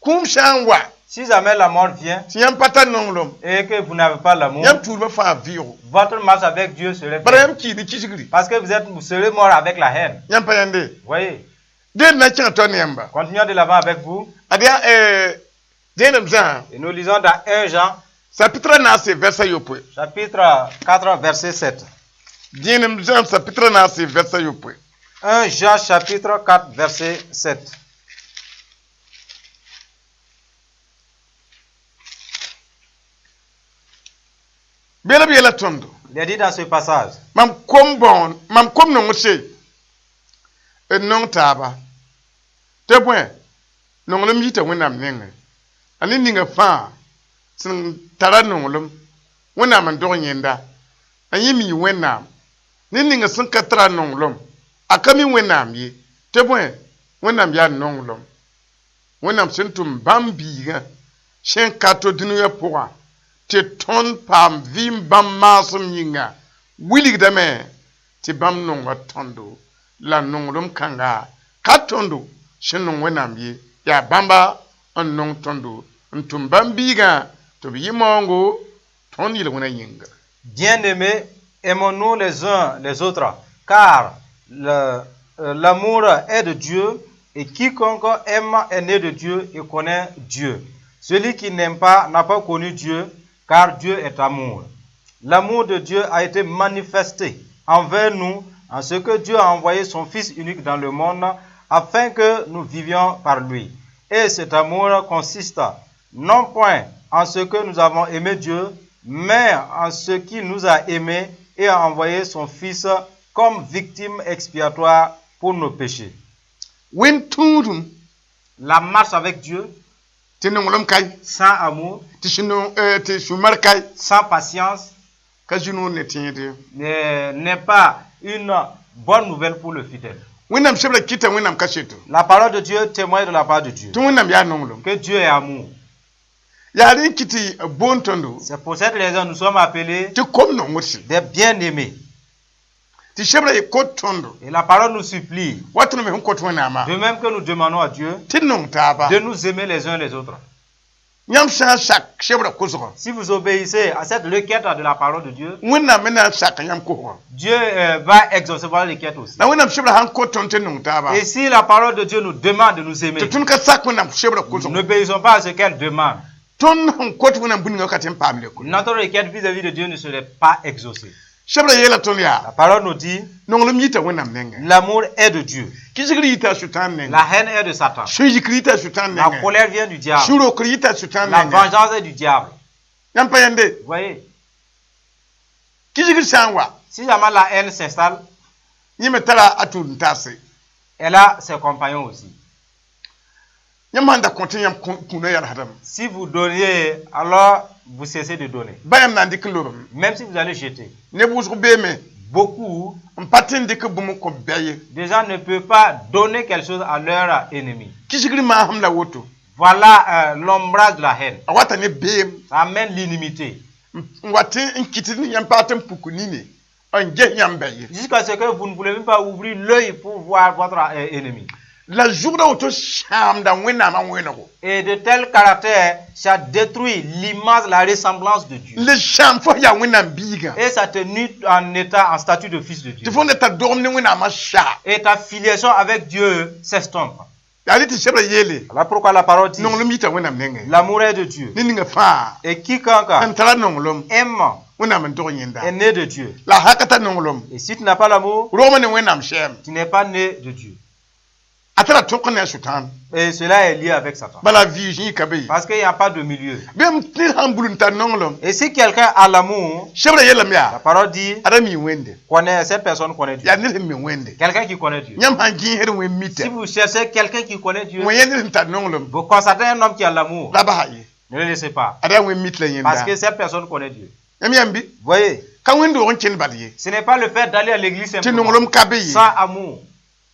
Kũum sã n wa. Si jamais la mort vient Tɩ yãmb pa tar nonglem. Et que vous n'avez pas l'amour, Yãmb tʋʋdmã fãa vɩʋʋgo. Votre marche avec Dieu serait Bala vaine. yãmb kii ne kisgri. Parce que vous serez mort avec la haine. Yãmb pa yãnde. Voyez, Deel na kẽng tao ne yãmba. Continuons de l'avant avec vous. Ad yaa dẽenem zã. Et nous lisons dans 1 Jean, Chapitre naase vɛrsa yopoe. Chapitre 4, verset 7. Dẽenem zã chapitre naase vɛrsa yopoe. 1 Jean, chapitre 4, verset 7. Beela b yeela tõndo. Il est dit dans ce passage, Mam kom bãoon mam kom nongse d nong taaba tɩ bõe nonglem yita Wẽnnaam nengẽ a ne ninga fãa sẽn tara nonglem Wẽnnaam n dog yẽnda a yẽ mi Wẽnnaam ne ninga sẽn ka tara nonglem a ka mi Wẽnnaam ye tɩ bõe Wẽnnaam yaa nonglem Wẽnnaam sẽn tʋm bãmb biigã sẽn ka to dũniyã pʋgã tɩ tõnd paam vɩɩm bãmb maasem yĩnga wilgdame tɩ bãmb nonga tõndo la nonglem kãnga ka tõndo sẽn nong Wẽnnaam ye yaa bãmba n nong tõndo n tʋm bãmb biigã tɩ b yɩ maoongo tõnd yel-wẽna yĩnga. Bien-aimés, aimons-nous les uns les autres, car l'amour est de Dieu, et quiconque aime est né de Dieu et connaît Dieu. Celui qui n'aime pas n'a pas connu Dieu, car Dieu est amour. L'amour de Dieu a été manifesté envers nous en ce que Dieu a envoyé son Fils unique dans le monde afin que nous vivions par lui. Et cet amour consiste non point en ce que nous avons aimé Dieu, mais en ce qu'il nous a aimés et a envoyé son Fils comme victime expiatoire pour nos péchés. Wẽnd tũudum. La marche avec Dieu, Tɩ nonglem kae. Sans amour, Tɩ sũ-no tɩ sũ-mar kae. Sans patience, Ka zĩ-noor ne tẽede. N'est pas une bonne nouvelle pour le fidèle. Wẽnnaam sebra kɩta Wẽnnaam kaseto. La parole de Dieu témoigne de la part de Dieu Tɩ Wẽnnaam yaa nonglem. Que Dieu est amour. Yaa rẽ kɩ tɩ boond tõndo. C'est pour cette raison que nous sommes appelés Tɩ kom nongdse. Des bien-aimés. Tɩ sebra ye kot tõndo. Et la parole nous supplie, Wa tõnd me sẽn kot Wẽnnaamã. De même que nous demandons à Dieu Tɩ d nong taaba. De nous aimer les uns les autres. Yãmb sã n sak sebrã kosgã, Si vous obéissez à cette requête de la parole de Dieu, Wẽnnaam me na n saka yãmb kosgã. Dieu va exaucer votre requête aussi. La Wẽnnaam sebrã sãn kot tõnd tɩ nong taaba, Et si la parole de Dieu nous demande de nous aimer, tɩ tõnd ka sak Wẽnnaam sebrã nous kosgã, n'obéissons pas à ce qu'elle demande. Tõnd sẽn kot Wẽnnaam bũmb ninga ka tɩ n paam leokoor. Notre requête vis-à-vis de Dieu ne serait pas exaucée. Sebrã yeela tõnd yaa, La parole nous dit, nonglem yita Wẽnnaam nengẽ. L'amour est de Dieu. Kɩsgr yita Sʋtãan nengẽ. La haine est de Satan. Sũ-yikr yita Sʋtãan La nengẽ. colère vient du diable. Sũ-rokr yita Sʋtãan La nengẽ. vengeance est du diable. Yãmb pa yãnde? Vous voyez, Kɩsgr sã n wa, si jamais la haine s'installe, yẽ me tara a tũud-n-taase. Elle a ses compagnons aussi. Yãmb sãn da kõ tɩ yãmb kũunã yalsdame, Si vous donniez, alors vous cessez de donner. ba yãmb na n dɩk n lobame. Même si vous allez jeter. Neb wʋsg beeme Beaucoup n pa tɩ n dɩk bũmb n kõ bɛ ye. de gens ne peuvent pas donner quelque chose à leur ennemi. Kɩsgr maasem la woto. Voilà l'ombrage de la haine. A wata ne beem Ça amène l'inimité. n wa tɩ n kɩt ne yãmb paam tɩ n puk nini n ges yãmb bɛ ye. Jusqu'à ce que vous ne voulez même pas ouvrir l'œil pour voir votre ennemi. La zʋgda woto sãamda Wẽnnaamã wẽnego. Et de tel caractère, ça détruit l'image, la ressemblance de Dieu. Le sãam fo yaa Wẽnnaam biigã. Et ça te nuit en état, en statut de fils de Dieu. Tɩ fo ne tar dogem ne Wẽnnaamã saa. Et ta filiation avec Dieu s'estompe. Yaa rẽ tɩ sebrã yeele, Voilà pourquoi la parole dit, nonglem yita Wẽnnaam nengẽ. L'amour est de Dieu. Ne ninga fãa Et quiconque sẽn tara nonglem, aime Wẽnnaam n dog yẽnda. est né de Dieu. La a ka tar nonglem, Et si tu n'as pas l'amour, rogmã ne Wẽnnaam sɛɛm. tu n'es pas né de Dieu. A tara tõk ne a Sʋtãan. Et cela est lié avec Satan. Bala vɩɩs yẽ ka be ye. Parce qu'il n'y a pas de milieu. Bɩ ned sãn bul n tar nonglem, Et si quelqu'un a l'amour, sebrã yeelame la yaa, parole dit, a ra mi Wẽnde. connaît, cette personne connaît Dieu. Yaa ned sẽn mi Wẽnde. Quelqu'un qui connaît Dieu. Yãmb sãn gẽesd Wẽnd mita, Si vous cherchez quelqu'un qui connaît Dieu, wẽ yẽ ned sẽn tar nonglem, vous constatez un homme qui a l'amour. la basa ye. Ne le laissez pas. A ra Wẽnd mit la Parce yẽnda. que cette personne connaît Dieu. Yãmb yãmb bɩ? Vous voyez, Ka wẽnd-doog n kẽnd bal ye. ce n'est pas le fait d'aller à l'église Tɩ simplement. nonglem ka be ye. Sans amour.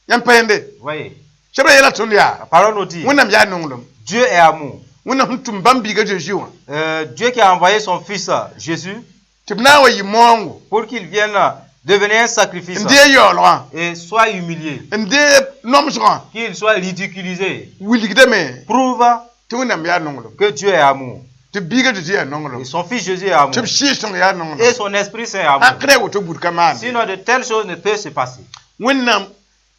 Yãmb pa yẽnde? Vous voyez, Sebrã yeela tõnd yaa, la parole nous dit, Wẽnnaam yaa nonglem. Dieu est amour. Wẽnnaam sẽn tʋm bãmb biiga Zeezi wã, Dieu qui a envoyé son fils Jésus tɩ b na n wa yɩ maoongo, pour qu'il vienne devenir un sacrifice n deeg yaoolgã, et soit humilié, n deeg nomsgã, qu'il soit ridiculisé, wilgdame prouve tɩ Wẽnnaam yaa nonglem, que Dieu est amour. tɩ biiga Zeezi yaa nonglem, Et son fils Jésus est amour. tɩ b Sɩɩg-sõng yaa nonglem. Et son esprit c'est Sãn amour. kra woto buud ka maande. Sinon, de telles choses ne peuvent se passer. Wẽnnaam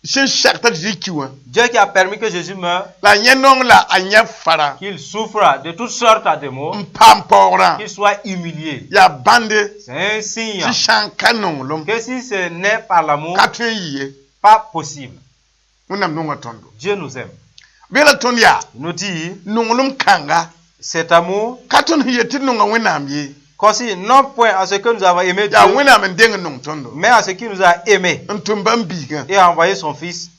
sẽn sak t'a Zeezi ki wã, Dieu qui a permis que Jésus meure, la a yẽ nong la a yẽ fara qu'il souffre de toutes sortes de maux, n paam paoogrã, qu'il soit humilié. yaa bãnde C'est un signe tɩ sã n ka nonglem, que si ce n'est par l'amour, ka tõe n yɩ ye. pas possible. Wẽnnaam nonga tõndo. Dieu nous aime. Bɩ la tõnd yaa, Il nous dit, nonglem kãnga cet amour ka tõnd sẽn yet tɩ d nonga Wẽnnaam ye, consiste non point à ce que nous avons aimé yaa Dieu, Wẽnnaam n deng n nong tõndo, mais à ce qu'il nous a aimés n tʋm bãmb biigã et a envoyé son Fils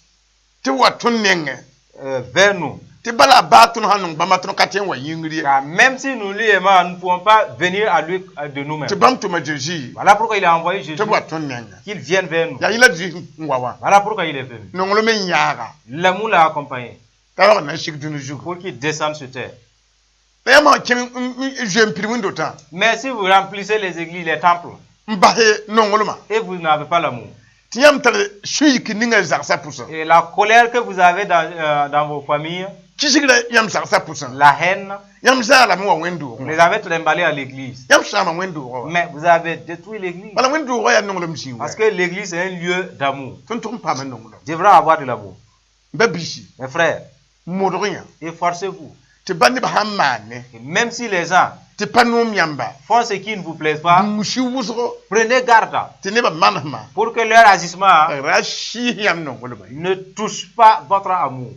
tɩ wa tõnd nengẽ, vers nous. tɩ bala a baa tõnd sã n nong bãmba tõnd ka tõe n wa yĩngr ye. Car même si nous lui aimons, nous ne pouvons pas venir à lui de nous-mêmes. Tɩ bãmb tʋma Zeezi Voilà pourquoi il a envoyé Jésus, tɩ b wa tõnd nengẽ. qu'il vienne vers nous. Yaa yẽ la Zeezi n wa wã. Voilà pourquoi il est venu. Nonglem n yaaga L'amour l'a accompagné t'a waoog n na n sig dũni zugu. pour qu'il descende sur terre. La yãmb sã n kẽng n zoe n pid wẽnd-dotã Mais si vous remplissez les églises, les temples, n bas nonglmã, et vous n'avez pas l'amour, tɩ yãmb tar sũ-yik ninga zagsã pʋsẽ, et la colère que vous avez dans vos familles, kɩsgrã yãmb zagsã pʋsẽ, la haine, yãmb zaalame wa vous wẽnd-doogẽ les wã. avez trimballés à l'église. Yãmb sãama wẽnd-doogã wã. Mais vous avez détruit l'église. Bala wẽnd-doogã yaa nonglem zĩig Parce wɛ. que l'église est un lieu d'amour. Tõnd tʋg n paama nonglem. Devra avoir de l'amour. N ba biisi, Mes frères, modg yã efforcez-vous. tɩ ba neb sãn maane, Et même si les gens tɩ pa noom yãmba, font ce qui ne vous plaise pas, gũus wʋsgo prenez garde tɩ nebã manesmã pour que leur agissement ra sɩɩs yãmb nonglmã ye. ne touche pas votre amour.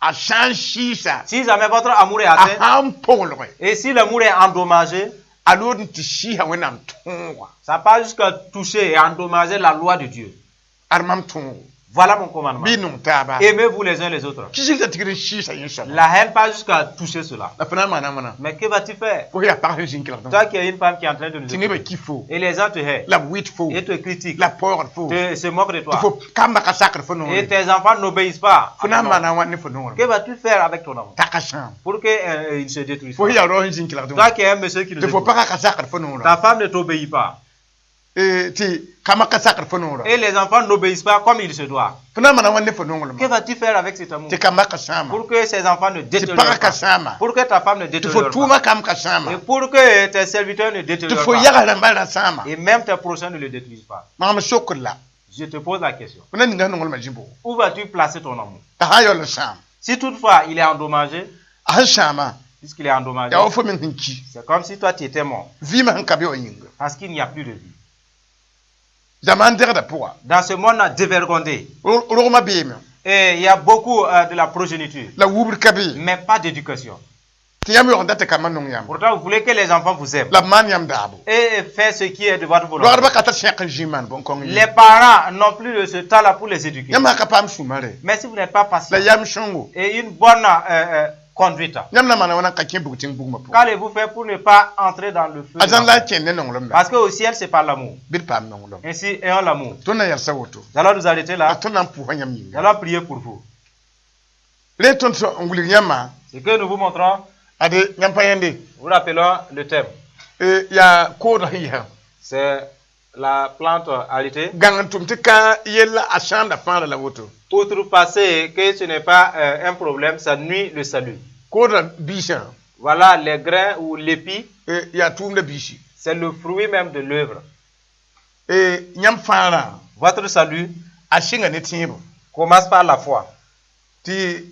A sã n sɩɩsa, Si jamais votre amour est a atteint, sã n poglge, et si l'amour est endommagé, a lood n tɩ sɩɩsa Wẽnnaam tõoga. ça passe jusqu'à toucher et endommager la loi de Dieu. Ad mam tõogo. Voilà mon commandement. Bɩ y nong taaba. Aimez-vous les uns les autres. Kɩsgrã tigr n sɩɩsa yẽ soaba. La haine passe jusqu'à toucher cela. La fo na n maana wãna? Mais que vas-tu faire? Fo yaa pag sẽn zĩn kelgdẽ Toi qui es une femme qui est en train de nous tɩ nebã écouter, ki fo, et les gens te haient, la b wɩt fo, et te critiquent, la b paoogd fo, te, se moquent de tɩ toi, fo kamba ka sakd fo et nongre. tes enfants n'obéissent pas Fo à na ton n ordre. maana wãn ne fo nongrem? Que vas-tu faire avec ton amour T'a ka sãam. pour qu'il ne se détruise Fo pas? yaa rao sẽn zĩn kelgdẽ Toi qui es un monsieur qui nous tɩ fo écoute, pagã ka sakd fo nongrã. ta femme ne t'obéit pas. Tɩ kambã ka sakd fo noorã. Et les enfants n'obéissent pas comme il se doit. Fo na n maana wãn ne fo nonglmã? Que vas-tu faire avec cet amour? Tɩ kambã ka sãama. Pour que ces enfants ne Tɩ détériorent pagã ka pas. sãama. Pour que ta femme ne Tɩ fo détériore pas. tʋʋmã kam ka sãama. Et pour que tes serviteurs ne Tɩ détériorent fo pas. yags rãmbã ra sãama. Et même tes prochains ne le détruisent pas. Maam sokd la. Je te pose la question. Fo na ninga nonglmã zĩ bʋgo? Où vas-tu placer ton amour? A sã n yaool n sãam. Si toutefois il est endommagé, A sẽn sãama, puisqu'il est endommagé, yaa wa fo meng sẽn ki. c'est comme si toi tu étais mort. Vɩɩmã sẽn ka be wã yĩnga. Parce qu'il n'y a plus de vie. Zamaan dɛgdã pʋga, Dans ce monde dévergondé, rogmã beeme. et il y a beaucoup de la progéniture, La wubr ka be. mais pas d'éducation. Tɩ yãmb yaoog n dat tɩ kambã nong yãmb. Pourtant, vous voulez que les enfants vous aiment. La b maan yãmb daabo. Et faire ce qui est de votre volonté. Roagdbã ka tar sẽk n zĩ n maan bõn-kõng Les parents n'ont plus de ce temps-là pour les éduquer. Yãmb sã ka paam sũ-mare Mais si vous n'êtes pas patient la yam sõngo, et une bonne conduite, yãmb na maana wãna n ka kẽ bug tẽng bugmã pʋgẽ? qu'allez-vous faire pour ne pas entrer dans le feu? A zãn la a kẽnd ne nonglem la. Parce qu'au ciel, c'est par l'amour. Bɩ d paam nonglem. Ainsi, ayons l'amour. Tõnd na yalsa woto. Nous allons nous arrêter La là. tõnd na n pʋʋsa yãmb Nous yĩnga. allons prier pour vous. Re tõnd n wilg yãmbã, Ce que nous vous montrons, ade yãmb pa yẽnde. vous rappelons le thème. Yaa koodg sẽn yɛsã. C'est la plante arrêtée. Gãng n tʋm tɩ ka yella a sãamda fãagra la woto. Outrepasser que ce n'est pas un problème, ça nuit le salut. Koodã biisã, Voilà les grains ou l'épi, yaa tʋʋmdã biisi. c'est le fruit même de l'œuvre. Yãmb fãagrã, Votre salut a sɩnga ne tẽebo. commence par la foi. Tɩ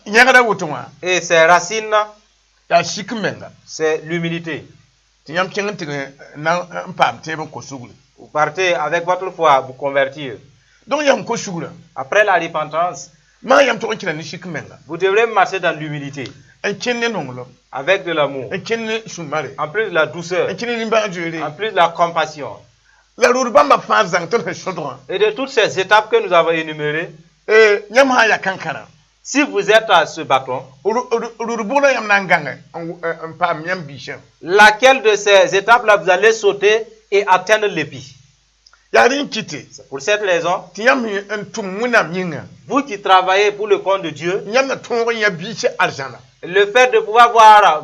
yẽgda woto wã, Et ses racines, yaa sik n menga. c'est l'humilité. Tɩ yãmb kẽng n tɩg na n paam tẽeb n kos sugri. Vous partez avec votre foi, vous convertir. Donc yãmb kos sugrã, Après la repentance, maa yãmb tog n kẽna ne sik n menga. vous devrez marcher dans l'humilité, N kẽnd ne nonglem, avec de l'amour, n kẽnd ne sũ-mare, en plus de la douceur, n kẽnd ne nimbãan-zoeere. en plus de la compassion. La rʋʋd bãmba fãa zãng tõnd sẽn sõdgã. Et de toutes ces étapes que nous avons énumérées, Yãmb sã n yaa kankãrã, si vous êtes à ce bâton, rʋʋd bʋgrã yãmb na n gãnge n paam yãmb biisã? Laquelle de ces étapes-là vous allez sauter et atteindre l'épi? Yaa rẽ n kɩte C'est pour cette raison, tɩ yãmb n tʋm Wẽnnaam yĩnga, vous qui travaillez pour le compte de Dieu, yãmb na tõog n yã biisã arzãna. le fait de pouvoir voir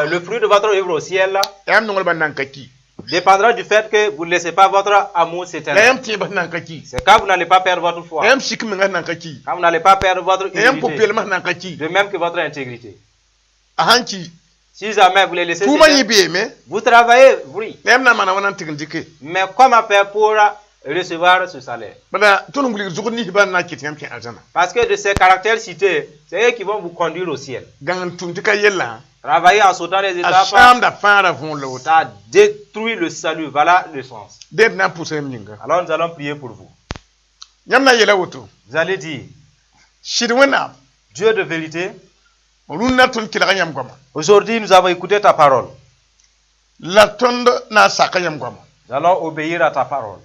le fruit de votre œuvre au ciel Yãmb nonglmã nan ka ki. dépendra du fait que vous ne laissez pas votre amour La s'éteindre. yãmb tẽebã sẽn nan ka ki. C'est quand vous n'allez pas perdre votre foi, La yãmb sik mengã sẽn nan ka ki. quand vous n'allez pas perdre votre La yãmb humilité, pʋ-peelmã sẽn nan ka ki. de même que votre intégrité. A sãn ki, Si jamais vous les laissez tʋʋmã yẽ s'éteindre, beeme, vous travaillez, oui, la yãmb na n maana wãna n tɩg n dɩke? mais comment faire pour recevoir ce salaire? Bala tõnd n wilgd zʋgd ninsbã n na n kɩt yãmb kẽ arzãna. Parce que de ces caractères cités, c'est eux qui vont vous conduire au ciel. Gãng n tʋm tɩ ka yellã, Travailler en sautant les a étapes, sãamda fãagrã võor la woto. ça détruit le salut. Voilà le sens. Dẽ d na n pʋsa yãmb yĩnga. Alors nous allons prier pour vous. Yãmb na n yeela woto. Vous allez dire, Sɩd Wẽnnaam, Dieu de vérité, rũnnã tõnd kelga yãmb goama. aujourd'hui nous avons écouté ta parole. La tõnd na n saka yãmb goama. Nous allons obéir à ta parole.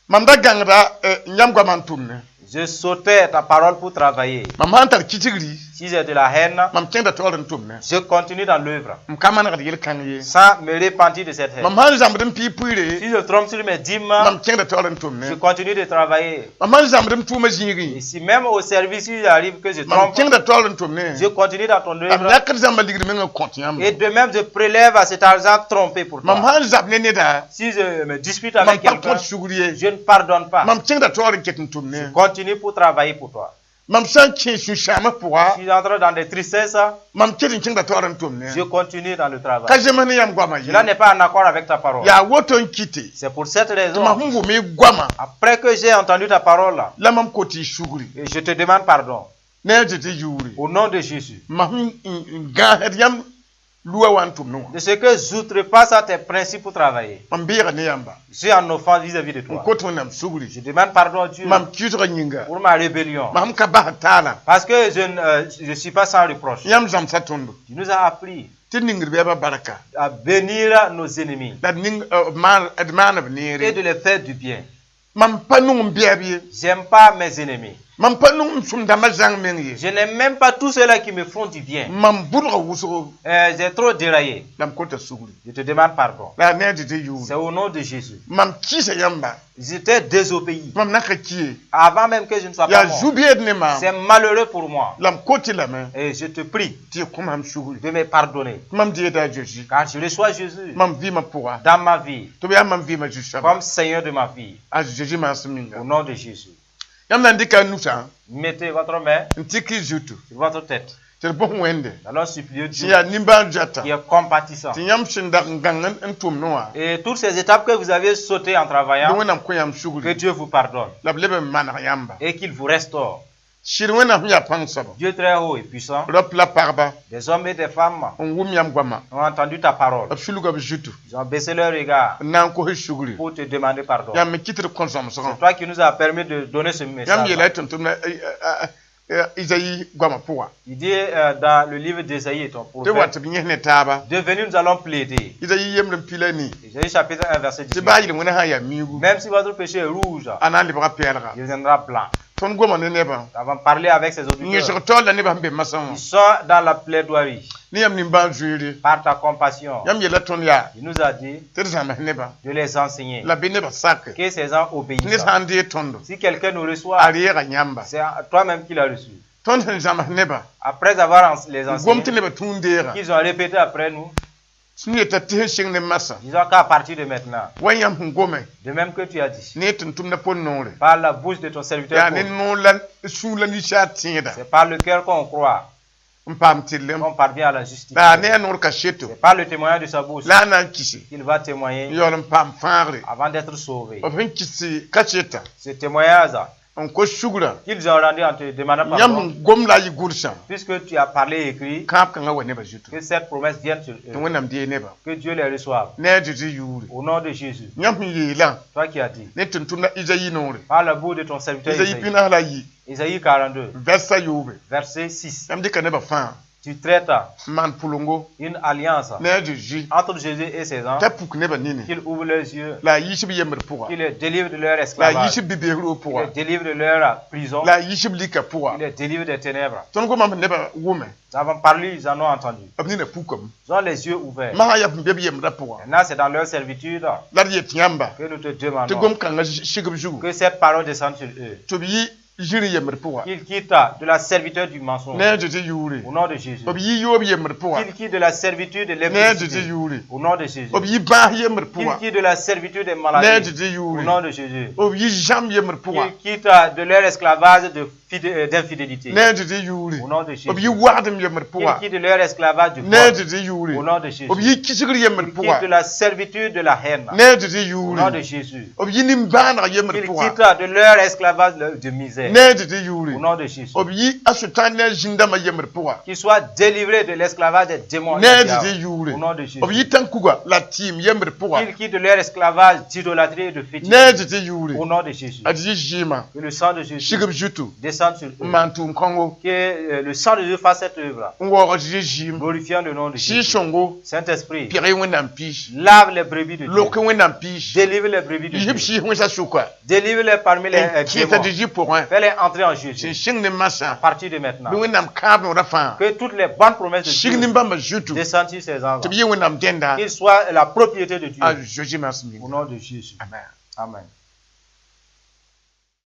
Mam da gãngda yãmb goamã n tʋmne. Je sautais ta parole pour travailler. Mam sã n tar kitigri, Si j'ai de la haine, mam kẽngda taoor n tʋmne. je continue dans l'œuvre M ka manegd yel-kãng ye. sans me repentir de cette haine. Mam sã n zãmbd m piig pʋɩɩre, Si je trompe sur mes dîmes, mam kẽngda taoor n je tʋmne. continue de travailler. Mam sã n zãmbd m tʋʋmã zĩigẽ, Et si même au service, il arrive que je mam trompe, kẽngda taoor n tʋmne. je continue dans ton La m œuvre. yãkd zãmba ligd mengã n kõt yãmb. Et de même, je prélève à cet argent trompé pour Mam toi. sã n zab ne neda, Si je me dispute mam avec pa quelqu'un, kõt sugr ye. je ne pardonne pas. Mam kẽngda taoor n ket n tʋmne. Continue pour travailler pour toi. Mam sã n kẽ sũ-sãamã pʋga, Si j'entre dans des tristesses, mam ket n kẽngda taoor n tʋmne. je continue dans le Ka travail. zems ne yãmb goamã ye. Cela n'est pas en accord avec ta parole. Yaa woto n kɩte C'est pour cette tɩ raison, mam sẽn wʋm y goamã, après que j'ai entendu ta parole, la mam kot y sugri et je te demande pardon ne a Zezi yʋʋre. au nom de Jésus. Mam sẽn n gãasd yãmb lua wã n tʋmne wã. De ce que j'outrepasse à tes principes pour travailler. Mam beega ne yãmba Je suis en offense vis-à-vis de n toi. kot Wẽnnaam sugri. Je demande pardon à Dieu Mam kɩsgã yĩnga, pour ma rébellion. mam ka bas taala. Parce que je ne suis pas sans reproche. Yãmb zãmsa tõndo Tu nous as appris tɩ ningd bɩ ba barka à bénir nos ennemis la d ning d maan b et neere. de les faire du bien. Mam pa nong n bɛɛb ye. J'aime pas mes ennemis. Mam pa nong m sũm dãmbã zãng meng ye. Je n'aime même pas tous ceux-là qui me font du bien. Mam bʋdga wʋsgo. J'ai trop déraillé. La m kota sugri. Je te demande pardon. La a ne a Zezi yʋʋre. C'est au nom de Jésus. Mam kɩɩsa yãmba. J'étais désobéi. Mam na ka ki ye. Avant même que je ne sois Yaa pas mort. zu-beed ne maam. C'est malheureux pour moi. La m kot-y lame Et je te prie tɩ y kõ mam sugri. de me pardonner. Tɩ mam deeda a Zezi. Quand je reçois Jésus Mam vɩɩmã pʋga. dans ma vie, Tɩ b yaa mam vɩɩmã zu-soaba. comme Seigneur de ma vie, A Zezi maasem ninga. au nom de Jésus. Yãmb na n dɩka a nusã Mettez votre main n tik y zutu sur votre tête. Tɩ d bõs Wẽnde Nous allons supplier sẽn Dieu yaa nimbãan-zoata qui est compatissant. Tɩ yãmb sẽn dag n gãng n tʋmdẽ wã Et toutes ces étapes que vous avez sautées en bɩ travaillant, Wẽnnaam kõ yãmb que sugri Dieu vous pardonne la b leb n maneg yãmba. Et qu'il vous restaure. Sɩd Wẽnnaam sẽn yaa pãng soaba Dieu très haut et puissant, rap la pagba des hommes et des femmes n wʋm yãmb goama ont entendu ta parole. B sulga b zutu Ils ont baissé leur regard n na n kos sugri pour te demander pardon. Yãmb me kɩt d kõ zãmsgã. C'est toi qui nous as permis de donner ce Yãmb message. yeela y tʋm-tʋmda Izayi goamã pʋga Il dit dans le livre d'Ésaïe, ton tɩ wa prophète, tɩ b yẽs ne taaba. Devenez, nous allons plaider. Izayi yemd n pila nii Ésaïe chapitre 1, verset tɩ 18. baa yel wẽna sã n yaa miigu Même si votre péché est rouge, a na n lebga pɛɛlga. Il deviendra blanc. Tõnd goma ne nebã Nous avons parlé avec ces auditeurs. yẽsg taoor la nebã sẽn be masã wã Ils sont dans la plaidoirie. Ne yãmb nimbãan-zoeere Par ta compassion, yãmb yeela tõnd yaa il nous a dit tɩ d zãms nebã de les enseigner. La bɩ nebã sake Que ces gens tɩ ned obéissent. sã n dee tõndo Si quelqu'un nous reçoit, a reega yãmba. C'est toi-même qui l'as reçu. Tõnd sẽn zãms nebã Après avoir les n gom tɩ enseigné, nebã tũud n deega qu'ils ont répété après nous, sẽn yeta tɩ sẽn sɩng ne masã disons qu'à partir de maintenant, wa yãmb sẽn gome de même que tu as dit, ne tʋm-tʋmdã pʋl noore par la bouche de ton serviteur, yaa ne Paul, noor la sũur la ninsaar tẽeda c'est par le cœur qu'on croit, n paam tɩrlem qu'on parvient à la la justification. ne a noor kaseto C'est par le témoignage de sa bouche la a na n kise qu'il va n témoigner yaool n paam fãagre avant d'être sauvé. b sẽn kis kaseta Ce témoignage n kos sugrã qu'ils ont rendu en te demandant yãmb pardon, sẽn gom la a yɩ gʋlsã puisque tu as parlé et écrit, kãab kãngã wa nebã zutu que cette promesse vienne sur tɩ eux, Wẽnnaam dee nebã que Dieu les reçoive. Ne a Zezi yʋʋre Au nom de Jésus, yãmb sẽn yeelã toi qui as dit, ne tʋm-tʋmdã Izayi noore par la bouche de ton serviteur Izayi Isaïe, pĩnas la yi Isaïe 42, vɛrsa yoobe verset 6, yãmb dɩka nebã fãa tu traites n maan pʋlengo une alliance ne a Zezi entre Jésus et ses anges, t'a puk nebã nini qu'il ouvre leurs yeux, la a yiis b yembr pʋga qu'il les délivre de leur la a esclavage, yiis b bi-bees roog qu'il pʋga les délivre de leur prison, la a yiis b lika pʋga qu'il les délivre des ténèbres. Tõnd gomame nebã wʋme Nous avons parlé, ils en ont entendu. B nina pukame Ils ont les yeux ouverts. masã yaa sẽn be b yembrã pʋga Maintenant, c'est dans leur servitude la d yet yãmba que nous te tɩ demandons gom-kãngã sig b zugu que cette parole descende sur eux. tɩ b yɩ zĩr yembr pʋga Qu'ils quittent de la servitude du mensonge ne a Zezi yʋʋre au nom de Jésus. b yɩ yoob yembr pʋga Qu'ils quittent de la servitude de ne a Zezi l'impudicité yʋʋre au nom de Jésus. b yɩ bãas yembr Qu'ils pʋga quittent de la servitude des ne a maladies Zezi au yʋʋre nom de Jésus. b yɩ zãmb yembr pʋga Qu'ils quittent de leur esclavage d'infidélité ne a Zezi yʋʋre au nom de b Jésus. yɩ wagdem yembr Qu'ils pʋga quittent de leur esclavage du ne a vol Zezi au yʋʋre nom de Jésus. b yɩ kisgr yembr Qu'ils pʋga quittent de la servitude de la haine ne a Zezi au nom de yʋʋre Jésus. b yɩ nimbãaneg yembr Qu'ils pʋga quittent de leur esclavage de misère ne a Zezi au yʋʋre nom de Jésus. b yɩ a sʋtãan ne a zĩn-dãmbã yembr pʋga Qu'ils soient délivrés de l'esclavage des démons et ne a des diables, Zezi au yʋʋre nom de Jésus. b yɩ tãn-kuga la tɩɩm yembr pʋga Qu'ils quittent de leur esclavage d'idolâtrie et de ne a fétichisme Zezi au yʋʋre nom de Jésus. a Zezi zɩɩmã Que le sang de Jésus sig b zutu descende sur n eux. maan tʋʋm-kãngo Que le sang de Jésus fasse cette œuvre. N waoog a Zezi zɩɩm Glorifiant le nom de Jésus. Sɩɩg-sõngo Saint-Esprit, pɛg-y Wẽnnaam piis lave les brebis de Dieu. lok Wẽnnaam piis Délivre les brebis de yib Dieu. sɩɩs wẽnsa sʋka Délivre-les parmi les n kẽes a démons. Zezi pʋgẽ Fais-les entrer en sẽn Jésus. sɩng ne masã À partir de maintenant, bɩ Wẽnnaam kãab noorã fãa que toutes les bonnes promesses de sig Dieu nin-bãmbã zutu descendent sur ces enfants. Tɩ b yɩ Wẽnnaam dẽnda Qu'ils soient la propriété de Dieu. A Zozi maasem Au nom de Jésus. Amen. Amen.